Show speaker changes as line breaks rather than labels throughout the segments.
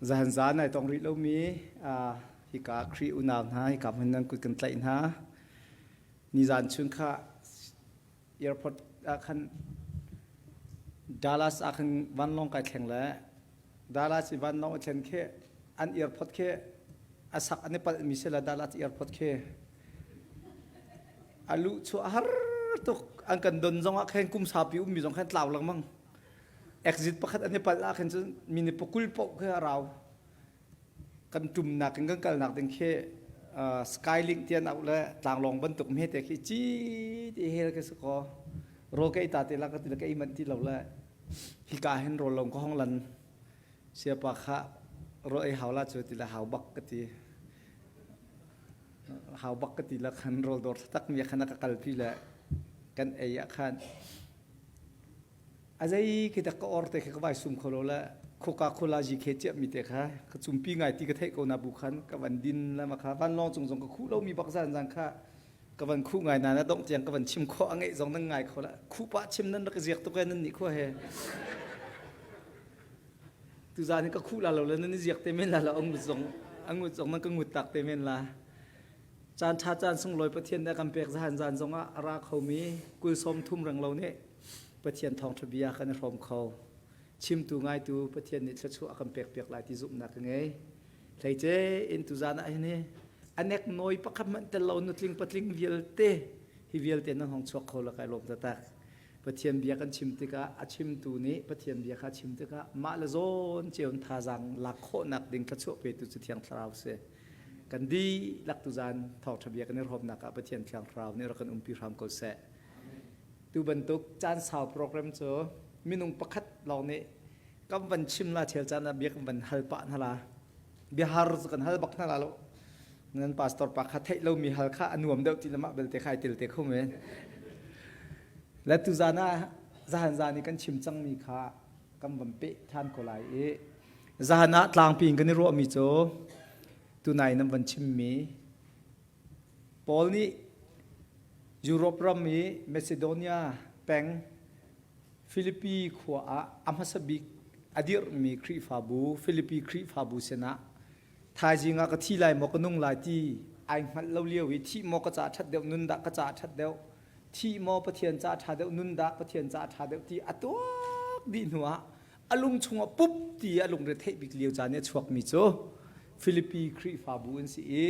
Zahan zan ai tong rih lomi hika Khrih unau hna hika hmun nan kut kan tlaih hna. Nizan chun kha airport ah khan Dallas ah khan vanlawng kai thleng le Dallas i vanlawng a thlen khi an airport khi a sak an i palhmi si la Dallas airport khi a luh chuah har tuk an kan don zong ah khan kum saupi ummi zong khan tlau lengmang exit pakhat an i palh ah khan cun mini pakul paoh khi a rau kan ṭumnak in kan kalnak ding khi skylink ti an auh le tlanglawng bantuk hme te khi ci ti hel ka si ko rawl ka ei ta te la ka ti le ka ei manh ti lo le hika hin rawl lawng ka hong lan siapa kha rawl ei hau la cu ti le hau bak ka ti hau bak ka ti la khan rawl dawr tak mi khan ka kalpi le kan ei ah khan A zei khi dak ka or te kha ka vai sum kho lo le Coca Cola ji khe ciap mi te kha ka cumpi ngai ti ka theih ko na bu khan ka van din la ma kha vanlawng cung zong ka khuh lo mi bak zan zan kha ka van khuh ngai na na dongh tiang ka van chim kho a ngeih zong nan ngai kho la khuh pah chim nan rak ziak tuk e nan nih khua he tu zan hi ka khuh la lo le nan i ziak te men la la ang zong angut zong nan ka ngut tak te men la caan ṭha caan sunglawi Pathian nih a kan pek zahan zan zong ah a ra khomi kul sawm thum reng lo nih Pathian thawngṭha bia kan i hrawm kho. Chimtu ngaitu Pathian nih thluachuah a kan pekpiak lai ti zumhnak ka ngei. Hleice in tuzan ah hin hi a nek nawi pakhat hmanh tel lo nutling patling vialte hi vialte nan hong chuak kho la kai lawm taktak. Pathian bia kan chim tikah a chimtu nih Pathian bia kha chim tikah mah le zawn cio in thazaang lak khawhnak ding thluachuah petu cu Thiang Thlarau si. Kan dihlak tuzan thawngṭha bia kan i hrawmnak ah Pathian Thiang Thlarau nih rak kan umpi hram ko seh. Tu bantuk caan sau program cu minung pakhat lawng nih kan van chim la chel caan ah bia kan van hal pah hna la. Biahar cu kan hal bak hna la lo. Nan pastor pa kha theih lomi hal kha a nuam deuh ti lamah belte kha ai tel te kho men. Le tu zan ah zahan zan i kan chim cangmi kha kan van peh than ko lai i zahan ah tlangpi in kan i ruahmi cu tunai nan van chimmi Paul nih Europe ram i Macedonia peng Filipi khua ah a hmasa bik a dirhmi Khrihfabu Filipi Khrihfabu sinah thaizing ah ka thi lai maw ka nung lai ti ai hngalh lo lio i thih maw ka ca ṭhat deuh nun dah ka ca ṭhat deuh thih maw Pathian ca ṭha deuh nun dah Pathian ca ṭha deuh ti a tuak dih hnu ah a lung chungah pup ti a lungre theih bik lio caan i a chuakmi cu Filipi Khrihfabu an si i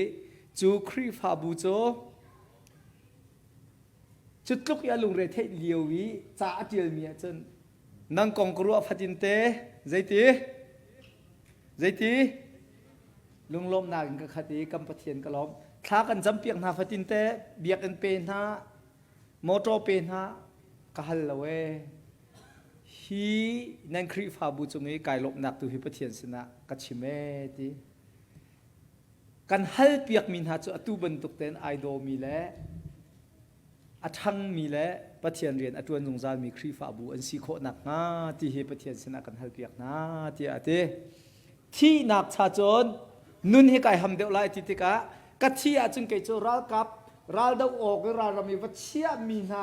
cu Khrihfabu cu cu tluk i a lungre theih lio i ca a ṭialmi ahcun nang kong ka ruah fatin te zeiti zeiti lunglawmhnak in ka khat i kan Pathian ka lawm thla kan campiak hna fatin te biakinn pe hna motor pe hna ka hal lo ee Hi nan Khrihfabu cung i kai lawmhnak tu hi Pathian sinah ka chim ee ti. Kan halpiakmi hna cu atu bantuk tein ai dawmi le a ṭhangmi le Pathian rian a ṭuan zungzalmi Khrihfabu an si khawh nakhnga ti hi Pathian sinah kan halpiak hna tiah a ti. Thihnak cha cun nun hi kai ham deuh lai ti tikah ka thi ahcun kei cu ralkap raldoh awk i ralram i va chiahmi hna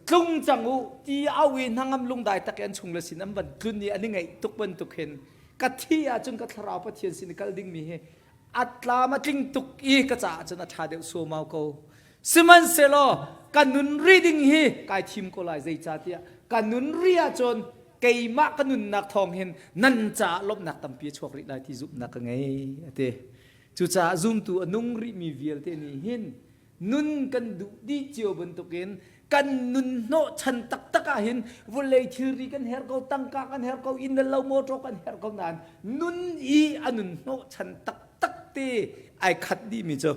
tlung cang u ti au i hnangam lungdai tak i an chung le sin an van tlun i an i ngaih tuk bantuk hin ka thi ahcun ka thlarau Pathian sin i kal dingmi hi a tlam a tling tuk i ka caah cun a ṭha deuh suaumau ko sihmanhsehlaw ka nun rih ding hi kai thim ko lai zeicahtiah ka nun rih ahcun keimah ka nunnak thawng hin nan caah lawmhnak tampi a chuak rih lai ti zumhnak ka ngei a ti cucaah zumtu a nung rihmi vialte nih hin nun kan duh dih cio bantukin kan nun hnawhchan taktak ah hin vawlei thilri kan herh ko tangka kan herh ko inn le lo motor kan herh ko nain nun i a nun hnawhchan taktak te ai khat dihmi cu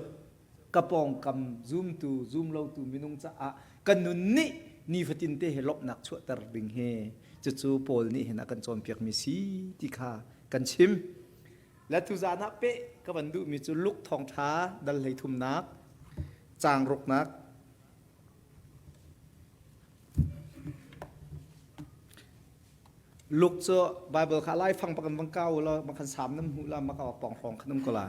ka pawngkam zumtu zumlotu minung caah kan nun nih nifatin te he lawmhnak chuahter ding hi cucu Paul nih hin a kan cawnpiakmi si ti kha kan chim le tuzan ah peh ka van duhmi cu Luke thawngṭha dal hlei thumnak caang ruknak Luke cu Bible kha laifang bak in vang kau law makhan sam nam hmuh la maka pong hrawng khan um ko la.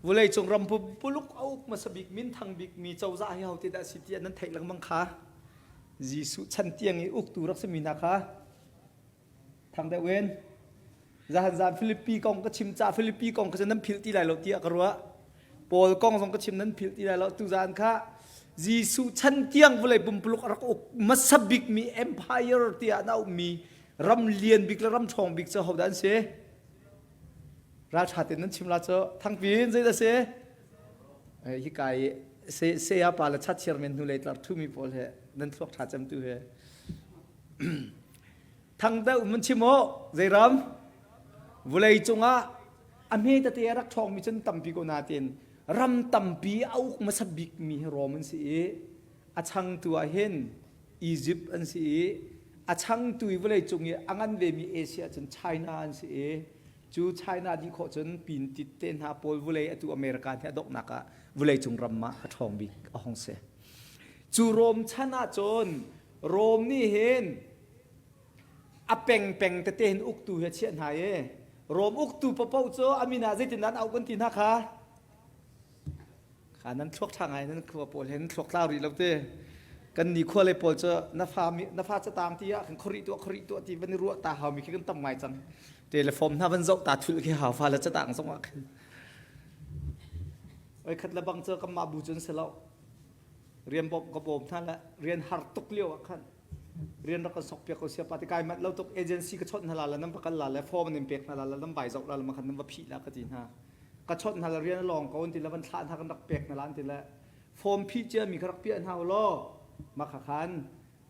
Vawleicung ram pumpuluk a uk hmasa bik minthang bikmi cozah hi hote dah si tiah nan theih lengmang kha. Jesuh chan tiang i uktu rak simi hna kha thang deuh in zahan zan Philippi kong ka chim ca Philippi kong ka nan philh ti lai lo tiah ka ruah. Paul kong zong ka chim nan philh ti lai lo tu zan kha Jesuh chan tiang vawlei pumpuluk a rak uk hmasa bikmi empire tiah an auhmi ram lian bik le ram ṭhawng bik cu hodah an si? Ralṭha tein nan chim la cu thangpi in zeidah si? Hika i saya pa le chat chairman hnulei tlar ṭhumi pawl he nan thluak ṭha cem tu he thang deuh mun chim u zei ram vulei cungah a hme tete a rak ṭhawngmi cun tampi ko natin ram tampi a uk hmasa bikmi hi Rom an si i a changtu ah hin Egypt an si i a changtu i vawlei cung i a ngan vemi Asia cun China an si i cu China dih khawh cun pintit te hna pawl vawlei atu America he a donghnak ah vawlei cung ram ah a ṭhawng bik a hung si. Cu Rom chan ah cun Rom nih hin a pengpeng tete hin uktu hi a chiah hna i Rom uktu paohpaoh cu a min ah zeitindah an auh kan ti hna kha Kha nan thluak ṭha ngai nan khua pawl he nan thluak tlau rih lo te. Kan ni khua le pawl cu na fa na fa catang ti ah kan khori tuah khori tuah ti van i ruah ta hau mi khi kan tam ngai cang. Telephone hna van zoh ta thul khi hau fa le catang zong ah khin. Oi khat le bang cu kan mah bu cun si lo. Rian bawm ka bawm hna le rian har tuk lio ah khan rian rak kan sok piak ko sia pa ti kai mat lo tuk agency ka chawnh hna la le nan va kal la le form nan pek hna la le nan vai zoh la le ma khan nan va phih la ka ti hna. Ka chawnh hna le rian a lawng ko an ti le van thlah hna kan rak pek hna la an ti le form phih cia mi kha rak piah hna u law mah kha khan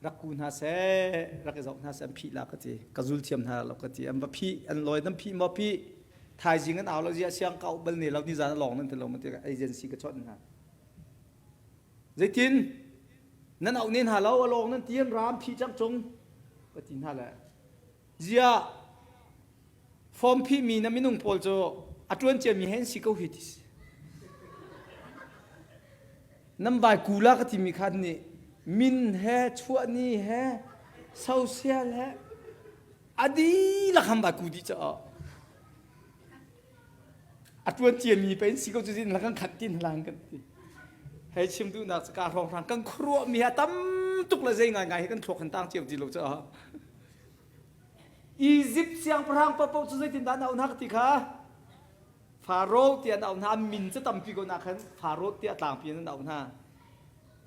rak ku hna seh rak i zoh hna seh an phih la ka ti ka zul thiam hna lo ka ti an va phih an lawi nan phih maw phih thaizing an au lo zia siang ka bal ne lo ni zan a lawng nan ti lo ma ti agency ka chawnh hna zeitin nan auh ne hna lo a lawng nan ti an ram phih cang cung ka ti hna le ziah Form phihmi na minung pawl cu a ṭuan ciami he an si ko hi ti si. Nan vai kula ka timi khan nih min he chuahni he social he a dihlak han vai ku dih caah a ṭuan ciami pe in si ko cu zin kan khat tin hlan kan ti. Hei chim duhnak cu ka hrawnghrang kan khuaruahmi a tam tuk le zei ngaingai hi kan thluak kan tang cio ti lo caah Izipt siangpahrang paohpaoh cu zeitindah an auh hna ka ti kha Faro tiah an auh hna min cu tampi ko na khan Faro tiah tlangpi in an auh hna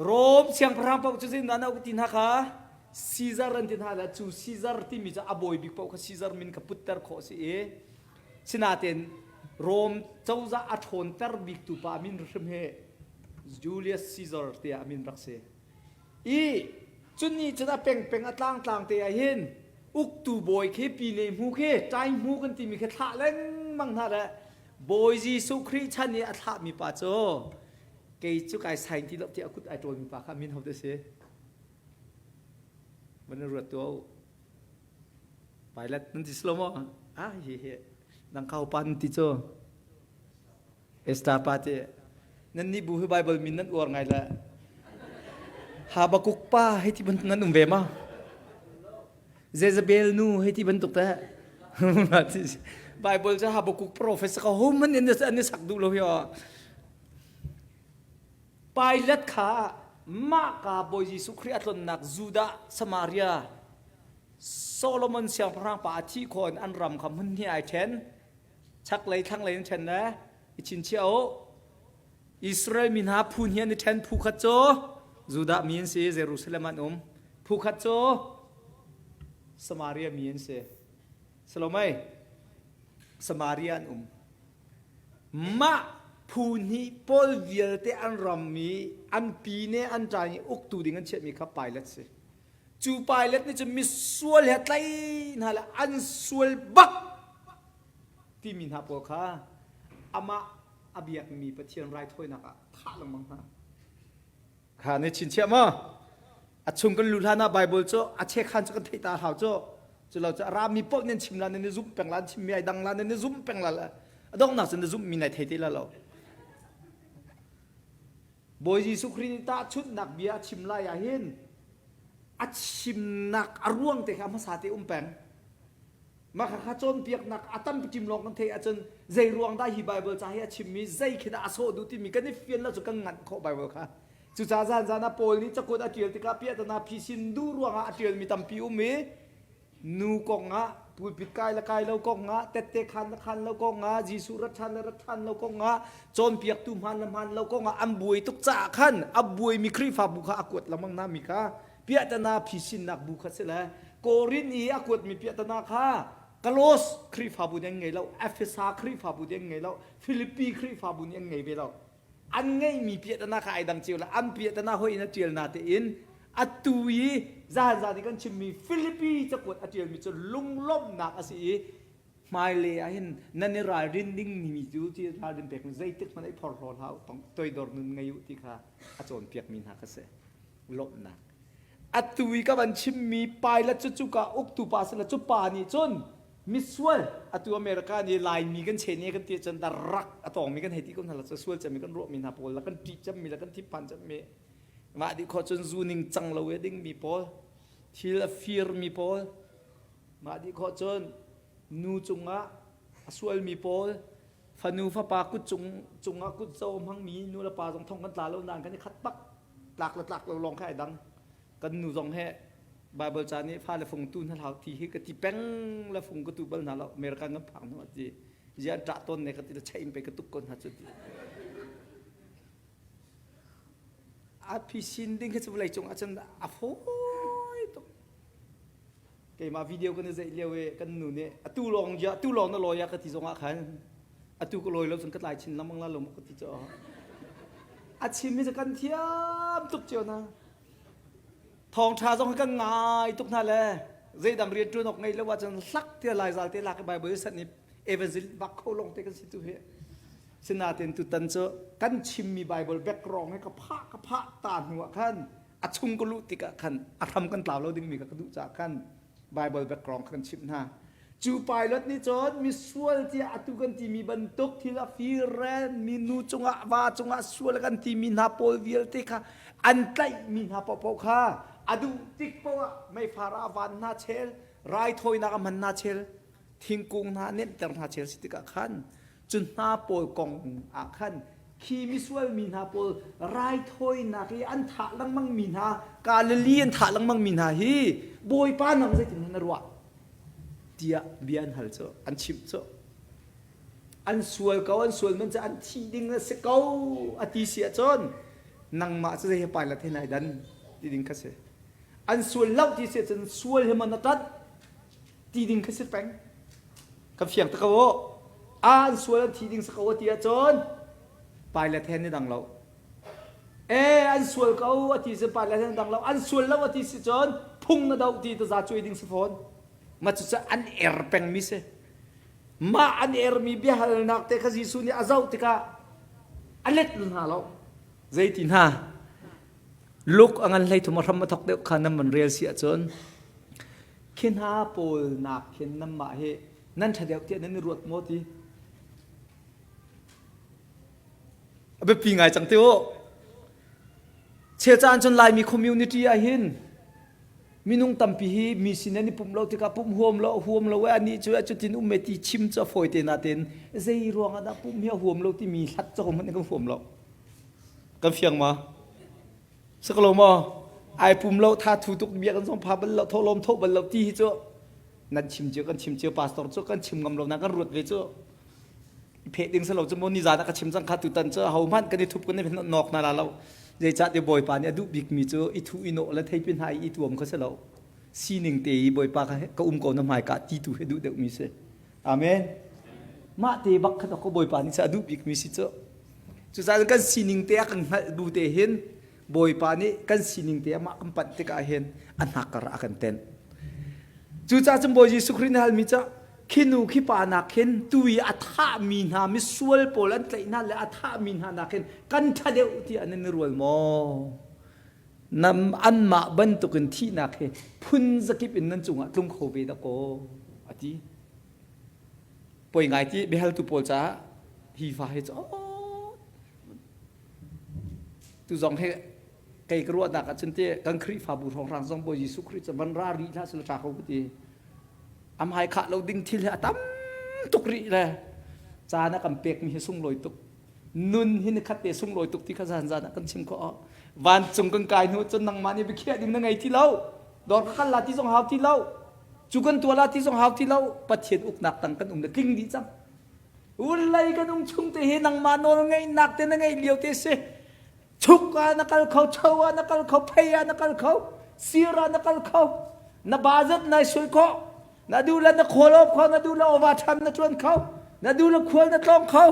Rom siangpahrang paoh cu zeitindah an auh ka ti hna kha Caesar an ti hna le cu Caesar timi cu a bawi bik paoh kha Caesar min kha putter khawh a si i sinain Rom cozah a ṭhawnter biktu pa min hrim hi Julius Caesar tiah a min rak si. I cun nih cun a pengpeng a tlangtlang te ah hin uktu bawi khi pine hmu khi ṭai hmu kan timi khi thlah lengmang hna le Bawi Jesuh Khrih chan i a thlahmi pa cu kei cu kai sain ti lo tiah a kut ai ṭawlmi pa kha min ho te si van i ruat tuah u Pilate nan ti si lo maw ah hi hi nang kau pa nan ti cu Esther pa te nan nih bu hi Bible min nan uar ngai le Habakuk pa hei ti bantuk nan um ve ma Jezebel nu hei ti bantuk te Bible cu Habakuk prophet ka hom man in an sak duh lo hi Pilate kha mah ka Bawi Jesuh Khrih a tlonnak Judah Samaria Solomon siangpahrang pa a thih khawh in an ram kha hmun hnih ai ṭhen chaklei thlanglei in ṭhen le i chinchiah u. Israel mi hna phu hnih an i ṭhen. Phu khat cu Judah mi an si, Jerusalem an um. Phu khat cu Samaria mi an si. Salomei, Samaria an um. Mah phu hnih pawl vialte an ram i an pi ne an ṭa i uktu ding an chiahmi kha Pilate si. Cu Pilate nih cun misual he tlai hna le an sual bak timi hna pawl kha amah a biakmi Pathian raithawinak ah thah lengmang hna. Kha ne chinchiah maw? A chung kan lu hlan ah Bible cu a chekhan cu kan theih ta hau cu. Cu lo cu a rami paoh nan chim la nan i zumh peng la an chimmi ai dang la nan i zumh peng la le a donghnak cun na zumhmi nai thei te la lo. Bawi Jesuh Khrih nih tahchunhnak bia a chim lai ah hin a chimnak a ruang te kha hmasa te um peng. Mah kha cawnpiaknak a tampi ṭim lawng kan theih ahcun Zei ruang dah hi Bible ca hi a chimmi zei khi dah a sawh duh timi kan i fian lo cu kan nganh khawh Bible kha. Cucaah zan zan ah Paul nih cakuat a ṭial tikah piahtana phisin duh ruangah a ṭialmi tampi um i nu kongah pulpit kai le kai lo kongah tette khan le khan lo kongah Jesuh rat ṭhan le rat ṭhan lo kongah cawnpiaktu hmaan le hmaan lo kongah an buai tuk caah khan a buaimi Khrihfabu kha a kuat lengmang hna mi kha piahtana phisinnak bu kha si le Korin i a kuatmi piahtana kha Kalos Khrihfabu nih an ngei lo Efesa Khrihfabu nih an ngei lo Filipi Khrihfabu nih an ngei ve lo an ngeihmi piahtana kha ai dang cio le an piahtana hoi in a ṭial na tein atu i zahan zan i kan chimmi Filipi cakuat a ṭialmi cu lunglawmhnak a si i hmailei ah hin nan i ralrin ding mi cu ti ralrin pek zeitik hmanh i phorhlaw hlah u toidor nun ngei u ti kha a cawnpiakmi hna kha si lawmhnak atu i ka van chimmi pilot cu cuka uktu pa si le cu pa nih cun misual atu America nih Laimi kan chen i kan ti cun da rak a tawngmi kan hei ti ko hna la cu sual cemmi kan ruahmi hna pawl la kan ṭih cemmi la kan thiphan cemmi mah dih khawh cun zu ning cang lo e dingmi pawl thil a firmi pawl mah dih khawh cun nu cungah a sualmi pawl fanu fapa kut cung cungah kut zo hmangmi nu le pa zong thong kan tla lo nain kan i khat bak tlak le tlak lo lawng kha ai dang kan nu zong he Bible ca nih fale fung tu hna hlau ti hi ka ti peng le fung ka tu bal hna lo American kan phak hnu ti zian ṭah tawn ne ka ti le chain pe ka tuk ko hna cu ti a phisin ding khi cu vawlei cung ahcun a fawi tuk keimah video kan i zeih lio i kan nu nih atu lawng ja atu lawng na lawi ah ka ti zong ah khan atu ka lawi lo cun ka tlai chin lengmang la lo ka ti cu a chim mi cu kan thiam tuk cio na Thawngṭha zong hi kan ngai tuk hna le zeidang rian ṭuan awk ngeih lo ahcun hlak te laizal te lak i Bible san i evangelist bak kho lawng te kan si tu hi. Sinain tutan cu kan chimmi Bible background hi ka phah ka phah ta hnu ah khan a chung ka luh tikah khan a hram kan tlau lo dingmi kha ka duh caah khan Bible background kha kan chimh hna. Cu pilot nih cun misual tiah atu kan timi bantuk thil a fir mi nu cungah va cungah sual kan timi hna pawl vialte kha an tlaihmi hna paohpaoh kha a duh tik paoh ah meifar ah van hna chel raithawinak a hman hna chel thingkung hna nemter hna chel si tikah khan cu hna pawl kong ah khan khi misual mi hna pawl raithawinak i an thah lengmang mi hna Galilee an thah lengmang mi hna hi Bawipa nang zeitin na ruah tiah bia an hal cu an chimh cu an sual ko an sual man cu an thi ding a si ko a ti si ahcun nangmah cu zei he pilot he nai dan ti ding kha si an sual lo ti si ahcun sual he man a tat ti ding kha si peng ka fiang te ko a an sual an thi ding si ko ti ahcun pilot he ni dang lo e an sual ko a ti si pilot he dang lo an sual lo a ti si cun phung na do ti ta za cuai ding si fawn ma cucu an er pengmi si mah an ermi biahalnak te kha Jesuh nih a zoh tikah a let hna lo zeiti hna Luke a ngan hlei thum a hram a thok deuh kha nan van rel si ahcun khi hna pawl nak khin nanmah hi nan ṭha deuh tiah nan i ruat maw ti a biapi ngai cang te u chel caan cun Laimi community ah hin minung tampi hi mi sin an i pumh lo tikah pumh huam lo huam lo e anih cu cutin um e ti chim cu a fawi te natin zei ruang ah dah pumh hi a huam lo timi hlat cu hmanh kan huam lo kan fiang ma saklo maw ai pum lo tha thu tuk bia kan zong pha bal lo tho lom tho bal lo ti hi cu nan chim cio kan chim cio pastor cu kan chim ngam lo na kan ruat ve cu pheh ding selo cu mo ni zan ah ka chim cang kha tutan cu ho hmanh kan i thup kan i nok na la lo zeicah ti bawipa nih a duh bik mi cu i thu i nawh le theipi hna i tuam kha si lo sining te i bawipa kha ka um ko na hmai ka ti tu he duh deuh mi si amen mah te bak kha ko bawipa nih a duh bik mi si cu cucaah kan sining te a kan hngalh bu te hin Bawipa nih kan sining te amah kan panh tikah hin a hnakkar a kan tenh. Cucaah cun Bawi Jesuh Khrih nih halmi cu khi nu khi pa nak khin tu i a thahmi hna misual pawl an tlaih hna le a thahmi hna nak hin kan ṭha deuh tiah nan i rual maw? Nam anmah bantukin thihnak hi phun zakip in nan cungah tlung kho ve dah kaw a ti. Poi ngai ti biahaltu pawl caah hi fa hi cu Tu zong hi kei ka ruahnak ahcun ti kan Khrihfabu hrawnghrang zong Bawi Jesuh Khrih cu van ra rih hlah sila ṭha ko ka ti. Am hai khah lo ding thil hi a tam tuk rih le. Caan a kan pekmi hi sunglawi tuk. Nun hi nikhat te sunglawi tuk ti kha zan zan ah kan chim khawh. Vancung kan kai hnu cun nangmah nih biakhiah ding na ngei ti lo. Dawr ka kal la ti zong hau ti lo. Cu kan tuah la ti zong hau ti lo. Pathian uknak tang kan um le tling dih cang. Vulei kan um chung te hi nangmah nawl ngeihnak te na ngeih lio te si. Chuk ah na kal kho, cho ah na kal kho, phei ah na kal kho, sir ah na kal kho. Na bazat nai sui khawh. Na duh le na khawl awp kho, na duh le overtime na ṭuan kho, na duh le khual na tlawng kho.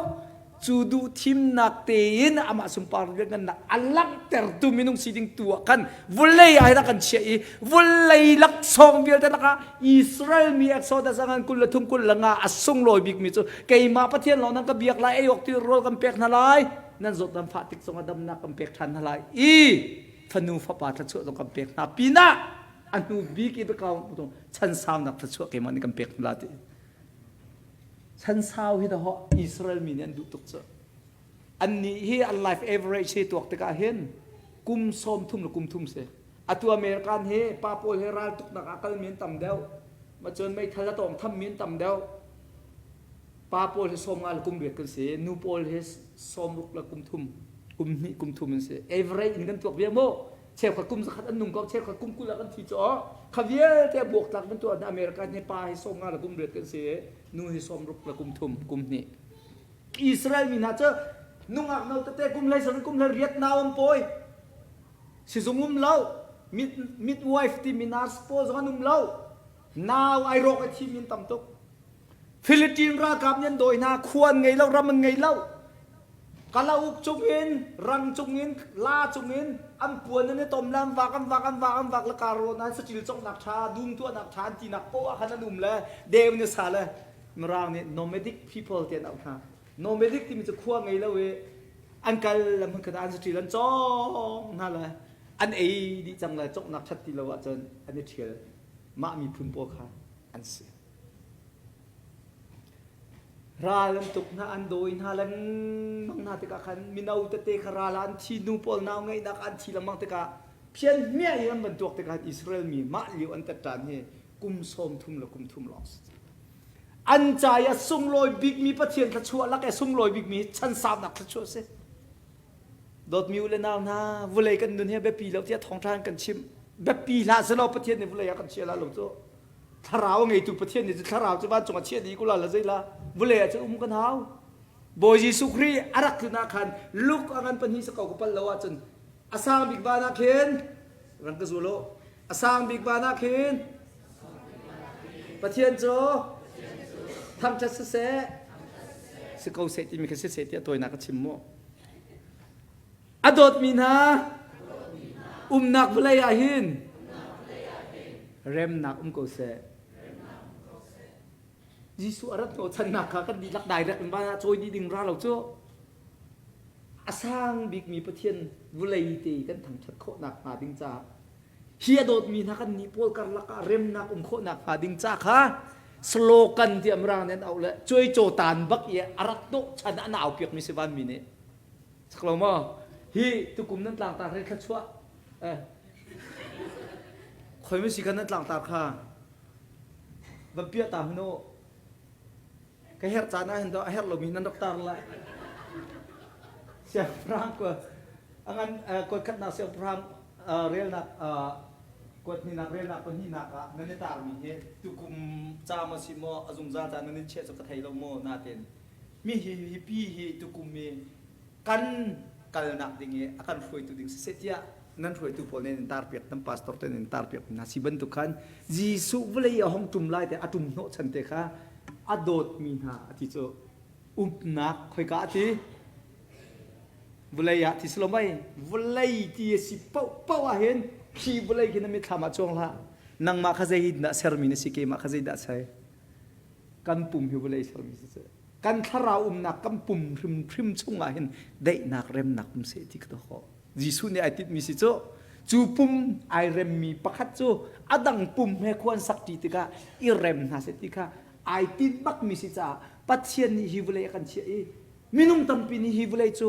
Cu duh thimnak tein amah sunpar lianngannak a langhtertu minung si ding tu ah khan vulei ah hin a kan chiah i vulei laksawng vialte lakah Israel mi Exodus a ngan 23 25 a sunglawi bikmi cu keimah Pathian lawng nan ka biak lai ei awk ti rawl kan pek hna lai nan zawt nan fah tik zongah damnak kan pek ṭhan hna lai i fanu fapa thluachuah zong kan pek hna pinah a hnu bik i biakam chan saunak thluachuah keimah nih kan pek hna lai ti chan sau hi dah Israel mi nih an duh tuk cu annih hi an life average hi tuak tikah hin kum 30 le kum thum si atu American hi pa pawl he ral tuknak ah kal mi an tam deuh ma cun meithal a tawng tham mi an tam deuh pa pawl hi 50 le kum riat kan si nu pawl hi 60 le kum thum kum hnih kum thum an si average in kan tuak bia mu cheukhat kum zakhat an nung ko cheukhat kum 20 ah kan thi cu kha vialte buak tlak bantuk ah America hi pa hi 50 le kum riat kan si nu hi 60 le kum thum kum hnih Israel mi hna cu nungak no tete kum hlei sarih kum hlei riat nau an pawi sizung um lo mid midwife timi nurse pawl zong an um lo nau ai rawk a thi min tam tuk Philippine ralkap nih an dawi hna khua an ngei lo ram an ngei lo Kalauk cungin, rang cungin, la cungin an puan an i tom le an vak an vak an vak an vak le kar rawn an saṭil cawknak ṭha, dum tuahnak ṭha an tinak poah ah khan an um le deu nih sa le Mirang nih nomadic people ti an auh hna. Nomadic timi cu khua ngei lo i an kal le hmunkhat ah an saṭil an cawng hna le an ei dih cang le cawknak ṭhat ti lo ahcun an i ṭhial. Mah miphun pawl kha an si. Ral an tuk hna, an dawi hna lengmang hna tikah khan mino tete kha ral ah an thi, nu pawl nau ngeihnak ah an thi lengmang tikah phian hmiah in an van tuak tikah Israel mi mah lio an tat hi kum 30 le kum thum lawng si. An ca i a sunglawi bikmi Pathian thluachuah lak i a sunglawi bikmi chan saunak thluachuah si. Dawtmi u le nau hna, vulei kan nun hi biapi lo tiah thawngṭha an kan chimh. Biapi hlah selaw Pathian nih vulei ah kan chia la lo cu. Thlarau a ngeitu Pathian nih cu thlarau cu vancung ah chiah dih ko la la zei la vulei ah cun um kan hau. Bawi Jesuh Khrih a rak tlun ah khan luk a ngan pahnih sa ko ka palh lo ahcun a sang bik van ah khin rang ka zul u a sang bik van ah khin Pathian cu thangṭhat siseh si ko seh timi kha siseh tiah tawinak ka chim mu. A dawtmi hna umnak vawlei ah hin remnak um ko seh. Jesuh a rat hnawhchannak kha kan dihlak direct in van ah cawi dih ding ra lo cu. A sang bikmi Pathian vawlei te kan thangṭhat khawhnak hnga ding caah hi a dawtmi hna kan nih pawl karlak ah remnak um khawhnak hnga ding ca kha slogan tiah mirang nih an auh le cuaicaw tan bak i a rat hnawhchan an au piakmi si vanmi nih. Sak lo maw? Hi tukum nan tlangtar hi thluachuah eh khoi ma si khan nan tlangtar kha van piah ta hmanh u ka herh caan ah hin a herh lomi nan rak tar lai siangpahrang ko angan kuat khatnak siangpahrang relnak kuat hnihnak relnak pahnihnak ah nan i tarmi hi tukum ca maw si maw a zungzal ca nan i chiah cu ka thei lo maw natin Mi hi hi pi hi tukum i kan kalnak ding i a kan hruaitu ding siseh tiah nan hruaitu pawl nih nan tarpiak nan pastor te nih tarpiak hna si bantuk khan Jesuh vawlei a hong ṭum lai te a ṭum hnawh chan te kha a dawtmi hna a ti cu umnak khoika a ti vawlei ah ti si lo mei vawlei ti a si paohpaoh ah hin khi vawlei khi na mitthlam ah cuang hlah nangmah kha zei dah sermi na si keimah kha zei dah ser kan pum hi vawlei sermi si kan thlarau umnak kan pum hrimhrim chungah hin daihnak remnak um seh ti ka khawh Jesuh nih ai tinhmi si cu cu pum ai remmi pakhat cu a dang pum he khua an sak ṭi tikah i rem hna seh ti kha ai tinh bakmi si caah Pathian nih hi vawlei a kan chiah i minung tampi nih hi vawlei cu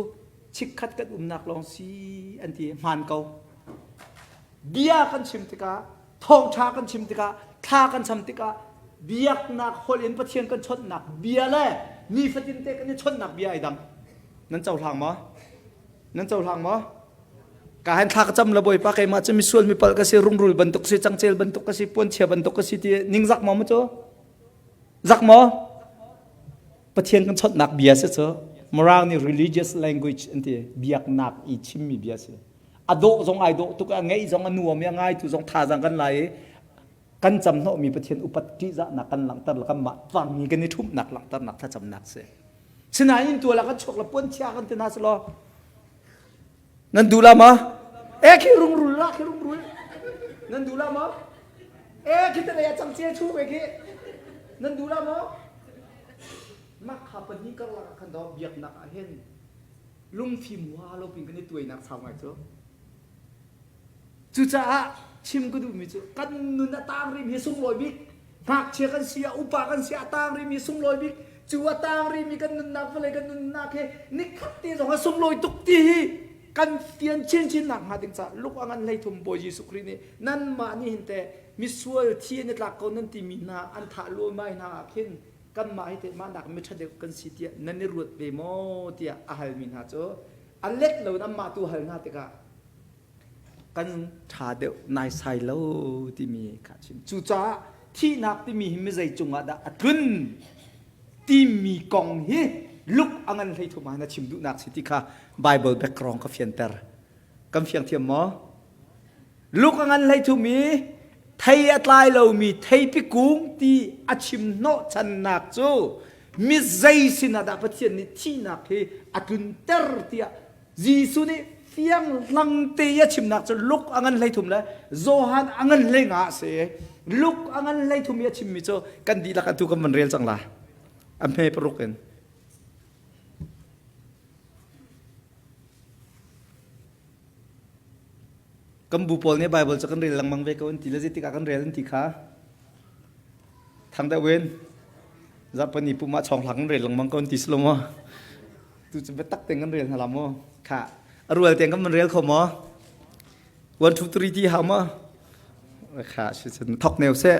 chikkhat kan umnak lawng si an ti hmaan ko Bia kan chim tikah, thawngṭha kan chim tikah, thla kan cham tikah biaknak holh in Pathian kan chawnhnak bia le nifatin te kan i chonnak bia ai dang. Nan cohlang maw? Nan cohlang maw? Ka han thla ka cam la bawipa keimah cu misual mipal ka si rungrul bantuk si cangcel bantuk ka si puanchia bantuk ka si ti ningzak maw mu cu? Zak maw? Pathian kan chonhnak bia si cu Mirang nih religious language an ti biaknak i chimmi bia si. A dawh zong ai dawh tuk a ngeih zong a nuam i a ngaitu zong thazaang kan lai i kan cam hnawhmi Pathian upat ṭihzahnak kan langhter le kanmah tlangmi kan i ṭhumhnak langhternak thlacamnak si. Sinain tual ah kan chuak le puanchia kan ti hna selaw nan duh la ma? E khi rungrul la khi rungrul nan duh la ma? E khi te lei ah cangcel chu ve khi nan duh la maw? Mah kha pahnih karlak ah khan daw biaknak ah hin lungfim hua lo pin kan i tuainak sau ngai cu. Cucaah chim ka duhmi cu kan nun a tang rihmi sunglawi bik ngakchia kan si ah upa kan si ah a tang rihmi sunglawi bik cu a tang rihmi kan nunnak vawlei kan nunnak hi nikhat te zong a sunglawi tuk ti hi kan fian chinchin nak hnga ding caah luk a ngan 13 Bawi Jesuh Khrih nih nanmah nih hin teh misual thi an i tlak ko nan timi hna an thah luaimai hna ah khin kanmah hi teh mah nak miṭha deuh kan si tiah nan i ruat ve maw tiah a halmi hna cu a let lo in anmah tu hal hna tikah kan ṭha deuh naisai lo timi kha chim. Cucaah thihnak timi hi mizei cungah dah a tlun timi kong hi luk a ngan 13 ah na chim duhnak si ti kha Bible background ka fianter. Kan fiang thiam maw? Luk a ngan 13 i thei a tlai lomi theipi kung ti a chim hnawhchannak cu mi zei sinah dah Pathian nih thihnak hi a tlunter tiah Jesuh nih fianghlang te i a chimnak cu Luke a ngan 13 le Johan a ngan 15 a si. Luke a ngan 13 i a chimmi cu kan dihlak atu kan van rel cang la. A hme paruk in. Kan bu pawl nih Bible cu kan rel lengmang ve ko an ti le zeitik ah kan rel an ti kha. Thang deuh in zarhpini pum ah chawng hlang kan rel lengmang ko an ti si lo maw? Tu cu biatak tein kan rel hna la maw? Kha a rual tein kan van rel kho maw? 1 2 3 ti hau maw? Kha si cun thok neu seh.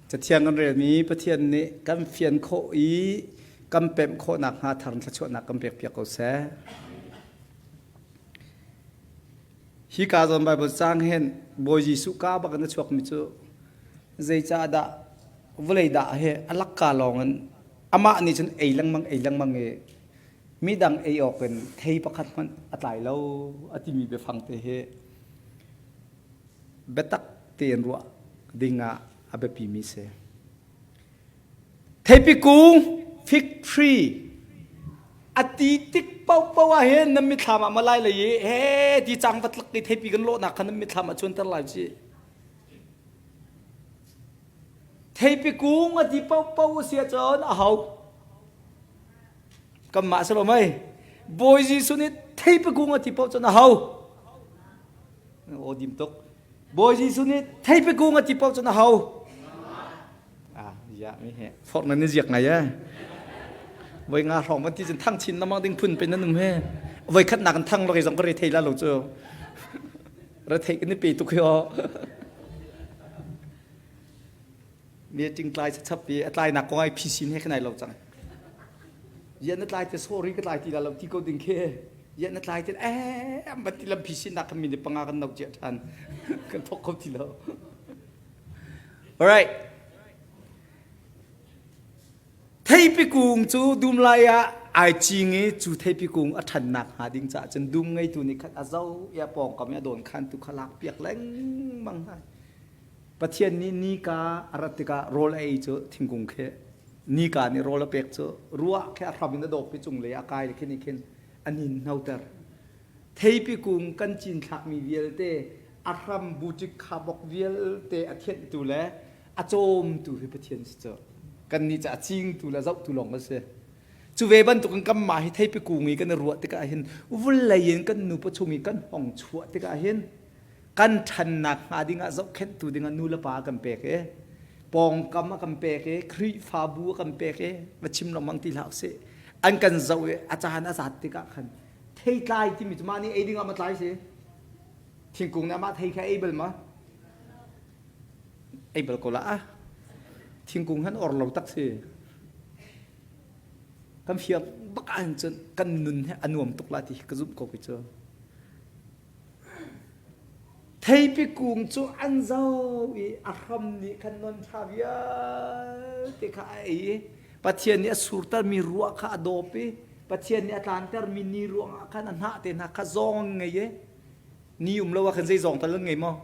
Cathiang kan relmi Pathian nih kan fian khawh i kan pemh khawh nakhnga thar thluachuahnak kan pekpiak ko seh. Hi ka zawn Bible caang hin Bawi Jesuh ka bak in a chuakmi cu zeicah dah vawlei dah he a lakka lawng in amah nih cun ei lengmang ei lengmang i midang ei awk in thei pakhat hmanh a tlai lo a timi biafang te hi biatak tein ruah ding ah a biapimi si. Theipi kung fig tree a ti tik paohpaoh ah hin nan mithlam ah malai lei i he ti cang va tlak i theipi kan lawhnak kha nan mithlam ah cuanter lai ci. Theipi kung a ti paohpaoh a si ahcun a hau. Kanmah si lo mei. Bawi Jesuh nih theipi kung a ti paoh cun a hau. Aw dim tuk. Bawi Jesuh nih theipi kung a ti paoh cun a hau. Ah, ya mi he. Forh nan i ziak ngai eh. Voi nga hrawng van ti cun thang chin lamang ding phun pe nan um he. Voi khat nak in thang lo zong ka re thei la lo cu. Re thei kan i pe tuk hi aw. Meeting tlai chap i a tlainak kong ai phisin he khanai lo cang. Yan na tlai te sorry ka tlai ti la lo ti ko ding khi. Yan na tlai te eh am ban ti lam phisin nak kan minute panga kan nok cia than. Kan thok kho ti lo. Alright. Theipi kung cu dum lai ah ai cing i cu theipi kung a ṭhannak hnga ding caah cun dum ngeitu nih khan a zoh i a pawngkam i a dawn khantu kha lak piak lengmang hna. Pathian nih nika a rat tikah rawl a ei cu thingkung khi nika nih rawl a pek cu ruah khi a hram in a dawp i cunglei a kai khi nih khin a nin hnoter. Theipi kung kan cinthlakmi vialte a hram buṭik khabok vialte a thianhtu le a cawmtu hi Pathian si cu. Kannih cu a cingtu le a zohtu lawng kan si. Cu ve bantukin kanmah hi theipi kung i kan i ruah tikah hin vulei in kan nupa chung i kan hong chuah tikah hin kan ṭhannak hnga dingah zohkhenhtu dingah nu le pa a kan pek i pawngkam a kan pek i Khrihfabu a kan pek i va chim lengmang ti hlah usih. An kan zoh i a caan a zat tikah khan theitlai timi cu mah nih ei dingah ma tlai si? Thingkung nih amah thei kha ei bal ma? Ei bal ko la ah. Thingkung han or lo tak si. Kan fiang bak ahhin cun kan nun hi a nuam tuk la ti ka zumh ko ki cu. Theipi kung cu an zo i a hram nih khan non ṭha vialte kha a ei i Pathian nih a surtermi ruah kha a dawp i Pathian nih a tlantermi ni ruangah khan a hnah te hna kha zawng ngei i ni um lo ah khan zei zawng tal an ngei maw?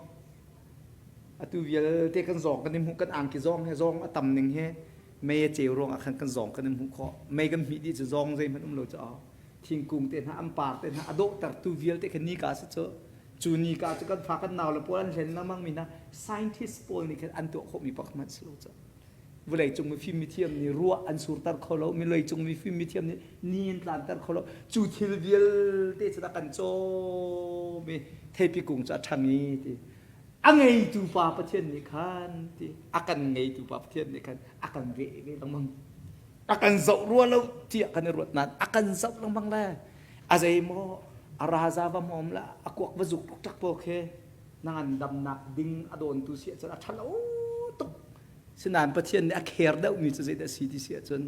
Atu vialte kan zawng kan i hmuh kan angki zawng he zawng a tam ning he mei a ceu ruangah khan kan zawng kan i hmuh khawh. Mei kan hmih dih cu zawng zeihmanh um lo cu thingkung te hna an par te hna a dawhtertu vialte kha nika si cu cu nika cu kan fa kan nau le pawl an hlen lengmang mi hna scientist pawl nih khan an tuah khawhmi pakhat hmanh si lo cu vawlei cung mifim mithiam nih ruah an surter kho lo milei cung mifim mithiam nih ni an tlanter kho lo cu thil vialte cu kan cawm i theipi kung cu a ṭhang i ti a ngeitu pa Pathian nih khan ti a kan ngeitu pa Pathian nih khan a kan veh ve lengmang a kan zoh rua lo tiah kan i ruat nain a kan zoh lengmang le a zei maw a raza va hmawm la a kuak va zuk tuk po khi na ngan damnak ding a dawntu si ahcun a ṭha lo tuk sinain Pathian nih a kher deuhmi cu zeidah si ti si ahcun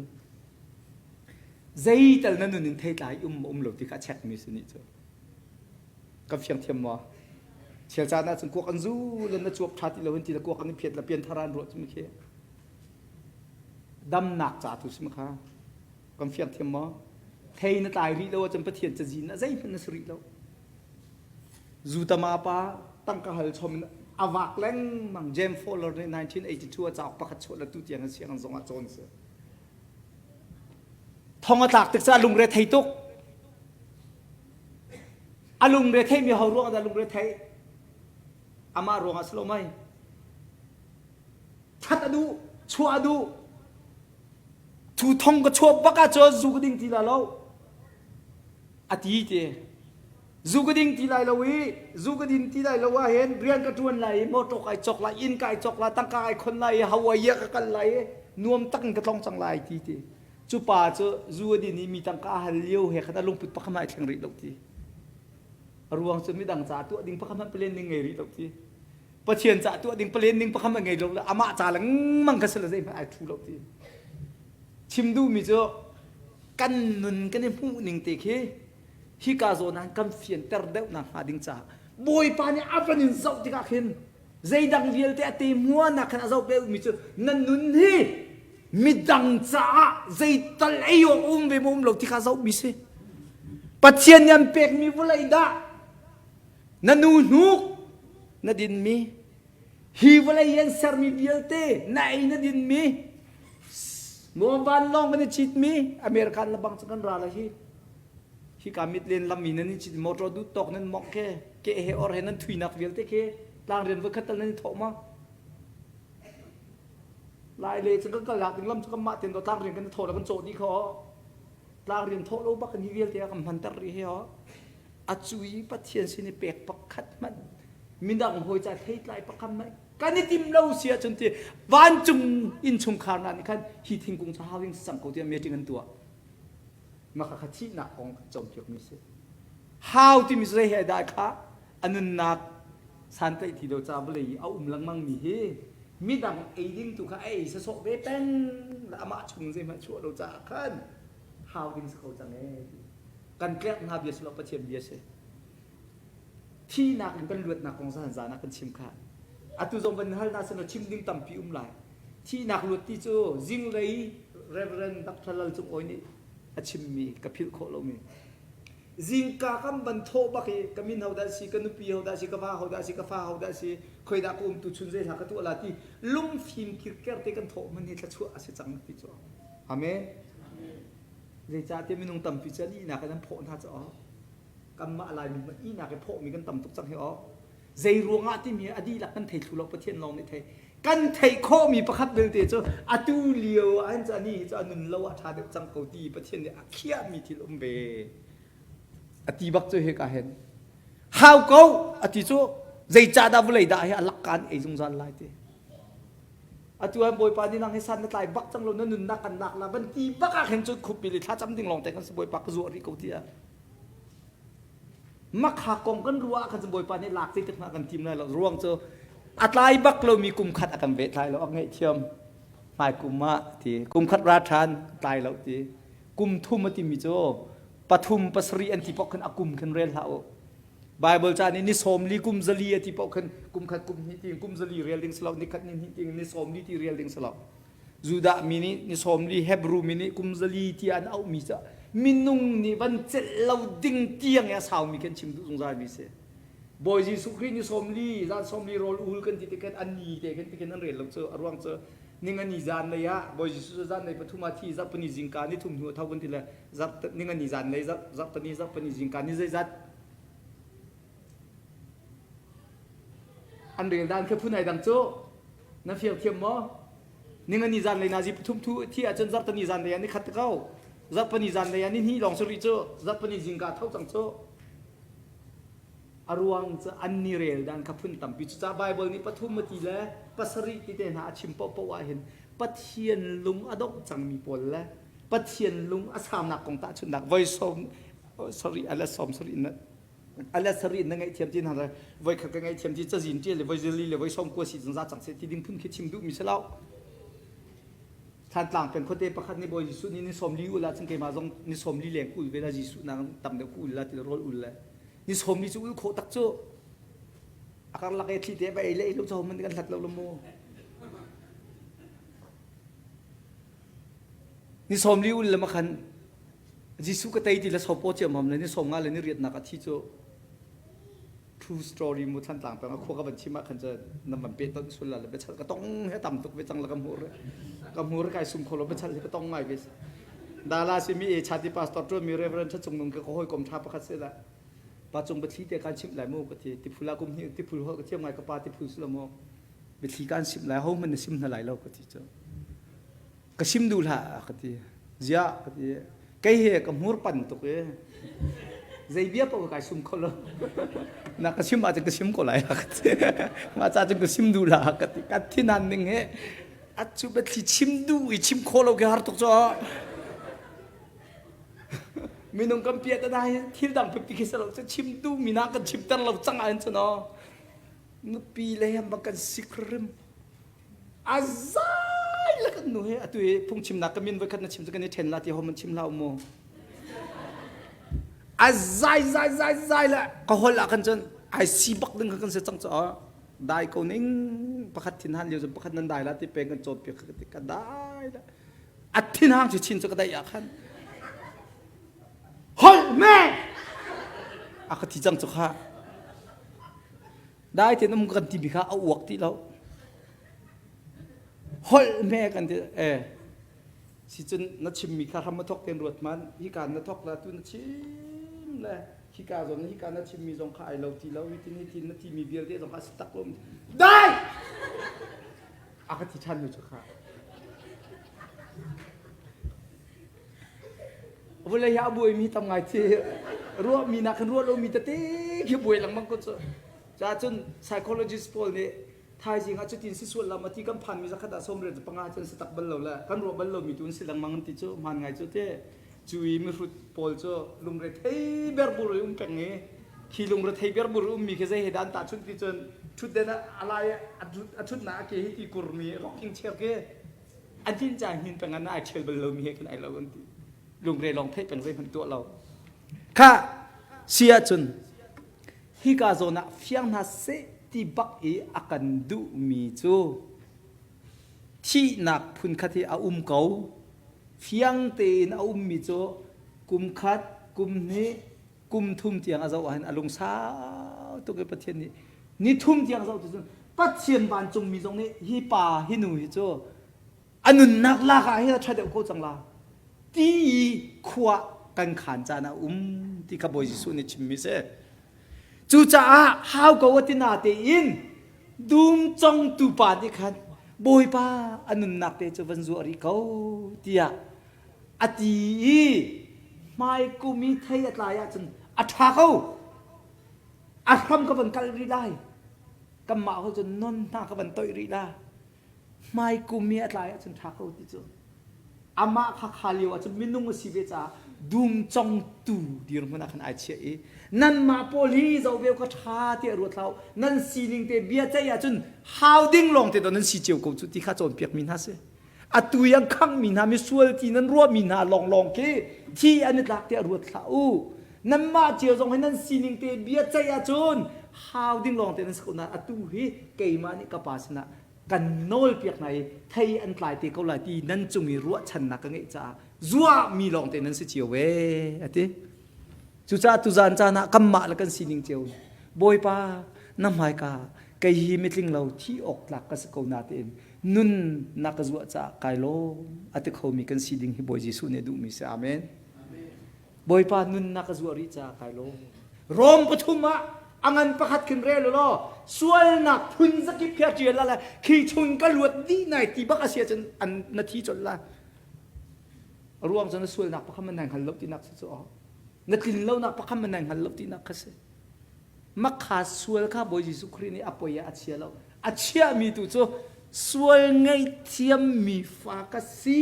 zeital na nun in theitlai um um lo ti kha a chekmi si nih cu kan fiang thiam maw chel caan ahcun kuak an zu le na cuap ṭha ti lo in ti le kuak an i phiat la pian tharan ruah cu mi khi Damnak ca tu si kha kan fiang thiam maw? Thei na tlai rih lo ahcun Pathian cazin ah zeihmanh na si rih lo. Zutama pa tangka hal chom in a vak lengmang James Fowler nih 1982 a cauk pakhat chuah le tu tiang a sianginn zong ah cawn si. Thong a tlak tik caah lungre thei tuk. A lungre theimi ho ruang dah lungre thei? Amah ruangah si lo mei? That a duh, chuah a duh. Thu thong ka chuah bak ahcun zu ka ding ti lai lo. A ti te. Zu ka ding ti lai lo i zu ka din ti lai lo ah hin rian ka ṭuan lai i motor kai cawk lai, inn kai cawk lai, tangka kai khon lai i Hawaii ah ka kal lai i nuam tak in ka tlong cang lai ti ti. Cu pa cu zu a din i mi tangka a hal lio he khan a lungput pakhat hmanh ai thleng rih lo ti. A ruang cu midang ca tuah ding pakhat hmanh plan ding ngei rih lo ti. Pathian ca tuah ding palen ding pakhat ngei lo le amah ca lengmang kha si le zeihmanh ai thu lo ti. Chim duhmi cu kan nun kan i hmuh ning te khi hika zawn ah kan fianter deuh nak hnga ding caah Bawipa nih a van in zoh tikah khin zeidang vialte a te muanak khan a zoh mi cu na nun hi midang caah zeital ei awk um ve maw um lo ti kha zoh mi si. Pathian nih an pekmi vawlei dah Na nu hnuk na dinmi, hi vawlei an sermi vialte na ei na dinmi, maw vanlawng kan i citmi, American le bang cu kan ra la hi. Hika mit len lam in nan i cit motor duh tawk nan mongh ke, ke he or he nan thuinak vialte khi tlangrian voi khat tal nan i thawh ma? Lai le cu kan kal lak ding lam cu kan mah ten do tlangrian kan i thawh le kan cawh dih kho. Tlangrian thawh lo bak in hi vialte a kan hmanter rih hi ho. A cu i Pathian sin i pek pakhat hmanh midang hawi ca theitlai pakhat hmanh kan i tim lo si ahcun ti vancung innchungkhar hna nih khan hi thingkung cu hau ding cang ko tiah meeting an tuah. Maka kha thihnak kong kan cawnpiakmi si. Hau timi cu zei he dah kha a nunnak santlaih ti lo ca vawlei i a um lengmang mi hi midang ei ding tu kha a ei sasawh ve peng le amah chung zeihmanh chuah lo caah khan hau ding si ko cang ee ti. Kan tlerh hna bia si lo Pathian bia si. Thihnak in kan luatnak kong zan zan ah kan chim kha. Atu zong van hal hna selaw chim ding tampi um lai. Thihnak luat ti cu zinglei Reverend Dr. Lal Cung Awi nih a chimmi ka philh khawh lomi. Zingka kan van thawh bak i ka min hodah si, ka nupi hodah si, ka va hodah si, ka fa hodah si, khoidah ka um tu chun zei hla ka tuah la ti lungfim kirker te kan thawh man hi thluachuah a si cang ti cu. Amen. Zeicahtiah minung tampi cu an ihnak in an phawh hna cu aw. Kanmah Laimi hmanh ihnak i phawhmi kan tam tuk cang hi aw. Zei ruangah timi a dihlak kan thei thlu lo Pathian lawng nih thei. Kan theih khawhmi pakhat belte cu atu lio ah hin cu ani hi cu a nun lo ah ṭha deuh cang ko ti Pathian nih a khiahmi thil um ve. A ti bak cu hika hin. Hau ko a ti cu zeicahdah vawlei dah hi a lakka an ei zungzal lai ti. Atu ah Bawipa nih nang hi san na tlai bak cang lo na nunnak kan lak la van ti bak ah khin cun khupi le thlacam ding lawng te kan si Bawipa ka zuah rih ko tiah. Makha kong kan ruah ah khan cun Bawipa nih lak zeitik hmanh kan tim lai lo ruang cu a tlai bak lomi kum khat a kan veh tlai lo a ngaihthiam hmai kum ah ti kum khat ra ṭhan tlai lo ti kum thum a timi cu pathum pasarih an ti paoh khan a kum khin rel hlah u Bible ca nih ni sawmli kum zali a ti paoh khan kum khat kum hnih tiin kum zali rel ding si lo ni khat ni hnih tiin ni sawmli ti rel ding si lo Judah mi nih ni sawmli Hebrew mi nih kum zali tiah an auhmi cu minung nih van celh lo ding tiang i a saumi khi an chim duh zungzal mi si. Bawi Jesuh Khrih ni sawmli zan sawmli rawl ul kan ti tikhin an ni te khin tikhin an rel lo cu a ruang cu ningani zan lei ah Bawi Jesuh cu zan lei pathum ah thi zarhpini zingka ni thum hnu a tho kan ti le zarh ningani zan lei zarhpini zarhpini zingka ni zeizat An rel dan kha phun ai dang cu. Na fiang thiam maw? Ningani zan lei nazi pathum thu thi ahcun zarhtani zan lei ah ni khat ko. Zarhpani zan lei ah ni hnih lawng si rih cu. Zarhpani zingka tho cang cu. A ruang cu an ni rel dan kha phun tampi. Cucaah Bible nih pathum a ti le pasarih ti te hna a chim paohpaoh ah hin Pathian lung a dongh cangmi pawl le Pathian lung a saunak kong tahchunhnak voi sawm sorry ala sawm sorry na ala sarih na ngaihthiam ti hna voi khat ka ngaihthiam ti cazin ṭial le voi zili le voi sawm kua si za cang seh ti ding phun khi chim duhmi si lo Thantlang peng khuate pakhat nih Bawi Jesuh nih ni sawm li ul ah cun keimah zong ni sawm li leng ul ve la Jesuh nak tam deuh ku ul la ti rawl ul le ni sawm li cu ul khawh tak cu a karlak e thli te ba ei le ei lo cho man kan hlat lo lo mu ni sawm li ul le ma khan Jesuh ka tei ti le sopaw ciammam le ni 50 le ni riatnak a thi cu true story mu Thantlang peng a khua ka van chim ah khan cu nan van pe ton sul la le biachal ka tong he tam tuk ve cang la ka hmur ka hmur kai sum kho lo biachal hi ka tong ngai ve dala si mi e chati pastor tu mi reverend tha cung nung ka hoi kom tha pakhat se la pa cung bathli te kan chim lai mu ka ti tiphul a kum hi tiphul ho ka thiam ngai ka pa tiphul su la mu biathli kan sim lai ho man na sim hna lai lo ka ti cu Ka sim duh hlah ka ti. Ziah ka ti. Kei he ka hmur pan tuk i zei bia paoh kai sum kho lo. Na ka sim ahcun ka sim ko lai ka ti. Mah ca cun ka sim duh hlah ka ti. Ka thinan ning he a cu biathli chim duh i chim khawh lo khi har tuk cu. Minung kan piah ta hi thil dang pipi khi si lo cu chim duh mi na kan chimter lo cang ahhin cun aw nupi le hem bang kan sik rim A zai le kan nu he atu hi phungchimnak ka min voikhat na chim cu kan i ṭhen la ti ho man chim hlah mu. A zai zai zai zai le ka hol ah khan cun ai si bak ding kha kan si cang cu dai ko ning pakhat thin han lio cun pakhat nan dai la ti peng kan cawn piak ka ti ka dai la a thin hang chi chin cu ka dai ah khan hol me a ka thi cang cu kha Dai tein um kan timi kha a uak ti lo. Holh hme kan ti eh si cun na chimmi kha hram a thok ten ruat man hika na thok la tu na chim le hika zon hika na chimmi zong kha ai lo ti lo hi tin hi tin na timi vialte zong kha si tak lo dai a ka ti ṭhan nu cu kha Vawlei hi a buaimi tam ngai thi ruahmi nak khan ruah lomi tete khi buai lengmang ko cu. Ca cun psychologist pawl nih thaizing ah cutin si sual lam ati kan phanmi zakhat ah sawm riat panga cun si tak bal lo le kan ruah bal lomi tu an si lengmang an ti cu hmaan ngai cu te cu i mihrut pawl cu lungre thei berbur i um peng i khi lungre thei berbur i ummi khi zei he dah an tahchunh ti cun ṭhutden ah a lai a ṭhutnak a ke hi ti kurmi rocking chair khi a din caan hin peng an ai ṭhial bal lomi he khan ai lo an ti lungre lawng theih peng zeihmanh tuah lo kha si ahcun hika zawn ah fiang hna seh ti. ti bak i a kan duhmi cu thihnak phunkhat hi a um ko. Fiang tein a ummi cu kum khat, kum hnih, kum thum tiang a zoh ahhin a lungsau tuk i Pathian nih ni thum tiang zoh ti cun Pathian vancungmi zong nih hi pa hi nu hi cu a nunnak lak ah hin a ṭha deuh ko cang la ti i khua kan khan caan a um ti kha Bawi Jesuh nih chimmi si. Cucaah hau ko a ti na tein dum congtu pa nih khan Bawipa a nunnak te cu van zuah rih ko tiah a ti i hmaikum i thei a tlai ahcun a ṭha ko a hram ka van kal rih lai kanmah ho cun non hna ka van toih rih la hmaikum i a tlai ahcun ṭha ko ti cu amah kha kha lio ahcun minung a si ve caah dum congtu dirhmun ah khan ai chiah i nanmah pawl hi zoh ve ka ṭha tiah ruat hlah nan sining te bia ceih ahcun hau ding lawng te do nan si cio ko cu ti kha cawnpiak mi hna si atu i an khanghmi hna misual ti nan ruahmi hna lawnglawng khi thi an i tlak tiah ruat hlah u nanmah cio zong hi nan sining te bia ceih ahcun hau ding lawng te nan si ko nain atu hi keimah nih ka pa sinah kan nawl piak hna i thei an tlai te ko lai ti nan cung i ruahchannak ka ngeih caah zuahmi lawng te nan si cio ve a ti Cucaah tuzan caan ah kanmah le kan sining cio Bawipa na hmaika kei hi mitling lo thi awk tlak ka si ko natein nun na ka zuah caah kai lawm a ti khomi kan si ding hi Bawi Jesuh nih a duhmi si amen. Bawipa nun na ka zuah rih caah kai lawm. Rom pathum ah a ngan pakhat khin rel law sualnak phun zakip khi a ṭial la le khi chung ka luat dih nai ti bak a si ahcun an na thi colh la. A ruang cu na sualnak pakhat man nai hngal lo tinak si cu na tlin lonak pakhat man nai hngal lo tinak kha si. Makha sual kha Bawi Jesuh Khrih nih a poi ah a chia lo. A chiahmi tu cu sual ngaihthiammi fa ka si.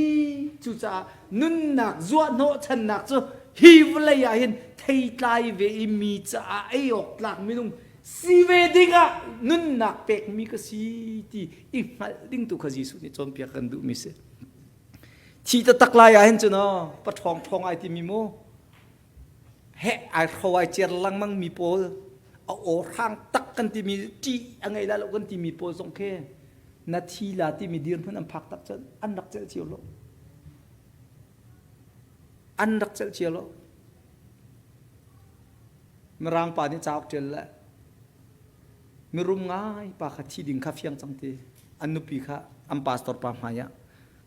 Cucaah nunnak zuahhnawh channak cu hi vawlei ah hin theitlai ve i mi caah ei awk tlak minung si ve dingah nunnak pekmi ka si ti i hngalh ding tu kha Jesuh nih cawnpiak kan duhmi si. Thih taktak lai ah hin cun aw pa ṭhawng ṭhawng ai timi mu heh ai hro ai cer lengmang mi pawl a aw hrang tak kan timi ṭih a ngei lai lo kan timi pawl zong khi na thi la timi dirhmun an phak tak cun an rak celh cio lo an rak celh cio lo mirang pa nih cauk ṭial le mirum ngai pa kha thi ding kha fiang cang ti an nupi kha an pastor pa hmai ah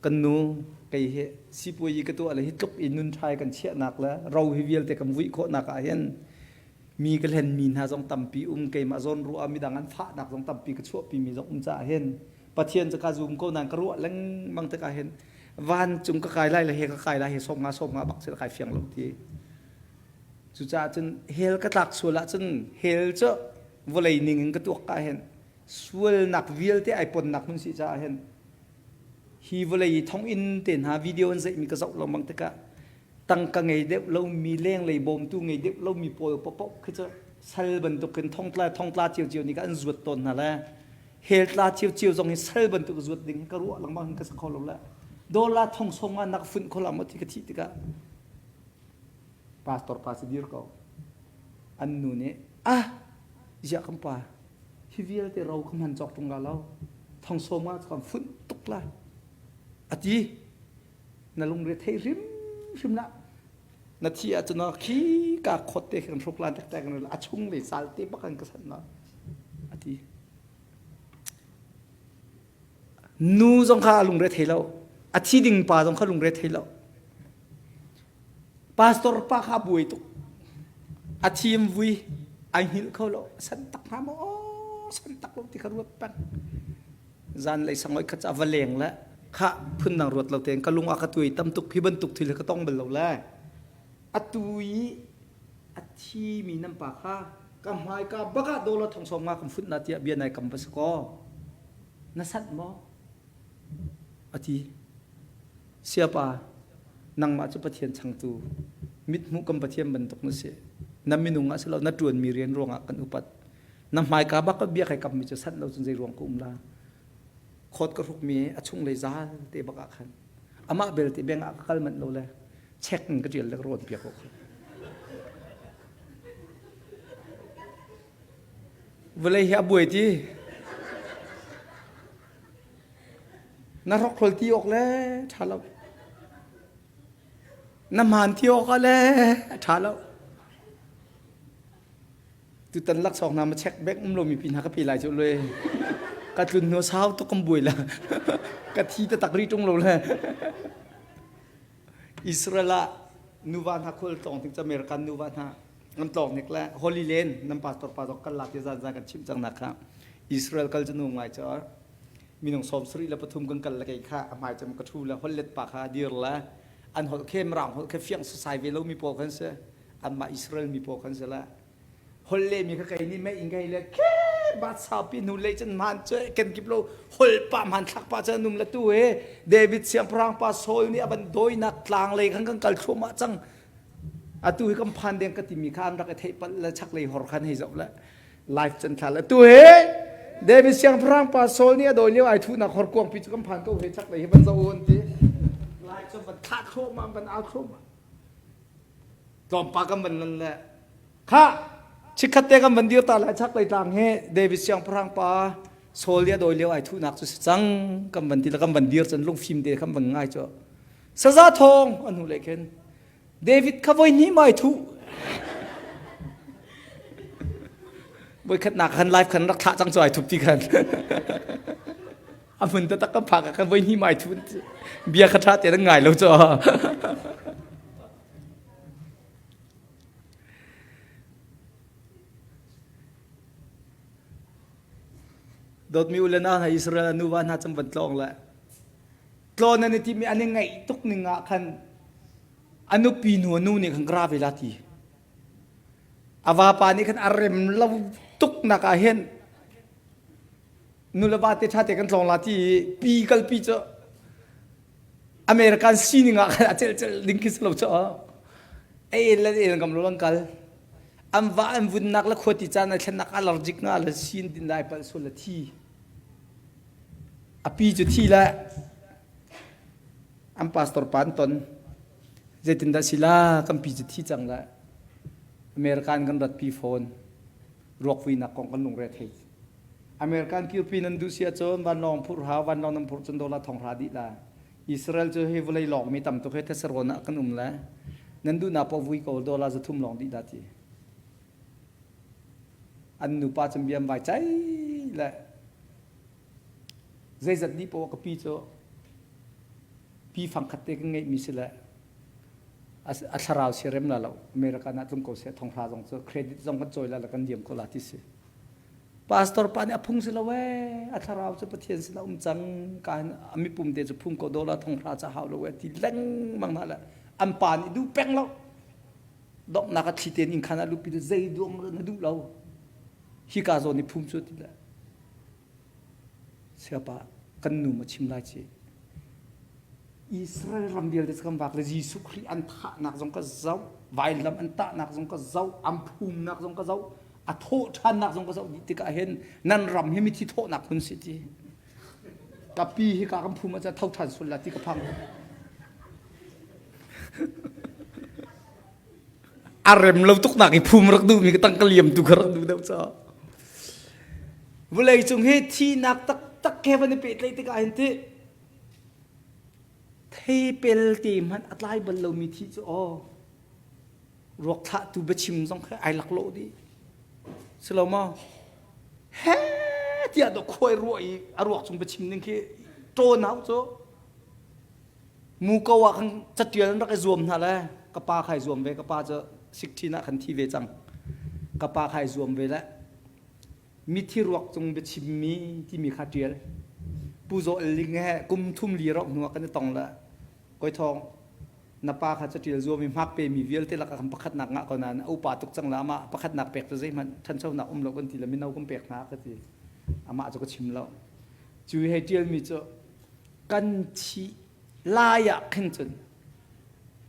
kan nu kei hi sipuayi ka tuah le hi tluk i nun ṭhai kan chiahnak le ro hi vialte kan vuih khawhnak ah hin mi ka hlen mi hna zong tampi um keimah zawn ruah midang an fahnak zong tampi ka chuahpi mi zong um caah hin Pathian cu ka zum ko nain ka ruah lengmang tikah hin vancung ka kai lai le he ka kai lai he som nga som nga bak si kai fiang lo ti cucaah cun hell ka tlak sual ahcun hell cu vawlei ning in ka tuak ka hin sualnak vialte ai ponnak hmun si caah hin hi vawlei i thonginn te hna video an zeihmi ka zoh lengmang tikah tangka ngei deuh lomi lenglei bawmtu ngei deuh lomi pawl paoh khi cu sal bantukin thongtla thongtla ciocio nih an zuat tawn hna le hell tla ciocio zong hi sal bantuk zuat ding hi ka ruah lengmang hin ka sa kho lo le dollar thong song ah nak funh kho la maw ti ka thih tikah pastor pa si dir ko an nu nih ah ziah kan pa hi vialte ro ka hman cawk ṭung la lo thong sawm ah kan funh tuk la a ti na lungre thei hrim hrim la na thi ahcun khi ka khot te kan hruk lan tek tek a chung le sal te bak an ka san na a ti nu zong kha a lungre thei lo a thi ding pa zong kha lungre thei lo Pastor pa kha buai tuk. A thim vui ai hngilh kho lo. San tak hnga maw? Aw, san tak lo ti kha ruat peng. Zan lei sangoi kha ca va leng le kha phun dang ruat lo tein ka lung a ka tuai tam tuk hi bantuk thil ka tong bal lo le. Atu i a thi mi nan pa kha ka hmai ka baka dollar thong sawm nga kan funh na tiah bia nai kam va si ko. Na sat maw? A ti. Siapa, nangmah cu Pathian changtu, mithmuh kan Pathian bantuk na si. Na minung ah si lo, na ṭuanmi rian ruangah kan upat. Na hmaika bak ka bia kai kammi cu sanh lo cun zei ruang ka um la. Khawt ka hrukmi a chunglei zal te bak ah khan amah belte beng ah ka kal manh lo le check in ka ṭial le ka rawn piak ko kha. Vawlei hi a buai ti. Na hrokhrol ti awk le ṭha lo. Na hmaan ti awk ah le a ṭha lo. Tutan laksawng hna ma check bank um lomi pi hna ka pe lai cu le ka tlun hnu sau tuk kan buai la ka thi taktak rih ṭung lo le Israel ah nuva hna khual tlawng tik cu American nuva hna an tlawng nik le Holy Land nan pastor pa zong kan lak ti zan zan kan chimh cang nak kha Israel kal cu nu ngai cu minung 73 kan kal le kei kha a hmai cem ka thu le hollet pa kha dir le an holh khe mirang holh khe fiang sasai ve lo mi pawl khan si anmah Israel mi pawl khan si le hol le mi kha kei nih mei in kei le ke bat saupi hnu lei cun man cu ken kip lo hol pa man thlak pa cu num le tu he David siangpahrang pa Saul nih a van dawinak tlang lei khan kan kal thluahmah cang atu hi kan phan deng ka timi kha an rak i theih palh le chak lei hor khan hei zoh le life chan thla le tu he David siangpahrang pa Saul nih a dawi lio ai thunak hor kuang pi cu kan phan ko he chak lei hi van zoh un ti life cu van thlah thluahmah van au thluahmah tlawmpal kan van lan le kha chikkhat te kan van dir ta lai chak lei tlang he David siangpahrang pa Saul nih a dawi lio ai thunak cu si cang kan van ti le kan van dir cun lungfim te kan van ngai cu saza thong an hu le khin David kha voi hnih mai thu voi khat nak khan live khan rak thlah cang cu ai thup ti khan a hmun taktak kan phak ah khan voi hnih mai thu bia kha ṭha te ngai lo cu Dawtmi u le nau hna Israel nuva hna cang van tlawng le tlawn an i timi an i ngaih tuk ning ah khan a nupi nu a nu nih khan gra ve la ti a vapa nih khan a rem lo tuk nak ah hin nu le va te ṭha te kan tlawng la ti i pi kalpi cu American sining ah khan a celh celh ding khi si lo cu ei le el ngam lo lang kal an va an vunnak le khuati caan a thlennak allergic nga le sin din lai pal sul le thi a pi cu thi le an pastor pa an ton zeitindah sila kan pi cu thi cang le American kan rat pi phone ruak vuinak kong kan lungre thei American kirpi nan duh si ahcun vanlawng phurh hau vanlawng nan phurh cun dollar thong hra dih la Israel cu hi vawlei lawk mi tam tuk he thesarawn ah kan um le nan duhnak paoh vui ko dollar 300 lawng dih dah ti an nupa cun biam vai cai le zeizat dih paoh ka pi cu pi fangkhat te kan ngeih mi si le a thlarau si rem la lo America na tlung ko se thong hra zong cu credit zong kan cawi la la kan diam ko la ti si Pastor pa nih a phung si lo ee, a thlarau cu Pathian sinah um cang ka hin a mipum te cu phung ko dollar thong hra ca hau lo ee ti lengmang hna le an pa nih duh peng lo donghnak a thli tein inn khan ah luhpi le zei duang na duh lo hi ka zawn i phum cu ti le siapa kan nu ma chim lai ci Israel ram vialte cu kan vak le Jesuh Khrih an thahnak zong ka zoh vailam an tahnak zong ka zoh an phumnak zong ka zoh a thawh ṭhannak zong ka zoh dih tikah hin nan ram hi mithi thawhnak hun si ti ka pi hi ka kan phum ah tho ṭhan sul la ti ka phang a rem lo tuk nak i phum rak duh mi ka tang ka liam tu ka rak duh deuh ca vulei cung hi thinak taktak he van i pehtlaih tikah hin ti Theipel te hmanh a tlai bal lomi thi cu aw ruak thlahtu biachim zong kha ai laklawh dih. Si lo maw? He tiah dawh khuai ruah i a ruak cung biachim ning khi ṭawn hau cu. Muko ah khan catial an rak i zuam hna le ka pa kha i zuam ve ka pa cu sikṭhin ah khan thi ve cang. Ka pa kha i zuam ve le mithi ruak cung biachimmi timi kha ṭial. Pu Zaw El Ling he kum thum li rauh hnu ah kan i tong le koi thawng na pa kha caṭial zuam i hmak pemi vialte lakah kan pakhatnak ngah ko nain a upa tuk cang la amah pakhatnak pek cu zeihmanh ṭhanchonak um lo kan ti le mino kan pek hna ka ti amah cu ka chim lo cu hei ṭialmi cu kan thih lai ah khin cun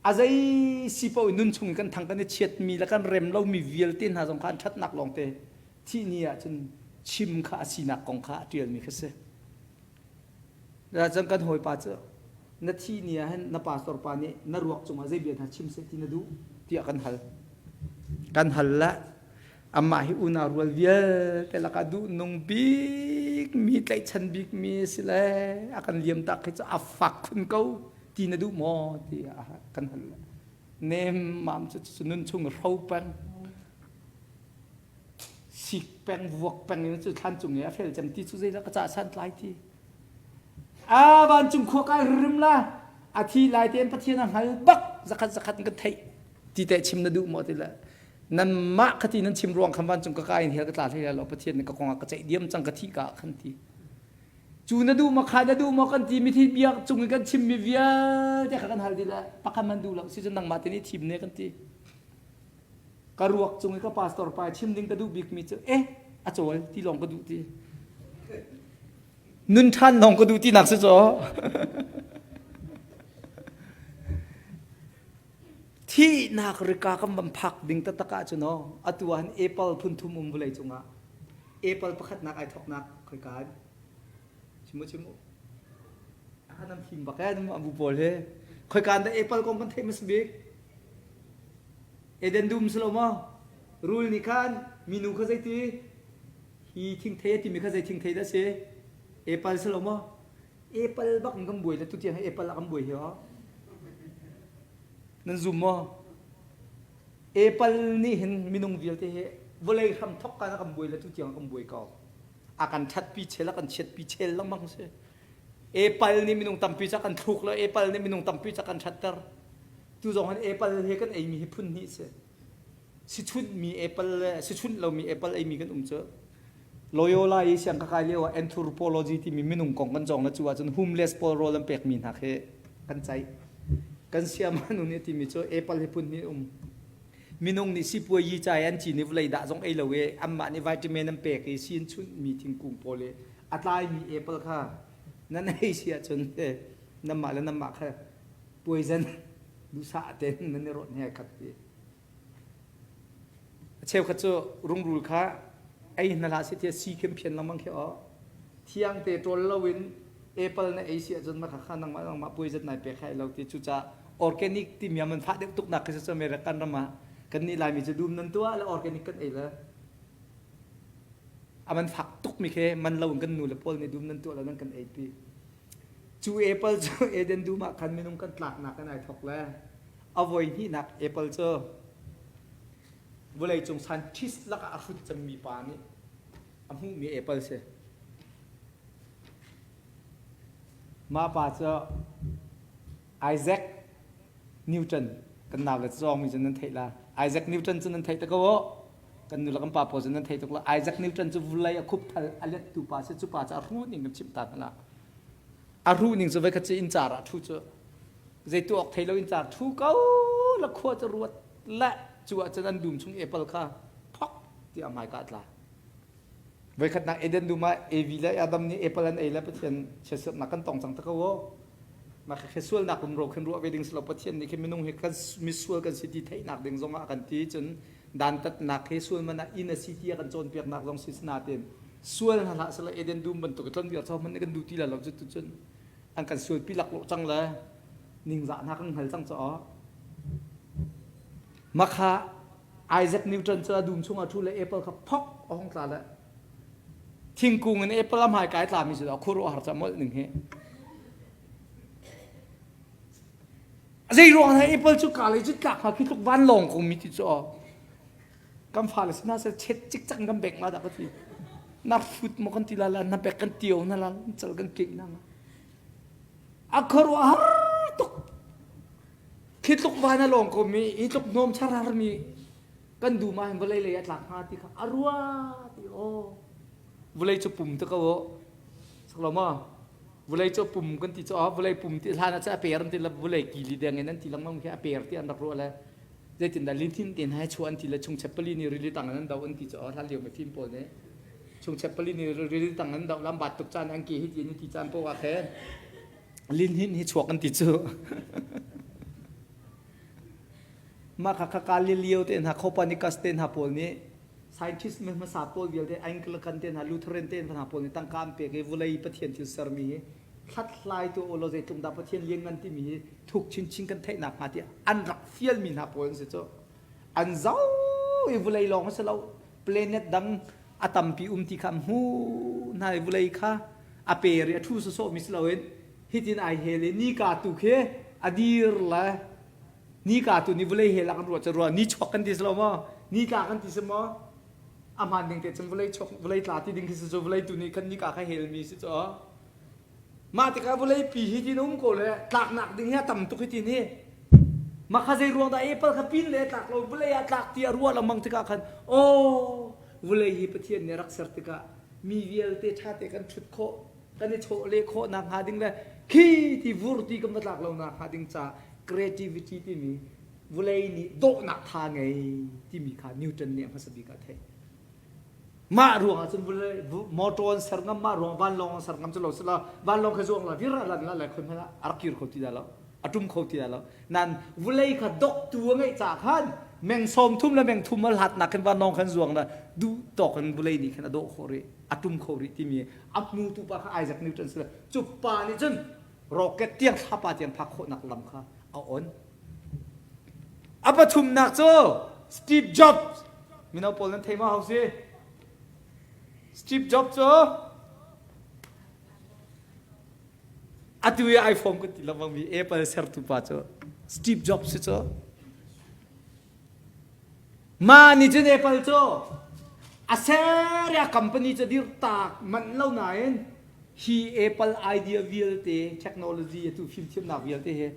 a zei si paoh in nun chung i kan thang kan i chiatmi le kan rem lomi vialte hna zong kha an ṭhatnak lawngte thih ni ah cun chim kha a sinak kong kha a ṭialmi kha si. Cun kan hawipa cu na thih ni ah hin na pastor pa nih na ruak cungah zei bia hna chim seh ti na duh tiah kan hal. Kan hal le. Amah hi unau rual vialte lakah duhnung bikmi, tlaihchan bikmi a si le a kan liam tak hi cu a fak khun ko ti na duh maw ti kan hal le. Nemmam cu cu nun chung hro peng sik peng vuak peng in cu thlan cung i a fel cem ti cu zeidah ka cah san tlai ti. A vancung khua kai rim la a thi lai tein Pathian a hngal bak zakhat zakhat in kan theih ti teh chim na duh maw ti le nanmah khati nan chim ruang khan vancung ka kai in hell ka tla hlei lo Pathian nih ka kong ah ka ceih diam cang ka thih ka khan ti cu na duh maw kha na duh maw kan ti mi thi bia cung in kan chim mi vialte kha kan hal dih le pakhat man duh lo si cun nangmah te nih thim ne kan ti ka ruak cung i ka pastor pa chim ding ka duh bik mi cu eh a cawl ti lawng ka duh ti Nun ṭhan lawng ka duh tinak si caw. Thihnak rika kan van phak ding taktak ahcun aw atu ah hin apple phun thum um vawlei cungah. Apple pakhatnak ai thawknak khoika in? Chim u chim u. Ah nan fim bak eh nan bu pawl hi. Khoika in dah apple kong kan theih hmasa bik? Eden dum si lo maw? Rul nih khan minu kha zeiti? Hi thingthei a timi kha zei thingthei dah si? Apple si lo maw? Apple bak in kan buai le tutiang hi apple ah kan buai hi ho. Nan zum maw? Apple nih hin minung vialte hi vawlei hram thok kan kan buai le tutiang kan buai ko. A kan thatpi chel a kan chiatpi chel lengmang si. Apple nih minung tampi ca kan thluk le apple nih minung tampi ca kan thatter. Tu zong hin apple he kan eimi hi phun hnih si. Sichunhmi apple le sichunh lomi apple eimi kan um cu. Loyola i siang ka kai lio ah anthropology timi minung kong kan cawng na cu ahcun homeless pawl rawl an pekmi hna khi kan caih. Kan siama nu nih timi cu apple hi phun hnih um. Minung nih sipuayi ca i an cin i vawlei dah zong ei lo i anmah nih vitamin an pek i si an chunhmi thingkung pawl i a tlaimi apple kha nan ei si ahcun nanmah le nanmah kha poison duhsah tein nan i rawnh he khat ti. A cheukhat cu rungrul kha ei hna hlah seh tiah sii khi an phian lengmang khi aw. Thiang te ṭawl loin apple na ei si ahcun mah kha nangmah nangmah poison nai pek hai lo ti cucaah organic timi ah man fah deuh tuknak khi cu American ram ah kannih Laimi cu dum nan tuah le organic kan ei le a man fak tukmi khi man lo in kan nu le pawl nih dum nan tuah le nan kan ei pi. Cu apple cu Eden dum ah khan minung kan tlaknak in ai thawk le a voi hnihnak apple cu vawleicung scientist lakah a hrut cemmi pa nih a hmuhmi apple si. Mah pa cu Isaac Newton kan nau le cawngmi cu nan theih la. Isaac Newton cu nan theih te ko aw. Kan nu le kan pa pawl cu nan theih tuk la. Isaac Newton cu vulei a khup thal a lettu pa si cu pa cu a hruh ning kan chimh ta hna la. A hruh ning cu voikhat cu inn car ah ṭhu cu zei tuah awk thei lo inn car ṭhu ko la khua cu ruat le cu ahcun an dum chung apple kha phok ti a hmaika a tla. Voikhatnak Eden dum ah Evi le Adam nih apple an ei le Pathian chiatserhnak kan tong cang te ko aw. Mah khi sualnak rumro khin ruah ve ding si lo Pathian nih khi minung hi kan misual kan si ti theihnak ding zong ah a kan ti cun dantatnak hi sual man ah inn a si ti a kan cawnpiaknak zong si nain sual hna hlah sela Eden dum bantuk i tlon vial chaw hmanh kan duh ti la lo cu cun an kan sualpi laklawh cang le ningzah hna kan hngal cang caw makha Isaac Newton cu a dum chungah ṭhu le apple kha phok a hong tla le thingkung in apple a hmai kai tlami cu a khuaruahhar ca molh ning hi Zei ruang ah apple cu ka lei cu tlak hnga khi tluk vanlawng ko mi ti cu aw. Kan fale sinah sel chet cikcak kan bek ma dah ka ti. Na fut mo kan ti la la na bek kan tio na la cal kan kek na. A khuaruahhar tuk. Khi tluk van a lawng ko mi, hi tluk hnawm charar mi kan du ma hin vawlei lei a tlak hnga ti kha a rua ti aw. Vawlei cu pum te ko aw. Sak lo ma? Vulei cu pum kan ti cu vulei pum ti hlan ah a per an ti le vulei kili deng in an ti lengmang khi a per ti an rak ruah le zeitindah lihnin te hna chuah an ti le chungchep pali nih rili tang an do an ti cu hlan lio mifim pawl nih chungchep pali nih rili tang an do lam bat tuk caan an ke hi ti an ti caan poah khe linhin hi chuak an ti cu mah kha kha Galileo te hna Copernicus te hna pawl nih Scientist mi hmasa pawl vialte Anglican te hna Lutheran te hna pawl nih tangka an pek i vawlei Pathian thil sermi hi hlathlaitu ulaw zeitluk dah Pathian lianngan timi hi thuk chinchin kan theihnak hnga tiah an rak fialmi hna pawl an si cu. An zau i vawlei lawng a si lo. Planet dang a tampi um ti kha hmu hna i vulei kha a per i a ṭhu sawsawh mi si loin hitin ai hel i nika tu khi a dir le nika tu nih vulei hel ah kan ruah cu ruah ni chuak kan ti si lo maw ni tla kan ti si maw a hmaan ding te cun vulei chuak vulei tla ti ding khi si cu vulei tu nih khan nika kha hel mi si cu Mah tikah vawleipi hi tin um ko le tlaknak ding hi a tam tuk hi tin hi. Mah kha zei ruang dah apple kha pin le tlak lo vawlei ah tlak ti a ruah lengmang tikah khan aw vawlei hi Pathian nih a rak ser tikah mi vialte ṭha te kan ṭhut khawh kan i chawh leh khawh nak hnga ding le khi ti vur ti kan va tlak lo nak hnga ding ca creativity timi vawlei nih dawhnak tha ngei timi kha Newton nih a hmasa bik ah theih. Mah ruangah cun motor an ser ngam, mah ruang vanlawng an ser ngam cu lo sila vanlawng kha zuang la vir a lan la le khoi hmanh ah a rak kir kho ti dah lo, a ṭum kho ti dah lo. Nan vulei kha doktu a ngeih caah khan meng sawm thum le meng thum a hlatnak khin vanlawng khan zuang la duh tawk in vulei nih khin a dawh khawh rih, a ṭum kho rih timi a hmutu pa kha Isaac Newton si cu pa nih cun rocket tiang thlapa tiang phak khawhnak lam kha a on. A pathumnak cu Steve Jobs mino pawl nan thei maw hau si? Steve Jobs cu atu i iPhone kan ti lengmang mi Apple sertu pa cu Steve Jobs si cu mah nih cun Apple cu a ser a company cu dir tak manh lo nain hi Apple idea vialte technology atu fimthiamnak vialte he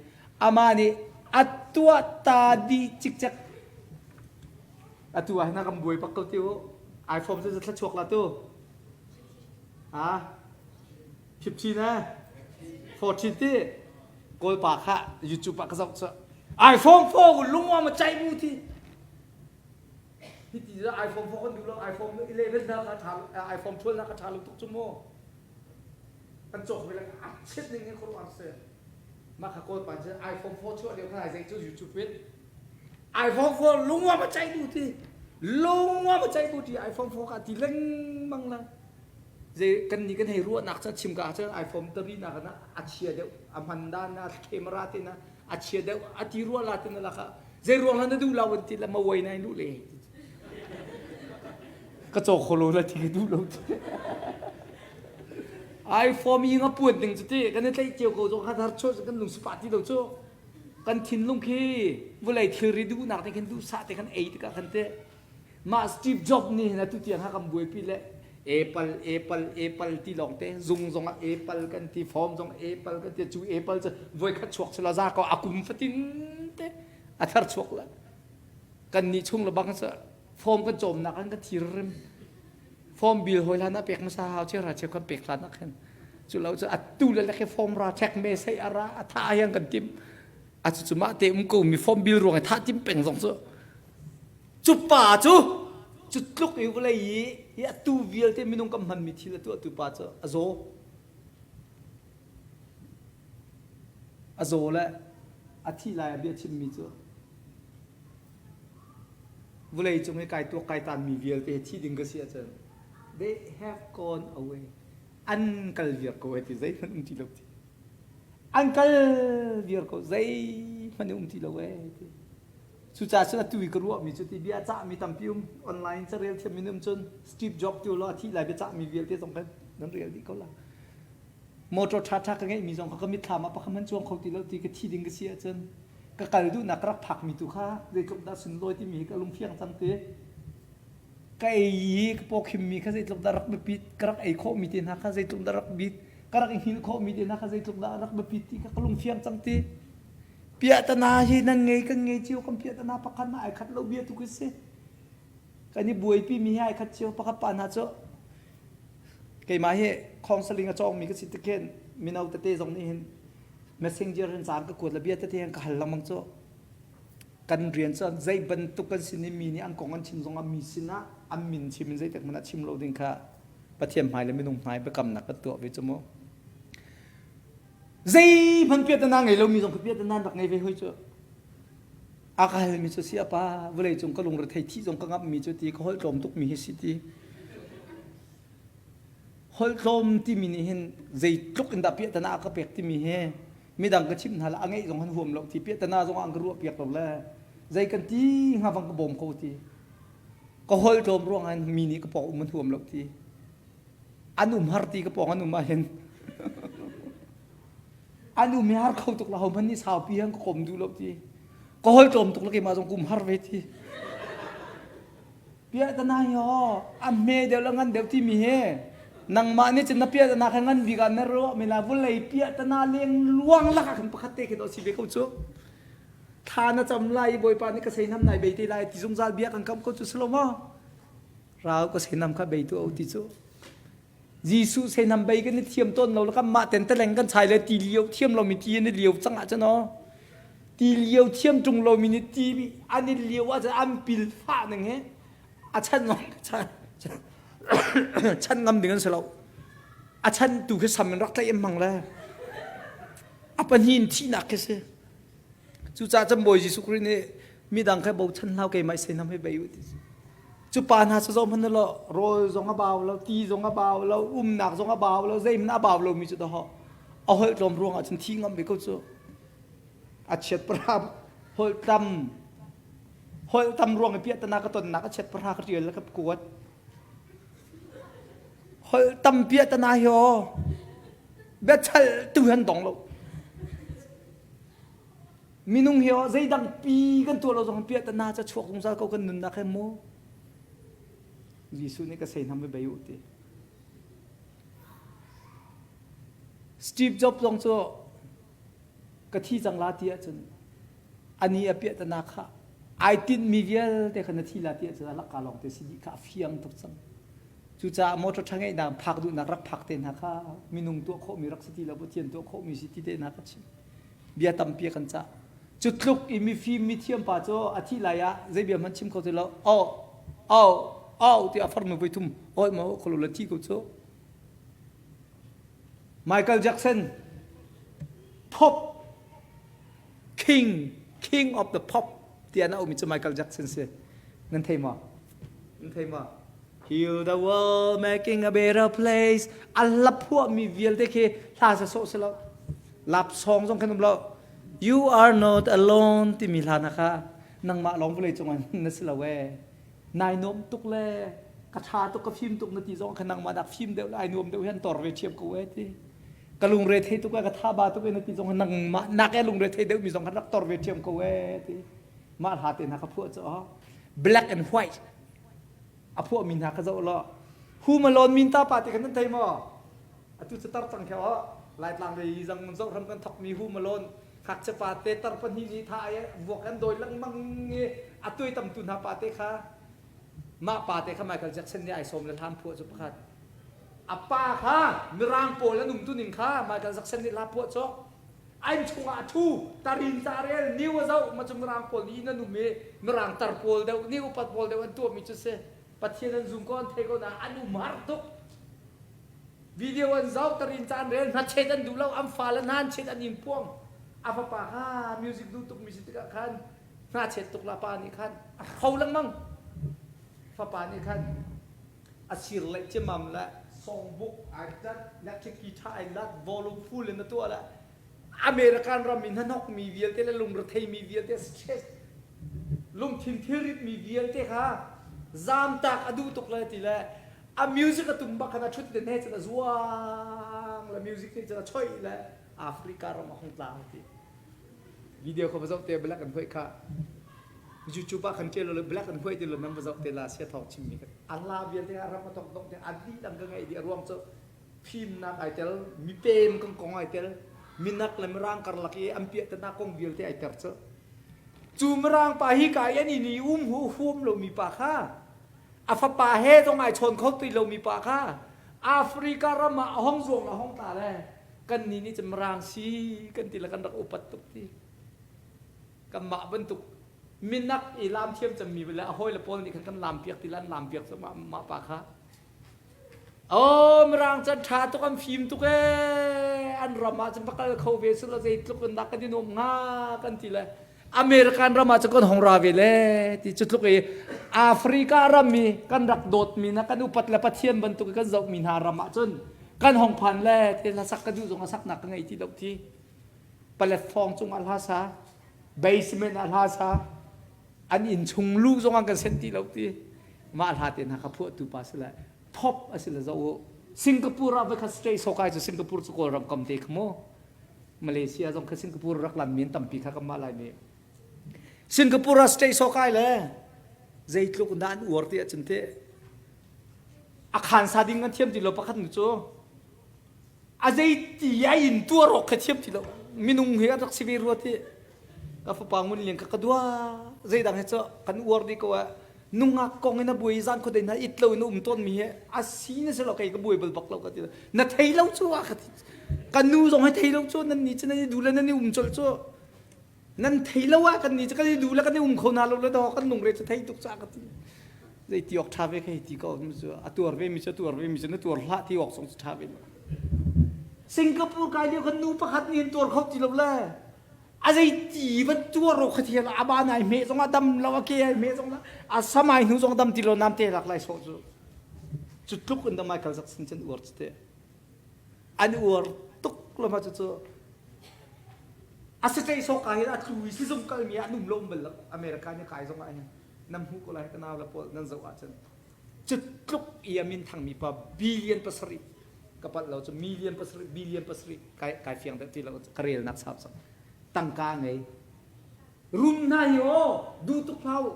amah nih a tuah ta dih cikcek atu ah hin a kan buai bak ko ti u iPhone cu thla chuak la tu ha 15 eh 14 ti kawlpa kha YouTube ah ka zoh cu iPhone 4 lungwa ma chai bu ti hiti iPhone 4 kan duh lo iPhone 11 na kha tha iPhone 12 na kha tha lo tuk cu mu kan cawk ve le a chet ning in khuaruah si Mah kha kawl pa cu iPhone 4 chuah lio khan ai zei cu YouTube in iPhone 4 lungwa ma chai bu ti lungwa ma chai bu ti iPhone 4 ka ti lengmang la zei kan ni kan hei ruahnak ca chim ka cun iPhone tari na kana a chia deuh a hman dan na camera te na a chia deuh a ti ruah la te na la kha zei ruang la na duh lo an ti la ma wai nai lu le ka caw kholo la ti ka duh lo ti iPhone i nga puan ding cu ti kan i tlaih cio ko zong kha thar chuah kan lung si ti lo cu kan thinlung khi vulei thilri duhnak te khin duhsah te khan ei tikah khan te mah Steve Jobs nih hin atu tiang ha kan buaipi le Apple Apple Apple ti lawng te zung zong ah Apple kan ti form zong Apple kan ti cu Apple cu voikhat chuak sila za ko a kum fatin te a thar chuak la kan nih chung le bang form kan cawmnak an kan thir rim form bil hoi hlan ah pek hmasa hau che ra che kan pek hlan ah khan cu lo cu atu le le form ra check me sei ara a tha hian kan tim a cu cu mah te um ko mi form bil ruang i tha tim peng zong cu cu pa cu cu tluk i vawlei i i atu vialte minung kan hman mi thil atu atu pa cu a zaw a zaw le a thi lai a bia chim mi cu Vawlei cung i kai tuak kai tanmi vialte thi ding ka si ahcun they have gone away. An kal viar ko ai ti zeihmanh um ti lo ti. An kal viar ko zeihmanh um ti lo ee ti. Cucaah cun atu i ka ruahmi cu ti bia cahmi tampi um online carel thiammi um cun Steve Jobs ti law a thih lai bia cahmi vialte zong khan nan rel dih ko la. Motor ṭhaṭha ka ngeihmi zong kha ka mitthlam ah pakhat hmanh cuang kho ti lo ti ka thi ding ka si ahcun ka kal duhnak ka rak phakmi tu kha zeitluk dah sunlawi timi hi ka lungfiang cang ti ka ei i ka pawkhimmi kha zeitluk dah rak biapit ka rak ei khawhmi te hna kha zeitluk dah rak bit ka rak i hngilh khawhmi te hna kha zeitluk dah rak biapit ti kha ka lungfiang cang ti piahtana hi nan ngei kan ngei cio kan piahtana pakhat na ai khat lo bia tu khi si kan i buaipi mi hi ai khat cio pakhat pa hna cu keimah hi counseling a cawngmi ka si tikhin mino tete zong nih hin messenger in caan ka kuat le bia tete hin ka hal lengmang cu kan rian cu zei bantuk kan sin i mi nih an kong an chim zongah mi sinah an min chim in zeitik hmanh ah chim lo ding kha Pathian hmai le minung hmai biakamnak kan tuah ve cu mu zeihmanh piahtana ngei lomi zong kha piahtana rak ngei ve hoi cu a ka halmi cu si apa vawlei cung ka lungrethei thih zong ka ngamhmi cu ti ka holh tlawm tukmi hi si ti Holh tlawm timi nih hin zeitluk in dah piahtana a ka pek timi hi midang ka chimh hna le a ngeih zong han huam lo ti piahtana zong an ka ruah piak lo le zei kan ti hnga vang ka bawm ko ti. Ka holh tlawm ruangah mi nih ka pawng um an huam lo ti. An um har ti ka pawng an um ahhin. An um hi har kho tuk la ho hmanh nih saupi han ka kom duh lo ti. Ka holh tlawm tuk la keimah zong ka um har ve ti. Piahtana hi ho a hme deuh le ngan deuh timi hi nangmah nih cun na piahtana kha ngan bik ah na ruah men lai vawlei piahtana leng luang lak ah khan pakhat te khi dawh si ve ko cu. Thla na cam lai i Bawipa nih ka seinam nai bei te lai ti zungzal bia kan kamh ko cu si lo maw? Rau ka seinam kha bei tu o ti cu. Jesuh seinam bei kan i thiam tawn lo le kan mah ten teleng kan chai le ti lio thiam lomi ti an i lio cang ah cun aw ti lio thiam ṭung lomi nih ti an i lio ah cun an pil fah ning hi a chan ngam chan ngam ding an si lo a chan tu khi sam in rak tlaih in hmang le a pahnih in thihnak khi si Cucaah cun Bawi Jesuh Khrih nih midang kha bochan hlah keimah seinam hi bei u ti. Cu pa hna cu zoh hmanh law rawl zong a bau lo, ti zong a bau lo, umnak zong a bau lo, zeihmanh a bau lomi cu dahawh. A holh tlawm ruangah cun thi ngam ve ko cu. A chiat pahra holh tam holh tam ruang i piahtana ka tonnak a chiat pahra ka ṭial le ka kuat. Holh tam piahtana hi aw biachal tu han dong lo. Minung hi aw zeidang pi kan tuah lo zong piahtana ca chuak zungzal ko kan nunnak he mu. Jesuh nih ka seinam ve bei u ti. Steve Jobs zong cu ka thi cang la ti ahcun ani a piahtana kha ai tinhmi vialte kha na thi la ti ahcun a lakka lawng te si dih kha a fiang tuk cang. Cucaah motor ṭha ngeihnak phak duhnak rak phak te hna kha minung tuah khawhmi rak si ti lo Pathian tuah khawhmi si ti te hna ka chim. Bia tampi a kan cah. Cu tluk i mifim mithiam pa cu a thih lai ah zei bia hmanh chim kho ti lo. Au, au, au tiah a farnu voi thum oi ma kholo la thi ko cu. Michael Jackson pop king king of the pop tiah na aumi cu Michael Jackson si. Nan thei maw? Nan thei maw? Heal the world, making a better place. A hla phuahmi vialte khi hla sa sawh si lo. Lap song zong khan um lo. You are not alone timi hla na kha nangmah lawng vawlei cungah na si lo ee. Nai nuam tuk le ka tha tuk ka fim tuk na ti zong kha nangmah nak fim deuh le ai nuam deuh hian tor ve thiam ko ee ti. Ka lungre thei tuk ee ka tha ba tuk ee na ti zong nangmah nak ee lungre thei deuh mi zong khan rak tor ve thiam ko ee ti. Mah hla te hna ka phuah cu black and white a phuahmi hna kha zoh law Home Alone min ta pa ti khan nan thei maw? Atu cu tar cang kheo Laitlang lei zang zoh ram kan thokmi Home Alone ngakchia pa te tar pahnih nih tha ai vuak an dawi lengmang i a tuai tam tu hna pa te kha mah pa te kha Michael Jackson nih ai sawm le hlam phuah cu pakhat a pa kha mirang pawl an um tu ning kha Michael Jackson nih hla phuah cu An chungah a ṭhu, tarin carel, niu a zoh, ma cu Mirang pawl nih inn an um i Mirang tar pawl deuh nih upat pawl deuh an tuahmi cu si. Pathian an zum ko, an thei ko nain an um har tuk. Video an zoh, tarin ca an rel, hnachet an duh lo, an fale hna an chet an in puang. A fapa kha music duh tukmi si tikah khan hnachet tuk la pa nih khan a hro lengmang. Fapa nih khan a sir leh ciammam le songbook ai tat electric guitar ai lat volume full in a tuah le American ram in hnahnokmi vialte le lungretheimi vialte stress lungthin thilritmi vialte kha zamtak a duh tuk le ti le a music a tum bak khan a ṭhut den he cun a zuang le music nih cun a choih le Africa ram a hung tlang ti Video kha va zoh te black and white kha YouTube ah khan ṭial lo black and white ti lo nan va zoh te la sia thawng chimmi kha a hla vialte a ram a tok dong te a dih dang ka ngaih dih a ruang cu fimnak ai tel mipem kan kong ai tel minak le mirang karlak i an piahtana kong vialte ai ter cu cu mirang pa hi ka i an in i um hu huam lomi pa kha a fapa he zong ai chawn kho ti lomi pa kha Africa ram ah a hong zuang a hong tla le Kannih nih cun Mirang si kan ti le kan rak upat tuk ti. Kanmah bantuk minak i laam thiam cemmi le a hawile pawl nih khan kan laam piak ti le an laam piak cu mah, mah pa kha. Oh, Mirang cu an ṭha tuk, an fim tuk ee. An ram ah cun va kal kho ve sila zeitluk in dah kan i nuam hnga kan ti le American ram ah cun kan hong ra ve le ti cu tluk i Africa ram i kan rak dawtmi na kan upat le Pathian bantuk i kan zohmi hna ram ah cun kan hong phan le ti hlasak ka duh zong a saknak ka ngei ti lo ti platform cungah hla sa basement ah hla sa an inn chung lu zong an kan senh ti lo ti. Mah hla te hna kha phuahtu pa si le top a si le zoh u. Singapore ah voikhat stay sokai cu Singapore cu Kawlram kam te kha mu. Malaysia zong kha Singapore rak lan mi an tampi kha kan mah lai mi. Singapore ah stay sokai le zeitluk dah an uar ti ahcun te a khan sa ding an thiam ti lo pakhat nu cu a zeiti a in tuar awk kha thiam ti lo minung hi an rak si ve rua ti ka fapa ngun lian ka ka dua zeidang he cu kan uar dih ko ah nungak kong in a buai zan khuadei na it lo in um tawn mi he a si na si lo kei ka buai bal bak lo ka ti na thei lo cu a ka ti kan nu zong he thei lo cu nan ni cu nan i du le nan i um colh cu nan thei lo ah kan ni cu kan i du le kan i um kho na lo le do kan lungre cu thei tuk ca ka ti zei ti awk ṭha ve kha ti ko cu a tuar ve mi cu a tuar ve mi cu na tuar hlah ti awk zong cu ṭha ve Singapore kai lio khan nu pakhat nih an tuar kho ti lo le a zei ti van tuar ro kha thial a ba nai hme zong a dam lo a ke ai hme zong a samai hnu zong dam ti lo nam te lak lai so cu cu tluk in da Michael Jackson cun uar cu te an uar tuk lo ma cu cu a si so ka hin a tlu i sizung kal mi an um lo um bal lo America ni kai zong ah hin nan hmuh ko lai ka nau le pawl nan zoh ahcun cu tluk i a min thangmi pa billion pasarih ka palh lo cu million pasarih billion pasarih kai kai fiang deuh ti lo ka relnak sau cang tangka ngei rum hna hi aw duh tuk hlah u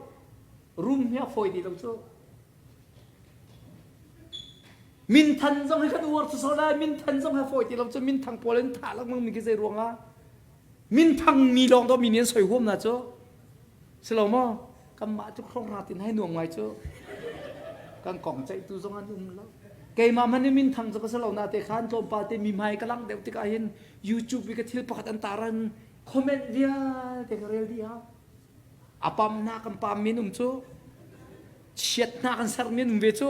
rum hi a fawi ti lo cu Minthan zong hi kan uar cu lai minthan zong hi fawi ti lo cu minthang pawl in thah lengmang mi khi zei ruangah minthang mi lawng do mi nih an soi huam na cu si lo maw kanmah cu khrong ra tin hai nuam ngai cu kan kong ceihtu zong an um lo keimah hmanh in minthang cu ka si lo na te khan tlawmpal te mi hmai ka lang deuh tikah hin YouTube i ka thil pakhat an taran comment vialte ka rel dih ha A pam hna kan pam min um cu. Chiat hna kan ser min um ve cu.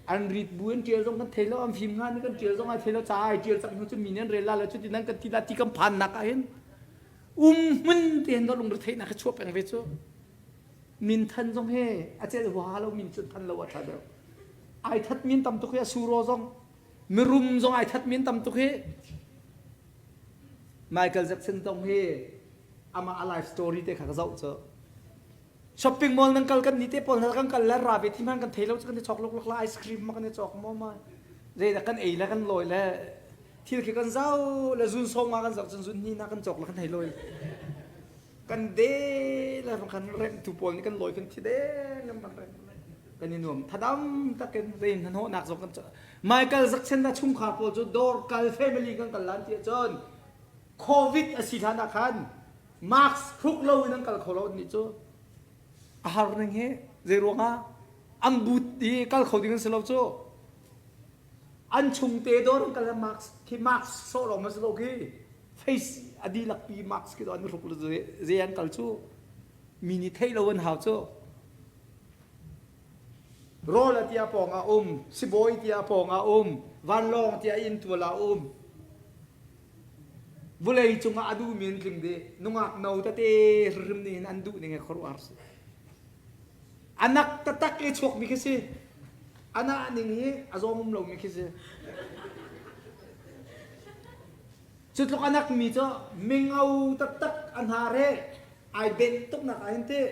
An rit bu in ṭial zong kan thei lo, an fim nga nih kan ṭial zong ai thei lo, ca ai ṭial cang hnu cu mi nih an rel la lo cu ti nan kan ti la ti kan phan nak ah hin um hmun te hin lungre theihnak hi chuah peng ve cu. Min than zong he a celh huaha lo min cu than lo a ṭha deuh. Ai that min tam tuk hi a suro zong mirum zong ai that min tam tuk hi Michael Jackson zong hi amah a life story te kha ka zoh cu shopping mall nan kal kan ni te pawl hna kan kal le ra ve thi hman kan thei lo cu kan i chok luk la ice cream ma kan i chok mo ma zeidah kan ei le kan lawi le thil khi kan zau le zun song ma kan zoh cun zun ni na kan chok le kan hei lawi kan de le kan rem tu pawl nih kan lawi kan thi de kan kan rem kan i nuam thadam takin zein hnahnawhnak zong kan Michael Jackson na chungkhar pawl cu dawr kal family kan kal lan ti ahcun COVID a si hlan ah khan mask hruk lo in an kal kho lo nih cu a har ning hi zei ruangah an but i kal kho ding an si lo cu an chungte dawr an kal mask khi mask sawh lawng ma si lo khi face a dihlak pi mask khi an hruk lo zei an kal cu mi nih theih lo an hau cu Rawl a tia pawng ah um, sibawi tia pawng ah um, vanlawng tia inntual ah um. Vulei cungah a duhmi an tling dih. Nungak no tete hrim nih hin an duh ning he khuaruahhar si. Anak taktak i chuakmi khi si. Anah ning hi a zawm um lomi khi si. Cu tluk anak mi cu mingo taktak a hnar he ai benh tuknak ah hin teh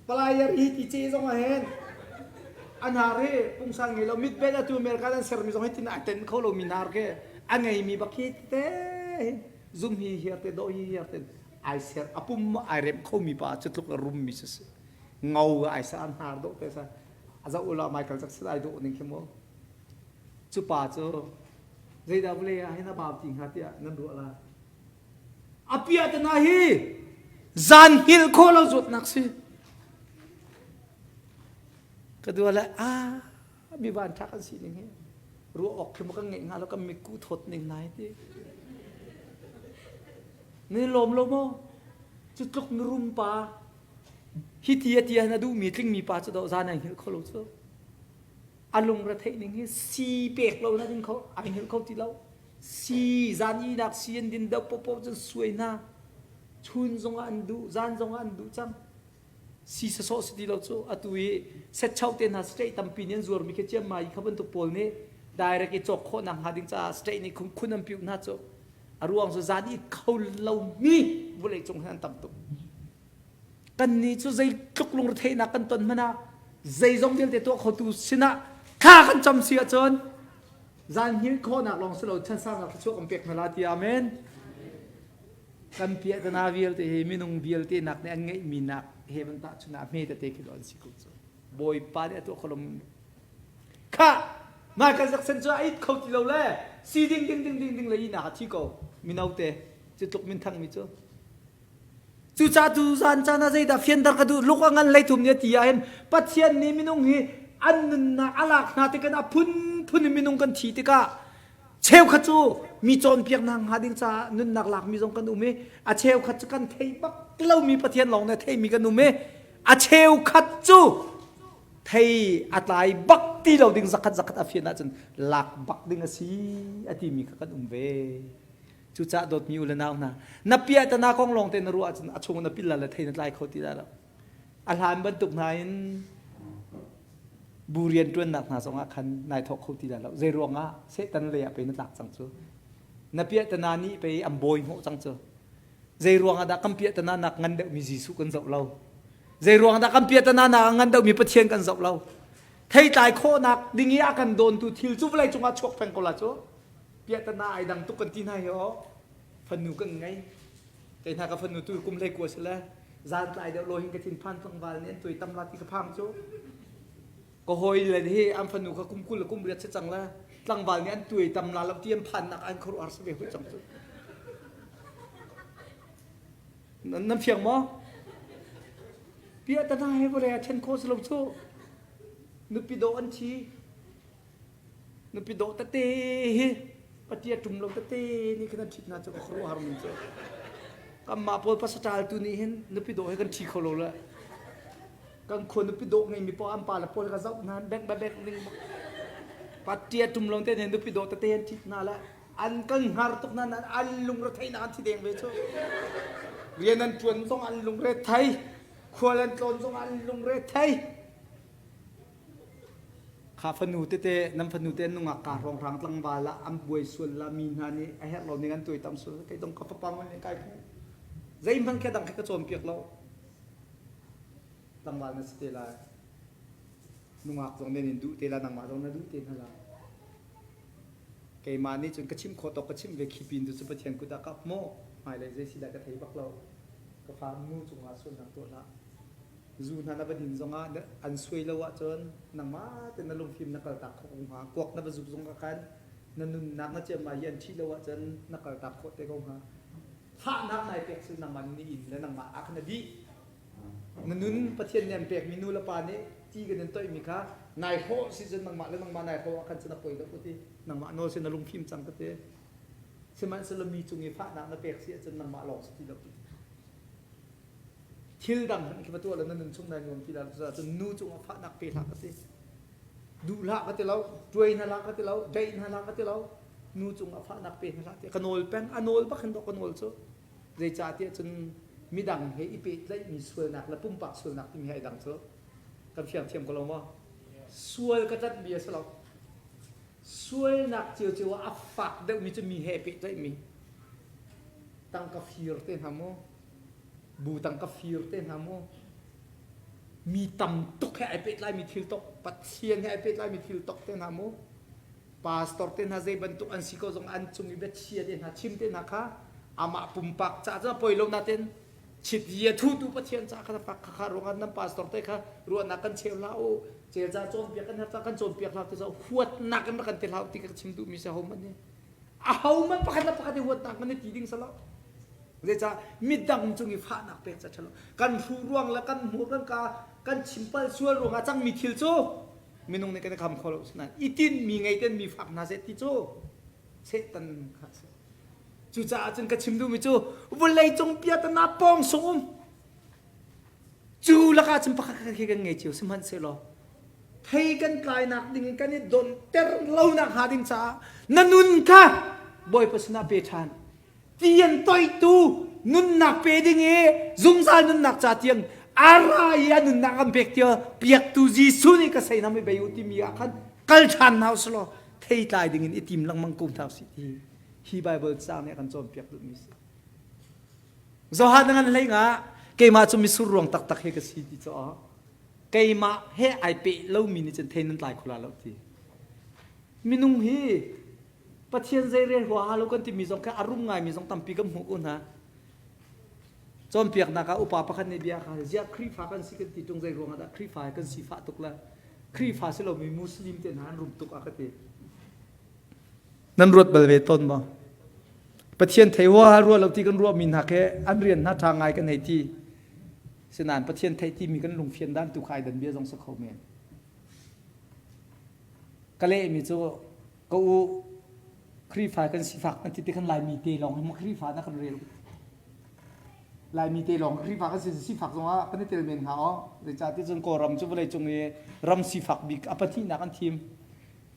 Palai hi ti ce zong ah hin a hnar hi pungsan ngei lo mitbet atu America an sermi zong hi tin a ten kho lo mi hnar khi a ngeimi bak hi te zum hi hiar te do hi hiar te ai ser a pum ai rem kho mi pa cu tluk a rum mi si si ngau ai sa an hnar do te sa a zoh ula Michael Jackson ai do ning khi mu cu pa cu zeidah vle ah hin a bau ti hnga tiah nan ruah la A piahtana hi zan hngilh khawh lo zawtnak si. Ka dua le a mi van ṭha kan si ning hi ruah awk khi maw kan ngeih hnga lo kan mitku thawt ning nai ti. Ni lawm lo maw? Cu tluk mirum pa hi ti a tia na duhmi tlingmi pa cu do zan ai hngilh kho lo cu. A lungre theih ning hi si pek lo na ding kho ai hngilh kho ti lo. Si zan ihnak si an din deuh popo cun suai hna. Chun zongah an duh, zan zongah an duh cang. Si sasawh si ti lo cu atu i setcho te hna state tampi nih an zuarmi khi ciammai kha bantuk pawl nih direct i cawk khawhnak hnga ding caah state nih khun an piuh hna cu a ruang cu zan i kho lomi vawlei cung hin an tam tuk. Kannih cu zeitluk lungretheihnak kan ton hmanh ah zeizong vialte tuah khotu sinah thla kan cam si ahcun zan hngilh khawhnak lawng si lo chansangnak thluachuah kan pek hna la ti amen. Kan piahtana vialte hi minung vialte nak nih an ngeihmi nak he van tahchun ah hme tete khi an si ko cu. Bawipa nih a tuah kho lo Khah! Michael Jackson cu a it kho ti lo le si ding ding ding ding ding le ihnak a thi ko. Mino te cu tluk minthang mi cu. Cucaah tu zan caan ah zeidah fianter ka duh luk a ngan hleithum nih a ti ahhin Pathian nih minung hi an nunnak a lak hna tikah a phunphun in minung kan thi tikah cheukhat cu mi cawnpiaknak hnga ding caah nunnak lakmi zong kan um i a cheukhat cu kan thei bak lomi Pathian lawng nih a theimi kan um i a cheukhat cu thei a tlai bak ti lo ding zakhat zakhat a fian ahcun lak bak ding a si a timi kha kan um ve. Cucaah dawtmi u le nau hna, na piahtana kong lawng te na ruah ahcun a chung na pil le thei na tlai kho ti lai lo. A hlan bantuk hna in bu rian ṭuannak hna zongah khan nai thawk kho ti lai lo. Zei ruangah Satan lei ah pei na tlak cang cu. Na piahtana nih pei an bawi hnawh cang cu. Zei ruangah dah kan piahtana nak ngan deuhmi Jesuh kan zoh lo. Zei ruangah dah kan piahtana nak ngan deuhmi Pathian kan zoh lo. Theitlai khawhnak ding i a kan dawntu thil cu vawlei cungah chuak peng ko la cu. Piahtana ai dang tuk kan ti hna hi aw. Fanu kan ngei. Kei hna ka fanu tu kum hlei kua si le zan tlai deuh lo hin ka thin phan tlangval nih an tuai tam la ti ka phang cu. Ka hawi le hi an fanu kha kum 20 le kum riat si cang le tlangval nih an tuai tam la lo ti an phan nak an khuaruahhar si ve hui cang cu. Nan fiang maw? Piahtana he vawlei ah then khawh si lo cu. Nupi dawh an thi. Nupi dawh tete hi patia ṭum lo tete nih khan an ṭhit hna cu ka khuaruahhar mi cu. Kanmah pawl pasaṭal tu nih hin nupi dawh hi kan ṭhi kho lo le. Kan khua nupi dawh ngeimi paoh an pa le pawl ka zoh hna bek ba bek ning patia ṭum lo te nih nupi dawh tete an ṭhit hna le an kan hngar tuk hna nain an lungre theihnak an thi deng ve cu. Rian an ṭuan zong an lungre thei, khual an tlawn zong an lungre thei. Kha fanu tete nan fanu te nungak ka hrawnghrang tlangval ah an buai sual la mi hna nih a herh lo ning an tuai tam sual kei dong ka fapa ngon nih kai phu zeihmanh khe dang khe ka cawnpiak lo tlangval na si te lai nungak zong nen in duh te la nangmah zong na duh te hna la keimah nih cun ka chim khawh tawk ka chim ve khi pin tu cu Pathian kut ah ka maw hmailei zei si dah ka thei bak lo ka fa nu cungah sualnak tuah hlah Zu hna na va din zongah an suai lo ahcun nangmah te na lungfim na kaltak khawh ko hnga. Kuak na va zuk zong ah khan na nunnak na ciammai hi an ṭhih lo ahcun na kaltak khawh te ko hnga. Fahnak nai pek cu nangmah nih inn le nangmah ah khan a dih. Na nun Pathian nih an pekmi nu le pa nih ti kan in toihmi kha nai hrawh si cun nangmah le nangmah nai hrawh ah khan cun a poi lo ka ti. Nangmah nawl si na lungfim cang ka ti. Sihmanhsehlaw mi cung i fahnak na pek si ahcun nangmah lawng si ti lo ti. Thil dang hmanh khi va tuah lo na nun chung nai nuam ti la cun nu cungah fahnak pe hlah ka ti. Duh hlah ka ti lo, tuai hna hlah ka ti lo, daih hna hlah ka ti lo. Nu cungah fahnak pe hna hlah ti ka nawl peng, a nawl bak hin dawh ka nawl cu. Zeicahtiah cun midang he i pehtlaihmi sualnak le pumpak sualnak timi he ai dang cu. Kan fiang thiam ko lo maw? Sual ka ṭanhmi a si lo. Sualnak ciocio ah a fak deuhmi cu mi he pehtlaihmi. Tangka fir te hna mu, bu tangka fir te hna mu, mi tam tuk he ai pehtlaimi thil tok, Pathian he ai pehtlaimi thil tok te hna mu, pastor te hna zei bantuk an si ko zong an cung i biachia te hna chim te hna kha amah pumpak ca cu poi lo natin chit yi a thutu Pathian ca kha fak kha ruangah nan pastor te kha ruahnak kan cheu hlah u cel ca cawnpiak kan herh ca kan cawnpiak hlah ti so huatnak in rak kan ti hlah ti ka chim duhmi si ho man ni ahohmanh pakhat le pakhat i huatnak man i ti ding salo zeicah midang cung i fahnak pek ca ṭhalo kan hru ruang le kan hmur kan ka kan chimpal sual ruangah cangmi thil cu minung nih kan i kham kho lo sinain i tinhmi ngei ten mi fak hna seh ti cu Satan kha a si cucaah cun ka chim duhmi cu vawlei cung piatana pawng sung um Cu lakah cun pakhat khat khi kan ngei cio sihmanhsehlaw thei kan tlainak ding in kan i donhter lonak hnga ding caah na nun kha Bawipa sinah pe ṭhan. Ti an toihtu nunnak pe ding i zungzal nunnak ca tiang a ra i a nunnak an pek tia piaktu Jesuh nih ka seinam i bei u timi ah khan kal ṭhan hna usih thei tlai ding in i tim lengmang ko hna usih ti hi Bible caang nih a kan cawnpiak duhmi si. Johan ngan hlei nga. Keimah cu misur ruang taktak hi ka si ti caah keimah he ai peh lomi nih cun thei nan tlai kho la lo ti. Minung hi Pathian zei rel huaha lo kan timi zong kha a rum ngaimi zong tampi kan hmuh ko hna. Cawnpiaknak ah upa pakhat nih bia kha ziah Khrihfa kan si kan ti ṭung zei ruangah dah Khrihfa kan sifah tuk le Khrihfa si lomi Muslim te hna an rum tuk a ka ti. Nan ruat bal ve tawn maw? Pathian thei huaha ruah lo ti kan ruahmi hna khi an rian hna ṭha ngai kan hei ti. Sinain Pathian theih timi kan lungfian dan tu kha ai dan bia zong si kho men. Ka lehmi cu ka u Khrihfa kan sifak kan ti ti kan Laimi te lawng hi Khrihfa na kan rel. Laimi te lawng Khrihfa kan si sifak zong ah kan i tel men hnga aw. Zeicahtiah cun Kawlram cu vawlei cung i ram sifak bik a pahnihnak an thim.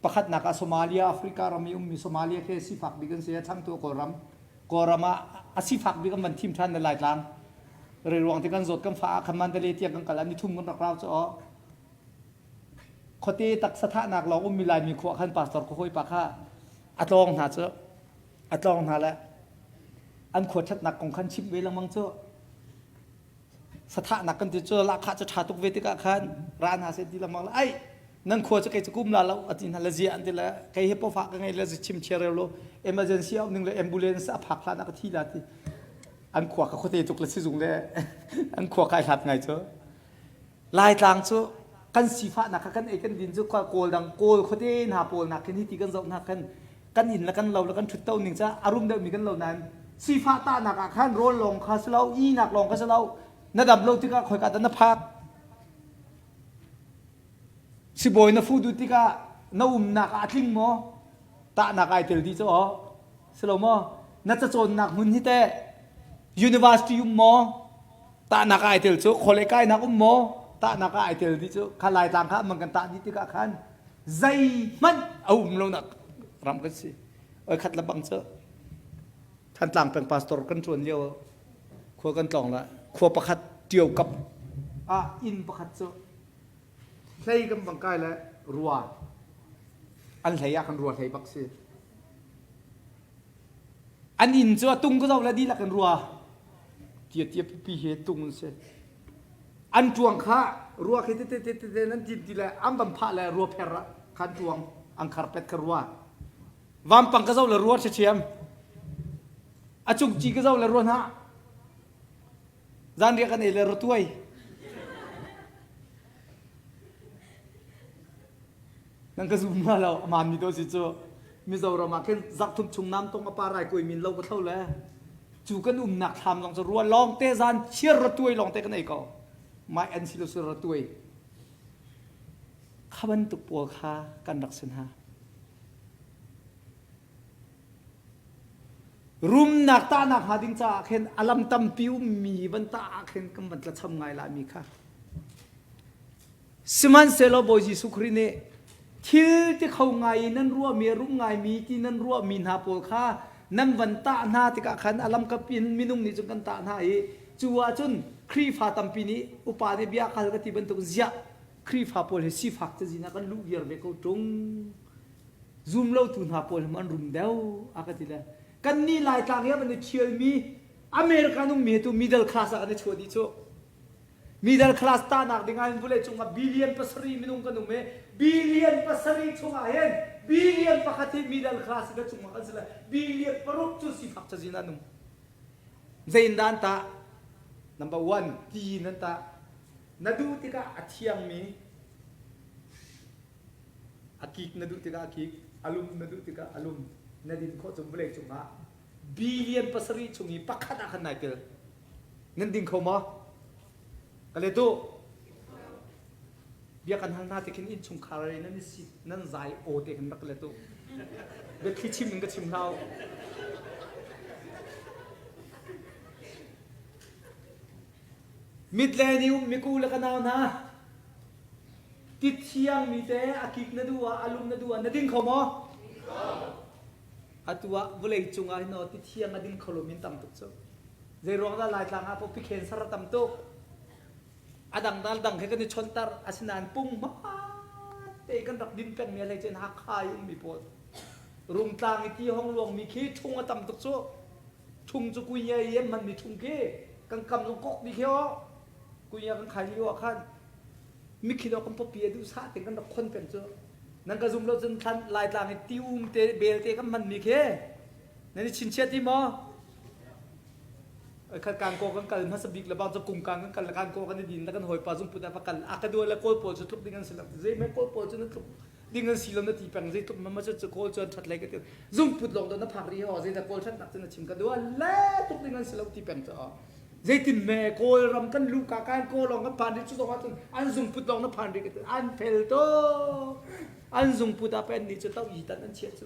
Pakhatnak ah Somalia, Africa ram i ummi Somalia khi sifak bik an si. A changtu Kawlram. Kawlram ah a sifak bik an van thim ṭhan na Laitlang. Rei ruang ti kan zawt kan fa ah khan Mandalay tiang kan kal ah nithum kan rak rau cu aw. Khuate taksa thahnak lawng ummi Laimi khua khan pastor ka hawipa kha a tlawng hna cu a tlawng hna le an khua ṭhatnak kong khan chimh ve lengmang cu sathahnak kan ti cu lahkhah cu ṭha tuk ve tikah khan ra hna seh ti lengmang le ai nan khua cu kei cu kum la lo a ti hna le zia an ti le kei hi pawfah ka ngei le chim chia rel lo emergency auh ning le ambulance a phak hlan ah ka thi la ti an khua ka khuate tuk le sizung le an khua kai hlat ngai cu Laitlang cu kan sifahnak kha kan ei kan din cu kawl dang kawl khuate hna pawl nak khin hi ti kan zoh hna khan kan inn le kan lo le kan ṭhutto ning ca a rum deuhmi kan lo nain sifah tahnak ah khan rawl lawng kha si lo ihnak lawng kha si lo na dam lo tikah khoika dah na phak sibawi na fuh duh tikah na umnak ah a tling maw tahnak ai tel dih cu aw si lo maw na cacawnnak hmun hi teh university um maw Tahnak ah ai tel cu khawle kainak um maw? Tahnak ah ai tel dih cu kha Laitlang kha amang kan tah dih tikah khan zeihmanh a um lonak ram kan si. Oi khat le bang cu Thantlang peng pastor kan ṭuan lio khua kan tlawng la khua pakhat ṭio kap ah inn pakhat cu hlei kan bang kai le rua an hlei ah kan rua hlei bak si. An inn cu a tung ka zoh le dihlak in rua tia tia pipi he tung an si. An ṭuang kha rua khi tete tete te nan tin ti le an van phah le rua pher ah khan ṭuang an kharpet kha rua. Vampang ka zoh le rua ṭhiaṭhiam. A cungci ka zoh le rua hnah. Zanriah kan ei le ratuai. Nan ka zum ma lo aman mi to si cu Mizoram ah khin zarhthum chung nam tong a pa rai kuai min lo ka thlo le cu kan umnak thlam zong cu rua lawng te zan chiar ratuai lawng te kan ei ko mai an si lo si ratuai kha bantuk pawl kha kan rak sin ha Rumnak tahnak hnga ding caah khin a lam tampi ummi van tah ah khin kan van tlacham ngai la mi kha. Sihmanhsehlaw Bawi Jesuh Khrih nih thil ti kho ngai i nan ruahmi a rum ngaimi ti nan ruahmi hna pawl kha nan van tah hna tikah khan a lamkap in minung nih cun kan tah hna i cu ahcun Khrihfa tampi nih upa nih bia ka hal ka ti bantuk ziah Khrihfa pawl hi sifak cazin ah kan luh viar ve ko ṭung. Zumlotu hna pawl hi an rum deuh a ka ti le kannih Laitlang hi an i ṭhialmi American ummi hi tu middle class ah kan i chuah dih cu. Middle class tahnak ding ah hin vawlei cung ah billion pasarih minung kan um i billion pasarih chungah hin billion pakhat hi middle class ka cungah kan si le billion paruk cu sifak cazin an um. Zei in dah an tah? Number one, ti in an tah. Na duh tikah a thiangmi A kik na duh tikah a kik, a lum na duh tikah a lum. Na din khawh cun vawlei cungah billion pasarih chung i pakhat ah khan nai tel. Nan ding kho maw? Ka let u. Bia kan hal hna te khin innchungkhar in nan i sit nan zai aw te khin rak let u. Biathli chim in ka chim hlah u. Mit le ni um miku le ka nau hna. Ti thiangmi te a kik na duh ah a lum na duh ah na ding kho maw? Atu ah vawlei cung ah hin aw ti thiang a ding kho lomi an tam tuk cu. Zei ruang dah Laitlang ah pikhen sar a tam tuk. A dang dal dang he kan i chontar asinain pung hmaan te kan rak din pengmi a hleice in Hakha i ummi pawl. Rungtlang i ti hong luangmi khi ṭhung a tam tuk cu. Ṭhung cu kui i an hmanmi ṭhung khi. Kan kam zong kok dih khi aw. Kunya kan khai lio ah khan mikhi dawh kan pawpi a duh sah te kan rak khon peng cu. Nan ka zum lo cun thlan Laitlang i ti um te bel te kan hman mi khi nan i chinchiah ti maw? Khat kan ko kan kal hmasa bik le bang cu kum kan kan kal kan ko kan i din kan hawipa zung put ah va kal a ka dual le kawl pawl cu tluk ding an si lo zei me kawl pawl cu na tluk ding an si lo na ti peng zei tluk ma cu kawl cu an that lei ka ti zung put lawng do na phak ri ho zei da kawl that nak cu na chim ka dual le tluk ding an si lo ti peng cu zeitin me kawlram kan lu ka kan kawl lawng kan phan ri cu zong ahcun an zungput lawng na phan ri ka ti an fel to an zungput ah pen ni cu to yi tan an chiah cu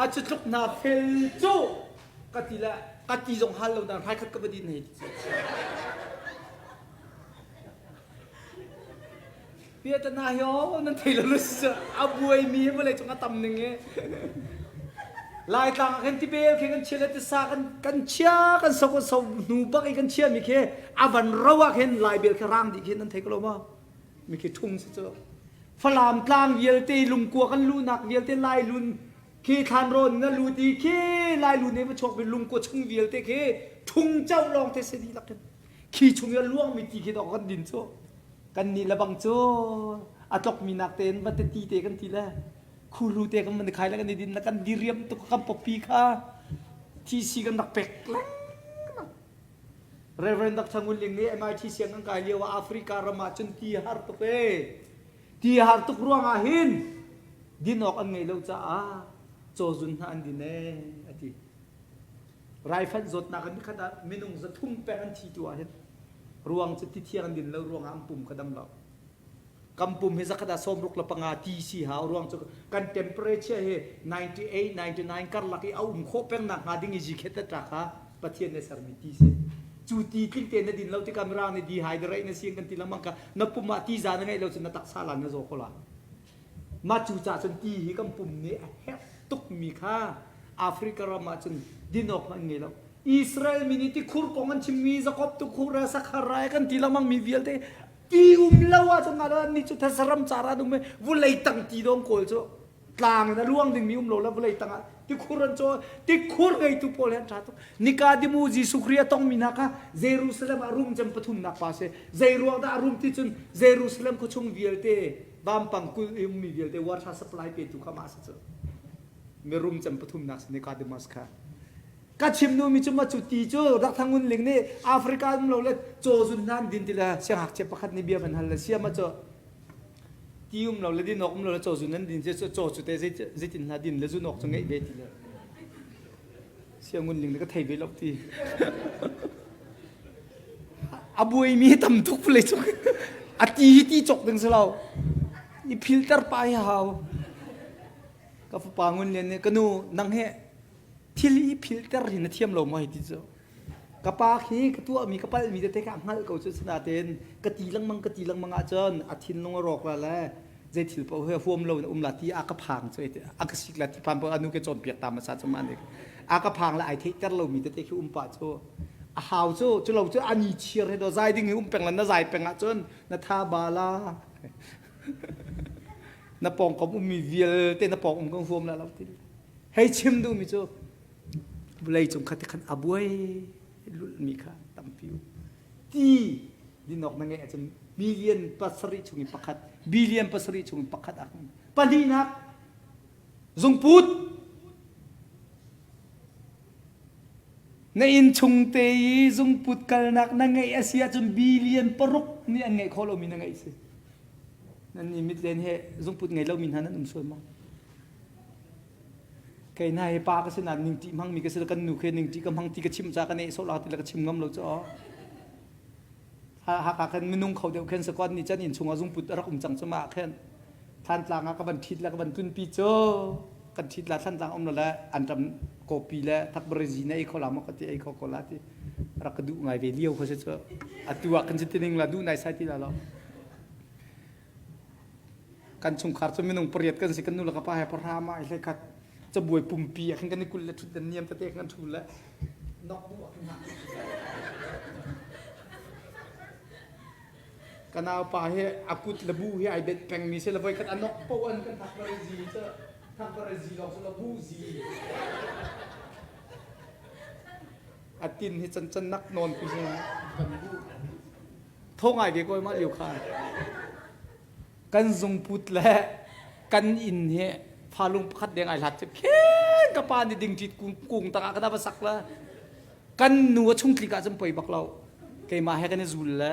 a cu tluk na fel cu ka ti le ka ti zong hal lo dan hrai khat ka va din hei ti Piatana hi aw nan thei lo na si a buaimi hi vawlei cung a tam ning i Laitlang ah khan tibel khi kan chia le tisa kan kan chia kan so kan so hnu bak i kan chia mi khi a van ro ah khin Laibel khi rang dih khin nan thei ko lo maw mi khi ṭhung si cu Falam tlang vialte lungkua kan luhnak vialte Lailun khi thlanrawn na lut i khi Lailun i va chuak mi lungkua chung vialte khi ṭhung cauh lawng te si dihlak khin khi chung i a luangmi ti khi dawh kan din cu kan nih le bang cu a tlokmi nak tein va te ti te kan ti le khulu te kan van khai le kan i din le kan diriam tuk kan pawpi kha thisi kan rak pek lengmang Reverend Dr. Ngun Ling nih MIT siang kan kai lio ah Africa ram ah cun ti har tuk e ti har tuk ruang ah hin din awk an ngei lo caah cawzun hna an din e ati raifanh zawtnak in nikhat ah minung 300 peng an thi tu ah hin ruang cu ti thiang an din lo ruangah an pum kha dam lo kan pum hi zakhat ah 65 ti si hau ruang cu kan temperature hi 98 99 karlak i a um khawh peng nak hnga ding i zikhet le ṭa kha Pathian nih sermi ti si cu ti tling te na din lo tikah mirang nih dehydrate na si kan ti lengmang kha na pum ah ti za na ngeih lo cun na taksa lan na zaw kho la mah cu ca cun ti hi kan pum nih a herh tukmi kha Africa ram ah cun din awk hmanh ngei lo Israel mi nih tikhur kong an chimmi Jakob tukhur le Sakhar rai kan ti lengmang mi vialte ti um lo ahcun nga lo annih cu thasaram car ah an um i vulei tang ti dawng kawl cu tlang in a luang dingmi um lo le vulei tang ah tikhur an caw tikhur ngeitu pawl he an ṭha tuk Nikadimu Jesuh Khrih a tongmi hna kha Jerusalem ah rum cem pathumnak pa si zei ruang dah a rum ti cun Jerusalem khuachung vialte vampang kul i ummi vialte water supply petu kha mah si cu mirum cem pathumnak si Nicodemus kha ka chim nu mi cu ma cu ti cu rak thangun ling nih Africa um lo le caw zun hna an din ti le siangngakchia pakhat nih bia van hal le sia ma cu ti um lo le din awk um lo le caw zun an din cu caw cu te zeitin hna din le zun awk cu ngeih ve ti le siangun ling le ka thei ve lo ti a buaimi tam tuk vawlei cung a ti hi ti cawk ding si lo i filter pa hi hau ka fapa ngun lian nih ka nu nang he thil i filter hi na thiam lo maw hei ti cu ka pa khi ka tuahmi ka palhmi tete kha hngalh ko cu sinain ka ti lengmang ka ti lengmang ahcun a thinlung a rawk la le zei thil paoh he huam lo in um la ti a ka phang cu a ka sik la ti phan paoh anu ke cawnpiak ta hmasa cu mah nih a ka phang le ai theihter lomi tete khi um pah cu a hau cu cu lo cu ani chir he do zai ding hi um peng la na zai peng ahcun na tha ba la na pawngkam ummi vialte na pawng um kan huam la lo ti hei chim duhmi cu vawlei cung kha ti khan a buai lulhmi kha tampi um ti dinawk na ngeih ahcun million pasarih chung in pakhat billion pasarih chung in pakhat ah pahnihnak zungput na inn chung te i zungput kalnak na ngeih a si ahcun billion paruk nih an ngeih khawh lomi na ngeih si nan nih mitlen he zungput ngei lomi hna nan um sual maw Kei hna hi pa ka si nain ningṭih hmangmi ka si kan nu khi ningṭih ka hmang ti ka chim ca ka neh sawh la ti le ka chim ngam lo cu aw. Hakha khan minung kho deuh khin sakon nih chan inn chungah zungput a rak um cang cu mah khin Thlantlang ah ka van ṭhit le ka van tlunpi cu kan ṭhit la Thlantlang um lo le anṭam kawpi le thakbarizi na ei kho la maw ka ti ei kho ko la ti rak ka duh ngai ve lio kho si cu atu ah kan si tining la duh nai sai ti la lo Kan chungkhar cu minung pariat kan si kan nu le ka pa he pahra ma i hlei khat cabuai pumpi ah khan kan i kul le ṭhut dan niam tete kan ṭhu le nok bu ah khan ka naupa hi a kut le bu hi ai benh pengmi si le voikhat a nok po an kan thak bari zi cu. Thangpar zi lawng cu la bu zi. A tin hi can can nak nawn ku si kan bu. Tho ngai ve ko ma liu kha. Kan zungput le kan inn hi falung pakhat deng ai hlat cu khen ka pa nih dingṭit kung kung tangah ka da va sak la. Kan nu a chung tlik ah cun poi bak lo. Keimah he kan i zul le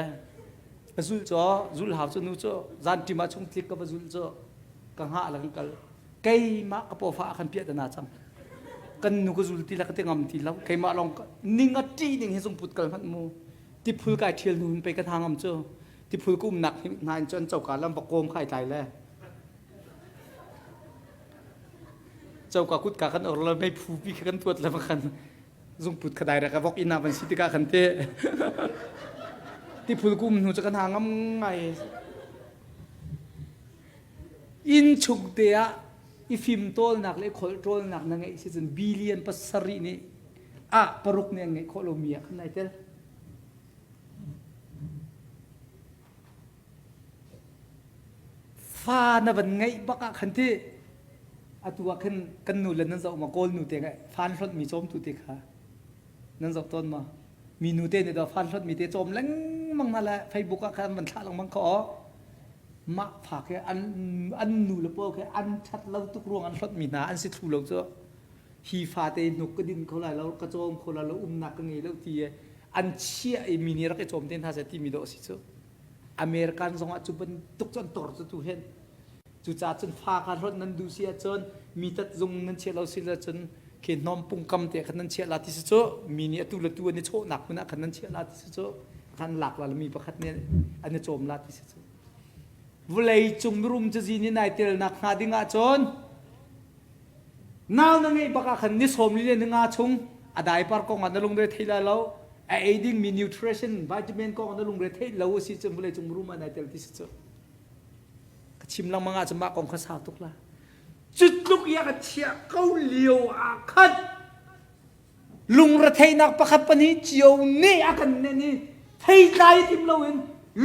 ka zul cu zul hau cu nu cu zan ṭim ah chung tlik ka va zul cu ka hngah le kan kal keimah ka pawfa ah khan piah tana cang kan nu ka zul ti le ka ti ngam ti lo keimah lawng ning a ṭih ning hi zungput kal hmanh mu tiphul kai ṭhial hnu hin pei ka hna ngam cu tiphul ka umnak hna in cun coka lam va kawm khai tlai le coka kutka kan or le mei phu pi kha kan tuat le khan zungput kha direct a vok inn ah van si tikah khan te tiphul kum hnu cu kan ha ngam ngai inn chung te ah i fim tawlnak le kholh ṭawlnak na ngeih si cun billion pasarih nih ah paruk nih an ngeih khawh lomi ah khan nai tel Fa na van ngeih bak ah khan ti atu ah khan kan nu le nan zoh ma kawl nu te fa an hlonh mi cawmtu te kha nan zoh tawn ma mi nu te nih dah fa an hlonh mi te cawm lengmang hna le Facebook ah khan van thlah lengmang kha aw mah fa khi an an nu le pawl khi an that lo tuk ruang an hlonh mi hna an si thlu lo cu hi fa te hnuk ka din kho lai lo ka cawm kho lai lo umnak ka ngei lo ti an chiah i mi nih rak i cawm te hna seh timi dawh a si cu American zongah cu bantuk cu an tor cu tu hen cucaah cun fa kha hlawt nan duh si ahcun mi tat zung nan chiah lo si cun khi hnawm pungkam te khan nan chiah la ti si cu mi nih atu le tu an i chawhnak hmun ah khan nan chiah la ti si cu khan lak la mi pakhat nih an i cawm la ti si cu vulei cung mirum cazi nih nai telnak hnga ding ahcun Nau na ngeih bak ah khan ni sawm li le ni nga chung a diaper kong ah na lungre thei lai lo. A ei dingmi nutrition vitamin kong ah na lungre thei lo a si cun vawlei cung rum ah nai tel ti si cu. Ka chim lengmang ah cun mah kong kha sau tuk la. Cu tluk i a ka chiah ko lio ah khan lungretheihnak pakhat pahnih cio nih a kan nen i theitlai tim loin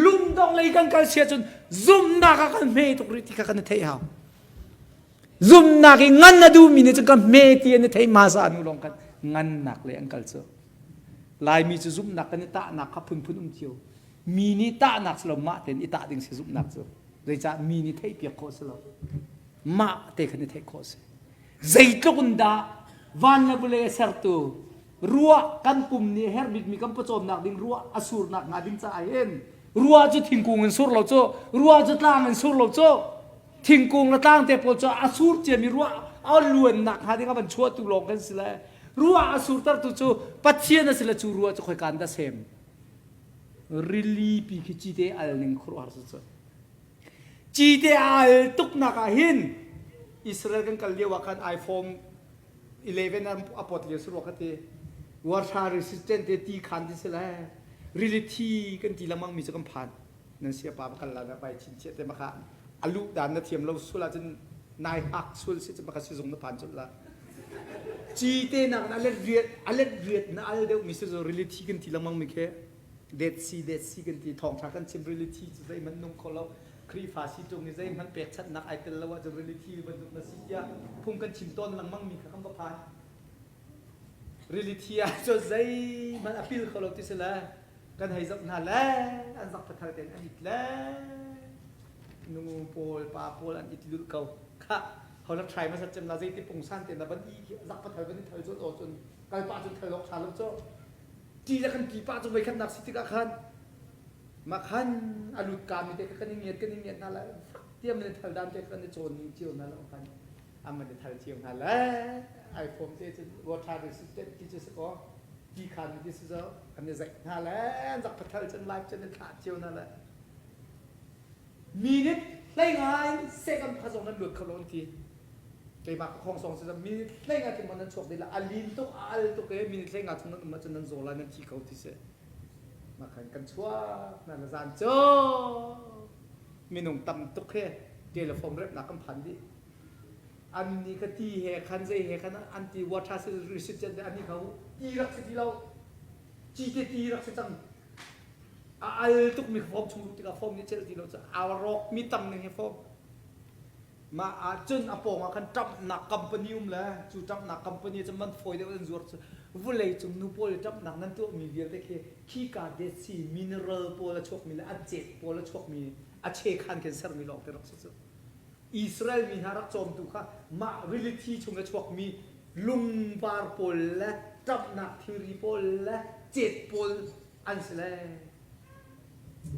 lungdong lei kan kal sia cun zumhnak ah kan hme tuk rih ti kha kan i theih hau. Zumhnak i ngan a duhmi nih cun ka hme ti an i theih hmasa hnu lawng khan ngannak lei an kal cu. Laimi cu zumhnak kan i tahnak kha phunphun um cio. Mi nih tahnak si lo mah tein i tah ding si zumhnak cu. Zeicah mi nih theihpiak khawh si lo. Mah te khan i theih khawh si. Zeitluk in dah van le vawlei a sertu ruah kan pum nih a herh bikmi kan pawcawmnak ding ruah a surnak hnga ding caah hin ruah cu thingkung in sur lo cu ruah cu tlang in sur lo cu thingkung le tlang te pawl cu a sur ciami ruah a luannak hnga ding a van chuahtu lawng kan si le ruah a surtertu cu Pathian a si le cu ruah cu khoikan dah sem rili pi khi cite al ning khuaruahhar cu cu cite al tuknak ah hin Israel kan kal lio ah khan iPhone 11 a pot lio si rua ka ti water resistant te ti khan ti si le rili thi kan ti lengmang mi cu kan phan nan sia pa kal la na vai chin chiah te maka alu dan na thiam lo sul ahcun nai hak sul si cu maka sizung na phan cul la ci te nak na alet riat alet riat na al deuh mi si zo rili thi kan ti lengmang mi khe Dead Sea Dead Sea kan ti thawngtha kan chim rili thi cu zeihmanh nung kho lo Khrihfa si tung i zeihmanh pekchanhnak ai tel lo ahcun rili thi bantuk na si tiah phung kan chim tawn lengmang mi kha kan va phan rili thi ah cun zeihmanh a pil kho lo ti si le kan hei zoh hna le an zak pathal tein an it le nu pawl pa pawl an it lulh ko kha hola try ma sat cem la zeiti pungsan te na ban i zak pathal ban i thal cun o cun kal pa cun thal lok tha lo cho ti le kan ti pa cu voi khatnak si tikah khan ma khan a lut ka mi te kha kan i ngiat kan i ngiat hna la tiam ne thal dan te kan i cawn ning cio hna lo khan an van i thal cio hna le iPhone te cun water resistant ti cu si ko ti khan ti si zo an i zaih hna le an zak pathal cun live cun i thlah cio hna le minute hlei ngai second kha zong nan luat kho lo an ti keimah ka khong song si minute hlei nga tlung nan chuak dih la a lin tuk a al tuk e minute hlei nga chung nan um ahcun nan zaw lai nan thi kho ti si mah khan kan chuak na na zan cu minung tam tuk he telephone repnak kan phan dih an ni kha ti he khan zei he khan an ti water recipient an ni kho ti rak si ti lo ci te ti rak si cang a al tuk mi form chung tikah form nih cel ti lo cu a rawk mi tam ning he form. Mah ahcun a pawng ah khan ṭamhnak company um le cu ṭamhnak company cu man fawi deuh an zuar cu vulei cung nu pawl i ṭamhnak nan tuahmi vialte khi khika Dead Sea mineral pawl a chuakmi le a cet pawl a chuakmi a chekhan khin sermi lawng te rak si cu. Israel mi hna rak cawmtu kha mah rili thi chung a chuakmi lungvar pawl le ṭamhnak thilri pawl le cet pawl an si le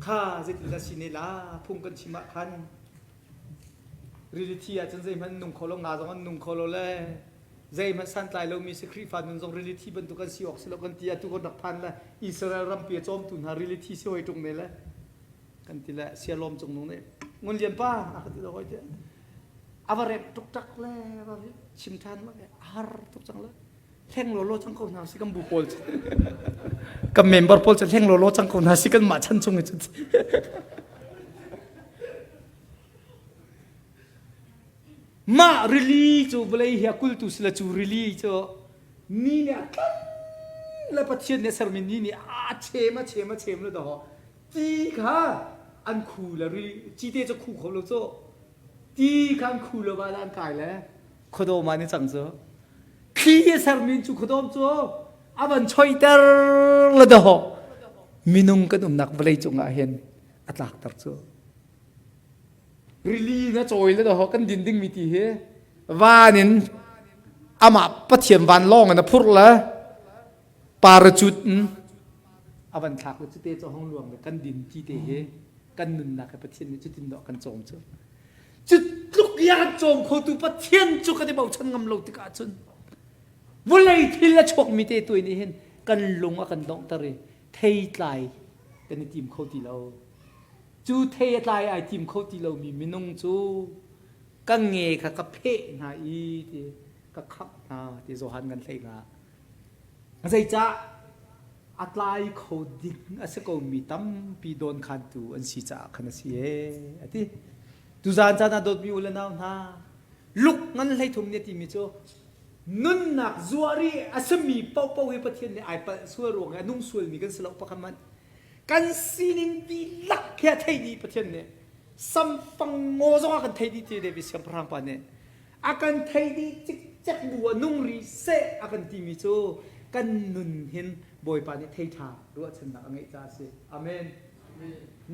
kha zeitindah si ne la phung kan chim ah khan Rili thi ahcun zeihmanh nung kho lo, nga zong an nung kho lo le zeihmanh santlai lomi si Khrihfa nun zong rili thi bantuk an si awk si lo kan ti atu kan rak phan le Israel rampi a cawmtu hna rili thi si hoi ṭung ne le kan ti le sialawm cung nung nih Ngun Lian pa a ka ti lo hoi ti a va rep tuk tak le va chim ṭhan le a har tuk cang le hleng lawlaw cang ko hna si kan bu pawl cu kan member pawl cu hleng lawlaw cang ko hna si kan mah chan chung i cu Mah rili cu vawlei hi a kultu si le cu rili cu ni nih a tlan le Pathian nih a sermi ni nih a chem a chem a chem le dawh ti kha an khu le rili cite cu khu kho lo cu ti kha an khu lo va le an kai le khuadawm ah ni cang cu thli a sermi cu khuadawm cu a van choiter le dawh minung kan umnak vawlei cungah hin a tlakter cu Rili na cawi le dawh kan din dingmi ti hi van in amah Pathian vanlawng in a phurh le paracut in a van thlak le cute cu hong luang le kan din ti te hi kan nunnak he Pathian nih cutin dawh kan cawm cu. Cu tluk i a kan cawm khotu Pathian cu kan i bochan ngam lo tikah cun vawlei thil a chuakmi te tuai nih hin kan lung a kan donghter i theitlai kan i tim kho ti lo. Cu thei a tlai ai tim kho ti lomi minung cu ka nge kha ka pheh hna i ti ka khamh hna ti Johan kan hlei nga. Zeicah a tlai kho ding a si komi tampi dawnkhantu an si caah khan a si ee a ti. Tuzaan caan ah dawtmi u le nau hna luk ngan 13 nih a timi cu nunnak zuari a simi paohpaoh hi Pathian nih ai palh sual ruang i a nung sualmi kan si lo pakhat hmanh kan sining dihlak he a thei dih Pathian nih samfang ngaw zong a kan thei dih ti David siangpahrang pa nih a kan thei dih cikcek bu ah nung rih seh a kan timi cu kan nun hin Bawipa nih thei ṭha ruahchannak a ngeih caah a si amen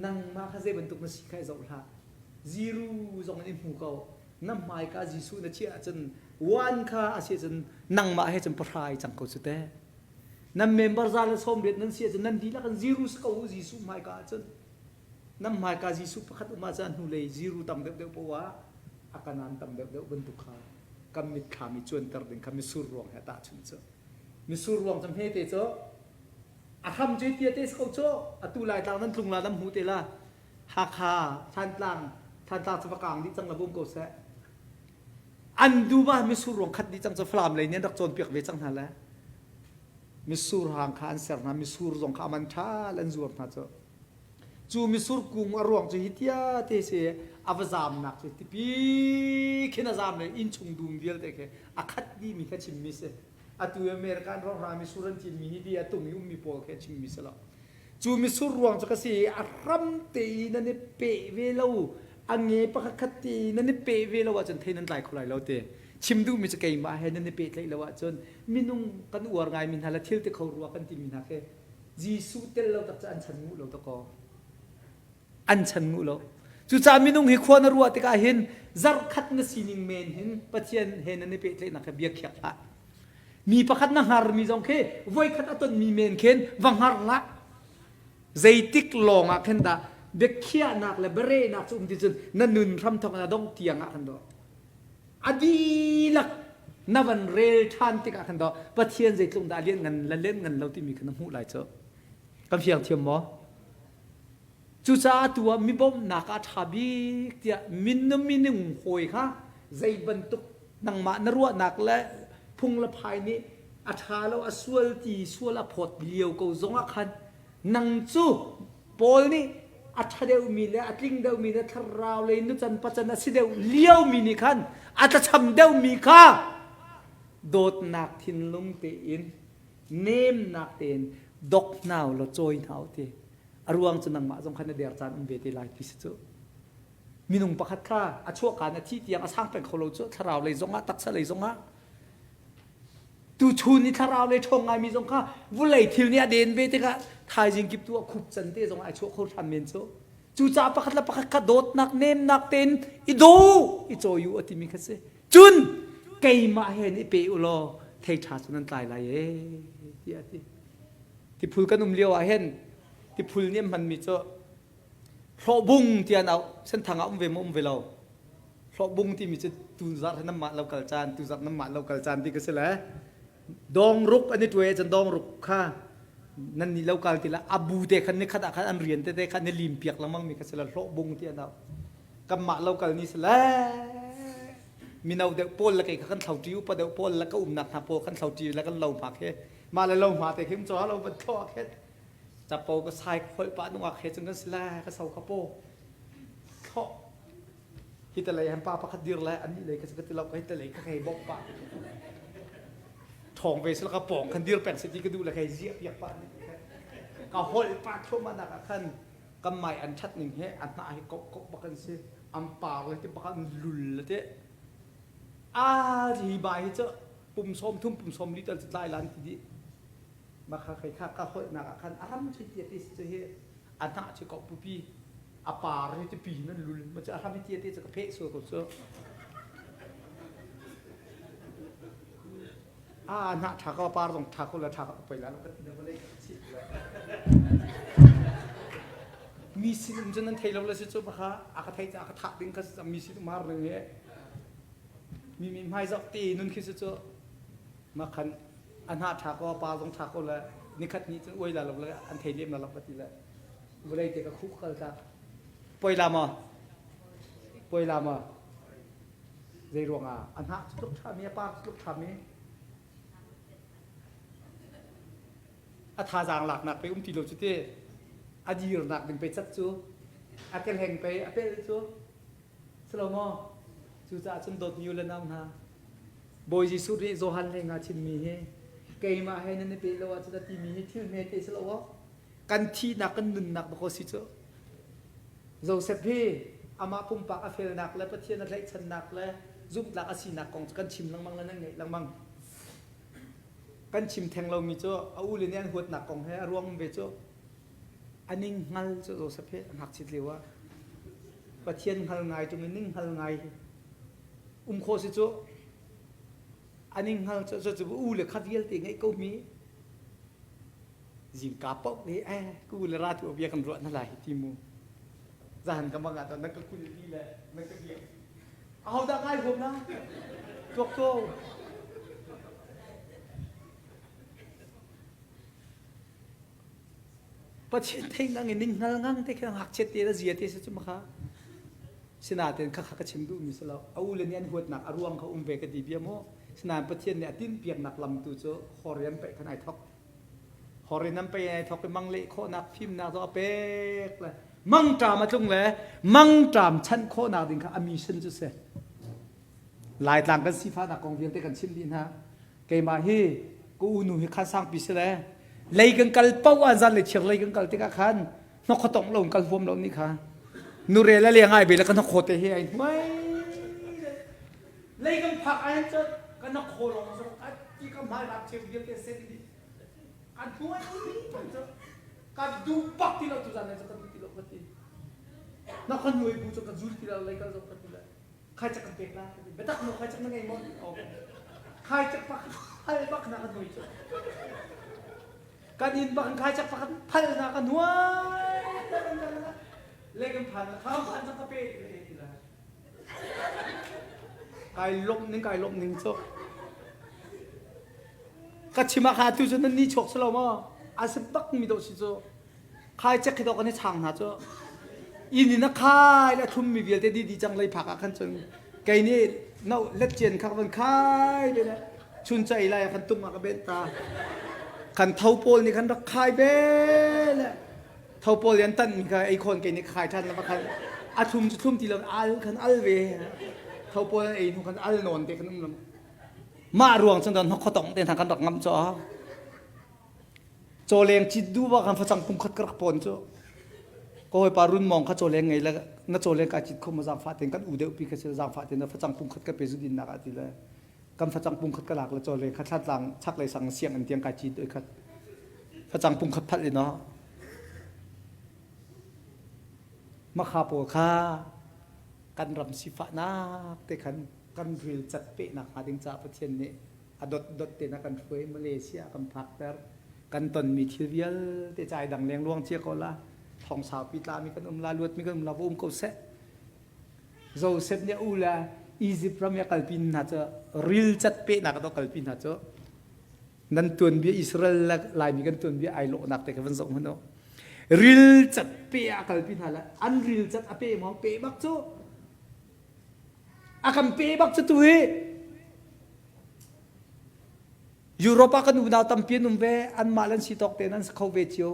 nangmah kha zei bantuk na si kha i zoh hlah zero zong in i hmu ko na hmaika Jesuh na chiah ahcun one kha a si ahcun nangmah he cun pahra i cang ko cu teh Nan member za le 80 nan si ahcun nan dihlak in zero si ko u Jesuh hmaika ahcun. Nan hmaika Jesuh pakhat um ahcun hnulei zero tam deuhdeuh poah a kanan tam deuhdeuh bantuk kha kan mitthlam i cuanter ding kha misur ruang he tahchunh cu. Misur ruang cu hmete cu a hram cu tia te si ko cu atu Laitlang nan tlung la nan hmu te la Hakha Thantlang Thantlang cu va kang dih cang la bum ko seh An dum ah mitsur ruang khat dih cang cu Falam lei nih an rak cawnpiak ve cang hna le mitsur hang kha an ser hna mitsur zong kha a man ṭha an zuar hna cu cu mitsur kung a ruang cu hi tia te si a va zamnak cu tipi khin a zam le innchung dum vialte khi a khat dihmi kha chimmi si atu America an rawhra mitsur an cinmi hi di a tung i ummi pawl khi a chimmi si lo Cu mitsur ruang cu ka si i a hram te i nan i peh ve lo, a nge pakhat khat te i nan i peh ve lo ahcun thei nan tlai kho lai lo ti. Chim duhmi cu keimah he nan i pehtlaih lo ahcun minung kan uar ngaimi hna le thil ti kho rua kan timi hna khi Jesuh tel lo tak cu an chan nguh lo dakaw. An chan nguh lo. Cucaah minung hi khua na ruah tikah hin zarhkhat na sining men hin Pathian he nan i pehtlaihnak he bia khiak hlah. Mi pakhat na hngarmi zong khi voikhat a tonmi men khin va hngar hlah. Zeitik lawng ah khin dah biakhiahnak le biarehnak cu um ti cun na nun hramthawk na dongh tiang ah khan dawh. A dihlak na van rel ṭhan tikah khan dawh Pathian zeitluk dah lian ngan le lian ngan lo timi kha na hmuh lai cu. Kan fiang thiam maw? Cucaah tu ah mi bawmhnak ah a ṭha bik tiah minung minung hawi kha zei bantuk nangmah na ruahnak le phung le phai nih a ṭha lo a sual ti sual a phawt lio ko zongah khan nang cu Paul nih a ṭha deuhmi le a tling deuhmi le thlarau lei nucan pacan a si deuh liomi nih khan a tlacham deuhmi kha dawtnak thinlung tein nemnak tein dok hna u law cawi hna u ti a ruang cu nangmah zong khan na der caan um ve te lai ti si cu. Minung pakhat kha a chuahka in a thih tiang a sang peng kho lo cu thlarau lei zongah taksa lei zongah tuchun i thlarau lei ṭhawng ngaimi zong kha vulei thil nih a den ve tikah thaizing kip tu ah khup can te zong ai chuah kho ṭhan men cu. Cucaah pakhat le pakhat kha dawtnak nemnak tein i daw i cawi u a timi kha si. Cun keimah he i pe u law thei ṭha cu nan tlai lai ee tiah a ti. Tiphul kan um lio ah hin tiphul nih an hmanmi cu hlawhbung tiah an auh. Senthang ah um ve maw um ve lo? Hlawhbung timi cu tuzarh hi nanmah lo kal caan, tuzarh nanmah lo kal caan ti ka si le dawngruk an i tuai ahcun dawngruk kha nan nih lo kal ti la a bu te khan nikhat ah khan an rian tete khan ni lim piak lengmang mi kha si le hlawhbung ti an auh. Kanmah lo kal ni si le mino deuh pawl le kei kha kan thlo ṭi upa deuh pawl le ka umnak hna pawl kan thlo ṭi le kan lo hma khi mah le lo hma te khi um cho lo van thlo ah khin capo ka sai kholh pah nungak he cun kan si le ka so ka paw thlo hi te lei han pa pakhat dir le ani lei ka ka ti lo ka hi te lei ka hei bawk pah ṭhawng ve sila ka pawng khan dir peng se ti ka duh le ka hei ziah piak pah ka holh pah thluahmah nak ah khan kan mai an ṭhat ning he a hnah hi kop kop bak an si an par le ti bak an lul le te a hi bai hi cu pum sawm thum pum sawm li tal cu tlai lan ti dih makha khei kha ka holh nak ah khan a ram chu tia ti cu hi a hnah chu kop pupi a par hi ti pi nan lul ma cu a ram hi tia ti cu ka pheh sual ko cu a hnah ṭha ko par zong ṭha ko le ṭha ko poi la lo ka ti na vawlei ka chih mi sin um cu nan thei lo le si cu baka a ka thei ca ka thah ding kha si mi sin um har ning he mi mi hmai zoh te nun khi si cu ma khan a hnah ṭha ko pa zong ṭha ko le nikhat ni cun uai la lo le an thei lem la lo ka ti le vawlei te ka khuh kal ta poi la ma poi la ma Zei ruangah a hnah cu tluk ṭhami, a par cu tluk ṭhami. A thazaang laknak pei um ti lo cu ti. A dirnak ding pei cat cu. A kehleng pei a pel cu. Si lo maw? Cucaah cun dawtmi u le nau hna, Bawi Jesuh nih Johan hlei nga chimmi hi keimah he nan i pe lo ahcun a timi hi thil hmete si lo aw. Kan thihnak kan nunnak bak si cu. Joseph hi amah pumpak a felnak le Pathian a tlaihchannak le zumhtlak a sinak kong cu kan chim lengmang le nan ngaih lengmang. Kan chim theng lomi cu a ule nih an huatnak kong he a ruang ve cu a ning hngal cu Joseph hi a ngakchit lio ah Pathian hngal ngai ṭung in ning hngal ngai um khawh si cu a ning hngal cu cu u le kha vialte ngeih ko mi zingka paoh nih eh ku le ra tu bia kan ruah na lai ti mu zahan ka mang ah na ka kul li le na ka biak aho dah ngai huam na tuak ko Pathian thei ngang in ning hngal ngang te kha ngakchiat te la zia te se chu makha sinaten kha kha ka chim duh mi si lo a u le nih an huatnak a ruang kha um ve ka ti bia mu sinain Pathian nih a tin piaknak lam tu cu horian pe khan ai thok Horin an pei ai thok i mang leh khawhnak fimnak zong a pek le mangṭam a tlung le mangṭam chanh khawhnak ding kha a mission cu si. Laitlang kan sifahnak kong vialte kan chim dih hna. Keimah hi ka unu hi khan sangpi si le lei kan kal paoh ah zan le chir lei kan kal tikah khan hnokhatong lo kal huam lo nih kha nurel a leng ai be le ka hnokhaw te hi ai hmai lei kan phak ai cun ka hnokhaw lawng cu a ti ka hmai rak cheu vialte sen dih An hnuai cu ka duh bak ti lo tu zan cu ka duh ti lo ka ti. Na ka nuai bu cu ka zul ti lo lei kal zong ka ti le. Khai cak kan pek la ka ti. Biatak no khai cak na ngei maw? Khai cak pak phal bak na ka nuai cu. Kan inn bak khai cak pak phal na ka nuai. Lei kan phan la kham phan cak ka pe ti la. Kai lawmh ning kai lawmh ning cu. Ka chim ah kha atu cu nan ni chuak si lo maw? A si bak mi dawh si cu. Khai cek khi dawh kan i chang hna cu. Inn in a khai le a thlum mi vialte di di cang lei phak ah khan cun kei nih no let cian kha van khai ve le chun ca ei lai ah khan tung ah ka benh ta. Kan tho pawl nih khan rak khai ve le tho pawl nih an tanh mi kha ei khawn kei nih khai ṭhan le khan a thlum cu thlum ti lo al khan al ve. Tho pawl an ei hnu khan al nawn te khan um lo. Mah ruang cun don hnokkhawtong te hna kan rak ngamh cu. Cawleng cit duh ba kan facang pungkhat ka rak pawn cu. Ka hawipa run mong kha cawleng ngei le Na caw le kai cit kho ma zaangfah tein kan u deuh pi kha si zaangfah tein na facang pung khat ka pe zu dinnak ah ti le kan facang pung khat ka lak le caw le kha thlatlang chaklei sang siang in tiang kai cit oi khat facang pung khat phalh in makha pawl kha kan ram sifahnak te khan kan ril cat pehnak hnga ding caah Pathian nih a dot dot te na kan hruai Malaysia kan phakter kan tonmi thil vialte cai dang leng luang cia ko la thong saupi tlami kan um la luatmi kan um la va um ko seh Joseph nih u le Egypt ram ya kalpi hna cu ril cat pehnak a kalpi hna cu nan tuanbia Israel le Laimi kan tuanbia ai lawhnak te kha van zoh hmanh u ril cat pe a kalpi hna le an ril cat a pe maw pe bak cu a kan pe bak cu tu hi Europe ah kan unau tampi an um ve anmah le an si tawk tein an si kho ve cio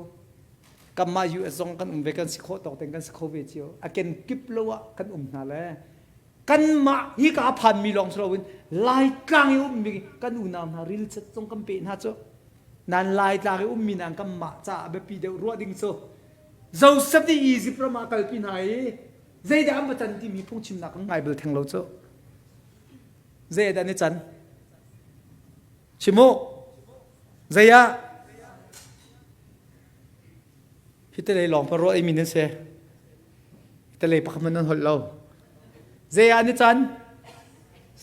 kanmah US zong kan um ve kan si khawh tawk tein kan si kho ve cio a ken kip lo ah kan um hna le kanmah hi ka phanmi lawng si loin Laitlang i ummi kan unau hna rilcat zong kan pe hna cu nan Laitlang i ummi nan kanmah caah biapi deuh ruah ding cu Joseph nih Egypt ram ah kalpi hna i zeidah an va can timi phungchimnak kan ngai bal theng lo cu zeidah an i can chim u zei ah hi te lei lawng pa ruah imi nan si hi te lei pakhat nan holh lo zei ah ni can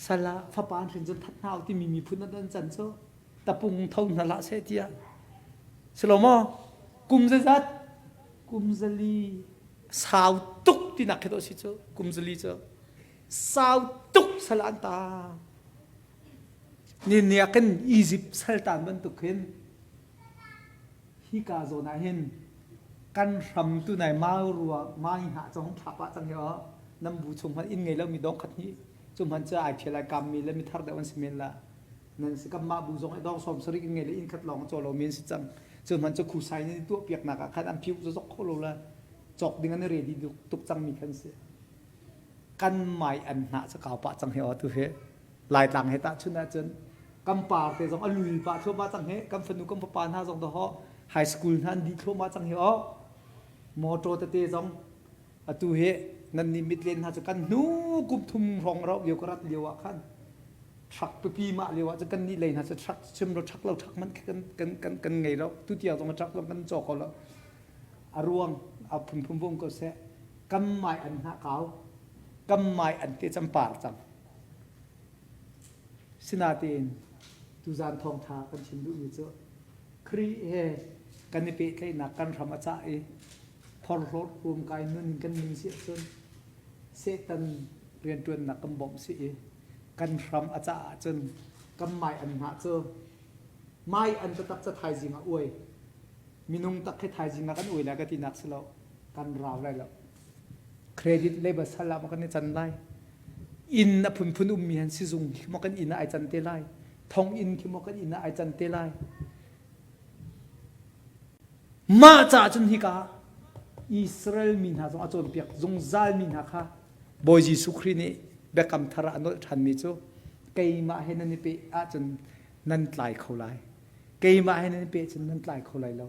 sala fapa an hrin cun that hna u timi miphun an can cu tapung tho hna hlah seh tiah silo maw kum zazat kum zali sau tuk tinak khi to si cu kum zali cu sau tuk sal an ta ni ni ah kan Egypt saltan bantuk khin hika zawn ah hin kan hram tu nai mau rua mai hna cong thla pa cang hi o nam bu chung hman inn ngei lo mi dong khat ni cu hman cu ai phial ai kam mi le mi thar deuh an si men la nan si kam mah bu zong ai dong som sarik in ngei le inn khat lawng chaw lo mi an si cang cu hman cu khusai ni tuah piak nak ah khan an phiu zok kho lo la cawk ding an ready tuk cang mi khan si kan mai an hnah cu kau pah cang hi o tu hi Laitlang he tahchunh ahcun kan par te zong a lul pah thluahmah cang hi kan fanu kan fapa hna zong dahawh high school hna an dih thluahmah cang hi o motor tete zong atu hi nan nih mitlen hna cu kan hnu kum thum hrawng rauh lio ka rat lio ah khan truck pipi mah lio ah cun kan nih lei hna cu truck chim lo truck lo truck man kan kan kan kan ngei lo tu tiang zong truck zong kan caw ko lo a ruang a phunphun vung ko seh kam mai an hna kau kam mai an te cam par cang Sinain tuzaan thawngṭha kan chim duhmi cu Khrih he kan i pehtlaihnak kan hram a cah i phorhlawt ruamkai nun in kan nun si ahcun Satan rianṭuannak kan bawmh si i kan hram a cah ahcun kan mai an hngah cu mai an taktak cu thaizing ah uai minung tak khi thaizing ah kan uai lai ka tinak si lo kan rau lai lo Credit leiba sal ah maw kan i can lai? Inn a phunphun ummi han sizung khi maw kan inn ah ai can te lai? Thonginn khi maw kan inn ah ai can te lai? Mah caah cun hika Israel mi hna zong a cawnpiak zungzal mi hna kha Bawi Jesuh Khrih nih biakam thar ah a nolh ṭhanmi cu keimah he nan i peh ahcun nan tlai kho lai. Keimah he nan i peh cun nan tlai kho lai lo.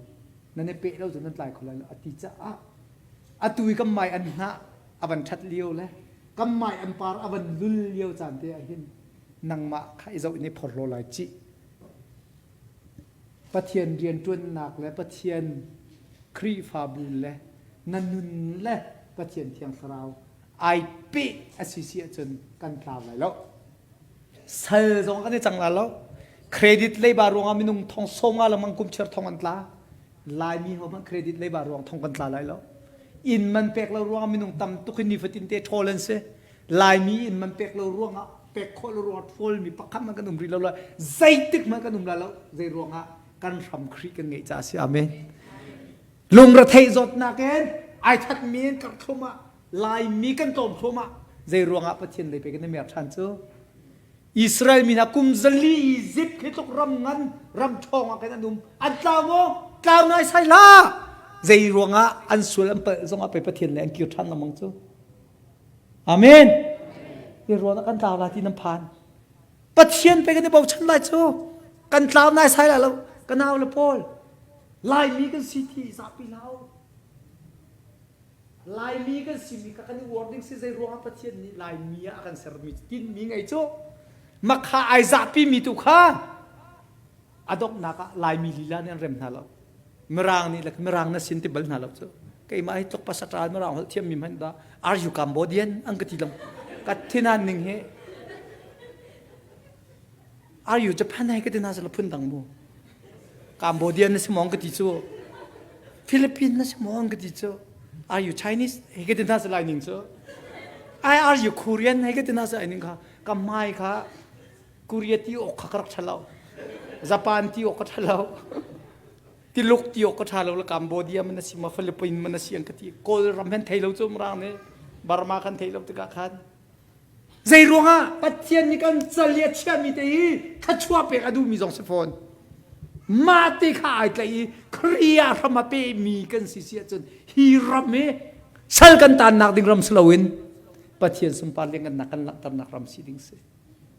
Nan i peh lo cun nan tlai kho lai lo a ti caah atu i kan mai an hnah a van ṭhat lio le kan mai an par a van lul lio caan te ah hin nangmah kha i zoh in i phorhlaw lai cih. Pathian rianṭuannak le Pathian Khrihfabu le na nun le Pathian Thiang Thlarau ai peh a si si ahcun kan tlau lai lo. Sal zong kan i cang lai lo. Credit leiba ruangah minung thong sawm nga lengmang kum chiar thong an tla. Laimi ho hmanh credit leiba ruang thong kan tla lai lo. Inn man pek lo ruangah minung tam tuk in nifatin te ṭhawl an si. Laimi inn man pek lo ruangah pek khawh lo ruangah ṭhawlmi pakhat hmanh kan um rih lo la zeitik hmanh kan um lai lo. Zei ruangah kan hram Khrih kan ngeih caah si. Amen. Lungretheih zawtnak in ai thatmi in karh thluahmah Laimi kan tlawm thluahmah. Zei ruangah Pathian lei pe kan i mer ṭhan cu? Israel mi hna kum zali Egypt khi tluk ram ngan ram ṭhawng ah khan an um an tlau maw tlau nai sai hlah zei ruangah an sual an palh zongah pei Pathian le an kir ṭhan lengmang cu Amen hi ruangah kan tlau lai ti nan phan Pathian pei kan i bochan lai cu kan tlau nai sai lai lo ka nau le Paul Laimi kan si ti zapi lau. Laimi kan simi kha kan i uar ding si zei ruangah Pathian nih Laimi ah a kan sermi tinmi ngei cu makha ai zahpi mi tu kha a donghnak ah Laimi lila nih an rem hna lo. Mirang nih le Mirang na sin ti bal hna lo cu. Keimah hi tluk pasatral Mirang holh thiam mi hmanh dah are you Cambodian an ka ti lang. Ka thinan ning hi Are you Japan hai ka ti na sala phun dang mu. Cambodia na si mong ka ti cu. Philippines na si mong ka ti cu. Are you Chinese? Hei ka ti na salai ning cu. I are you Korean? Hei ka ti na salai ning kha. Ka mai kha Korea ti ok kha ka rak thalo. Japan ti ok ka thalo. Tiluk ti ok ka thalo la Cambodia man na si ma Philippines man na si an ka ti. Kawl ram hen thei lo cu mrang ne. Burma kan thei lo tikah khan. Zei ruangah Pathian nih kan cal i a chiahmi te hi thluachuah pek a duhmi zong si fawn. Mah te kha ai tlaih i Khrih ah hram a pehmi kan si si ahcun hi ram hi sal kan tannak ding ram si loin Pathian sunpar lianhngannak kan langhternak ram si ding si.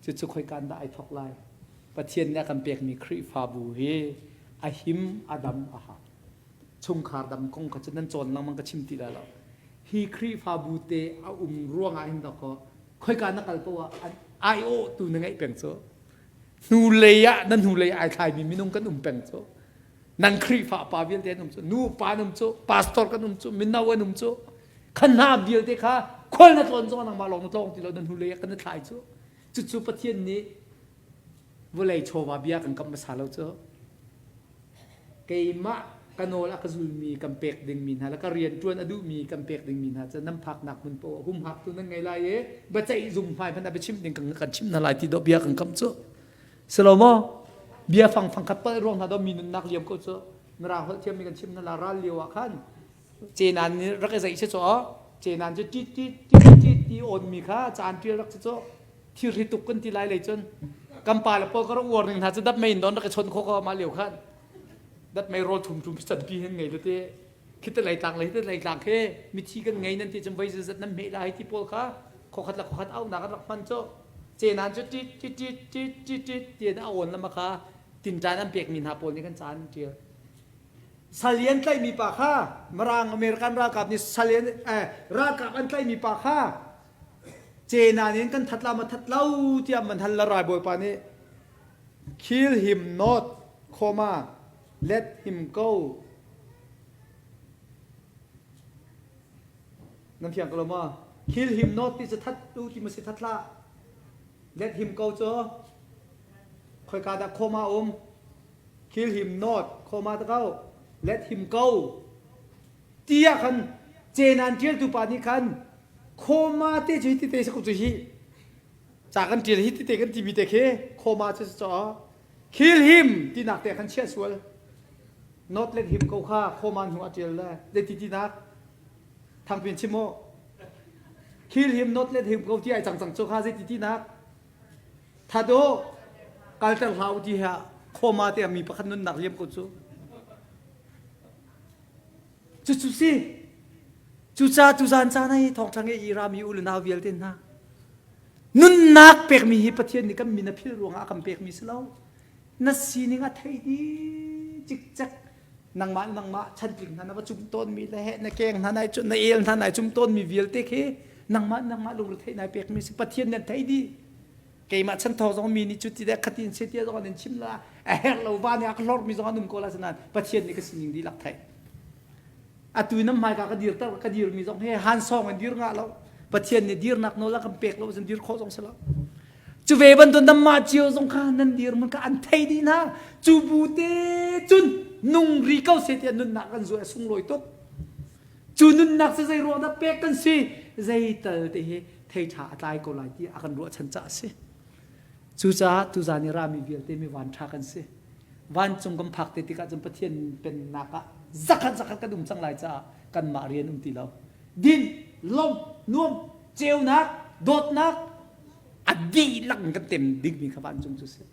Cucu khoika dah ai thawk lai? Pathian nih a kan pekmi Khrihfabu hi a him, a dam, a hau. Chungkhar dam kong kha cu nan cawn lengmang ka chim ti lai lo. Hi Khrihfabu te a um ruangah hin dawkaw khoika na kal poah ah aiawhtu na ngeih peng cu. Hnulei ah na hnulei ai thlaimi minung kan um peng cu. Nan Khrihfa pa vialte an um cu, nu pa an um cu, pastor kan um cu, mino an um cu. Khan hna vialte kha khual na tlawn zong nangmah lawng na tlawng ti lo na hnulei ah kan i thlai cu. Cucu Pathian nih vawlei chawva bia kan kamh hmasa lo cu. Keimah ka nawl a ka zulmi kan pek dingmi hna le ka rianṭuan a duhmi kan pek dingmi hna cu nan phaknak hmun paoh ah humhaktu nan ngei lai i biaceih zung hmai hmanh ah biachimh ding kan kan chimh hna lai ti dawh bia kan kamh cu. Si lo maw? Bia fang fang khat palh ruang hna daw mi nunnak liam ko cu. Mirang holh thiammi kan chimh hna la ral lio ah khan cenan nih rak i zeih si cu cenan cu tit tit tit tit ti awn mi kha caan ṭial rak si cu. Thirhri tuk kan ti lai lei cun kan pa le pawl ka rak uar ning hna cu dat mei in don rak i chawnh khawh ko mah lio khan dat mei rawl thum thum canpi hin ngei te khi te lei tlang lei te lei tlang khi mithi kan ngei nan ti cun voi zat nan hmeh lai ti pawl kha khokhat le khokhat aunak an rak hman cu cenan cu tit tit tit tit tit tit tian a awn lama kha tinṭan an pekmi hna pawl nih kan caan an ṭial salian tlaihmi pa kha Mirang American ralkap nih salian eh, ralkap an tlaihmi pa kha Cenan in kan that la ma that lo tiah man hal la rai bawipa nih kill him not comma let him go nan fiang ko lo ma kill him not ti cu that tu ti ma si that hlah let him go cu khoika dah comma um kill him not comma ta ko let him go tiah khan cenan ṭialtu pa nih khan khawma te cu hi te cu hi ca kan ṭial hi tite kan timi te khi khawma cu caw kill him tinak te khan chiah sual not let him ko kha khawma hnu a ṭial le zeiti tinak thangpin chim mu kill him not let him ko ti ai cang cang cu kha zeiti tinak that u kalter hlah u ti ha khawma te mi pakhat nunnak liam ko cu Cucu si. Cucaah tuzaan caan ah hi thawngṭha ngei i rami u le nau vialte hna nunnak pekmi hi Pathian nih kan min a philh ruangah a kan pekmi si lo. Na sining a thei dih cikcek. Nangmah le nangmah chantling hna na va cum tawnmi le heh na keng hna nai na el hna nai cum tawnmi vialte khi nangmah nangmah lungretheih nai pekmi si Pathian nih an thei dih. Keimah chan thawng zong mi nih cu ti le khatin se tia zong an chim la a herh lo va nih a ka hlorh mi zong an um ko la nain Pathian nih ka sining dihlak theih atu nam hmaika ka dir ka dir mi zong he han song in dir ngah lo Pathian nih dirnak nawl a kan pek lo cun dir khawh zong si lo cu ve bantuk namah cio zong kha nan dir mun kha an thei dih hna cu bu te cun nung ri ko se tiah nunnak kan zuai sunglawi tuk Cu nunnak cu zei ruang dah pek kan si? Zeital te hi thei ṭha a tlai ko lai ti a kan ruahchan caah a si. Cucaah tuzaan i rami vialte mi van ṭha kan si. Vancung kan phak te tikah cun Pathian pennak ah zakhat zakhat kan um cang lai caah kanmah rian um ti lo. Din, lawmh, nuam, ceunak, dawtnak a dihlak in kan tem dingmi kha vancung cu si.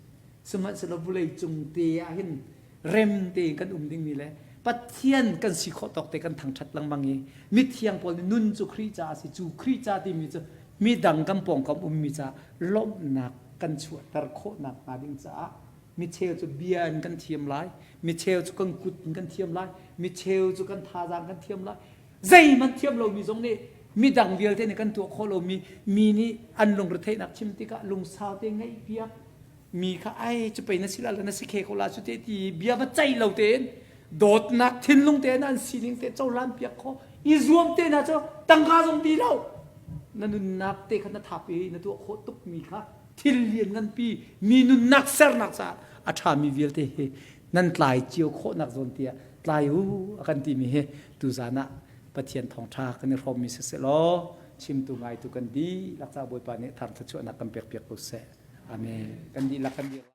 Sihmanhsehlaw vulei cung te ah hin rem tein kan um dingmi le Pathian kan si khawh tawk te kan thangṭhat lengmang i mithiang pawl nih nun cu Khrih caah a si cu Khrih ca timi cu midang kan pawngkam ummi caah lawmhnak kan chuahter khawhnak hnga ding caah micheu cu bia in kan thiam lai micheu cu kan kut in kan thiam lai micheu cu kan thazaang kan thiam lai. Zeihmanh thiam lomi zong nih midang vialte nih kan tuah khawh lomi mi nih an lungretheihnak chim tikah lungsau te ngaihpiak mi kha ai cu pei na si la na si khe ko la cu te ti bia va ceih lo tein dawtnak thinlung tein an sining te cohlan piak khawh i zuam te hna cu tangka zong ti lo na nunnak te kha na thap i na tuah khawh tuk mi kha thil lian nganpi mi nunnak sernak caah a ṭhami vialte hi nan tlai cio khawhnak zawn tiah tlai u a kan timi hi tuzan ah Pathian thawngṭha kan i hrawmmi siseh law chimtu ngaitu kan dihlak caah Bawipa nih thar thluachuahnak kan pek piak ko seh. Amen. Kan dihlak kan dir.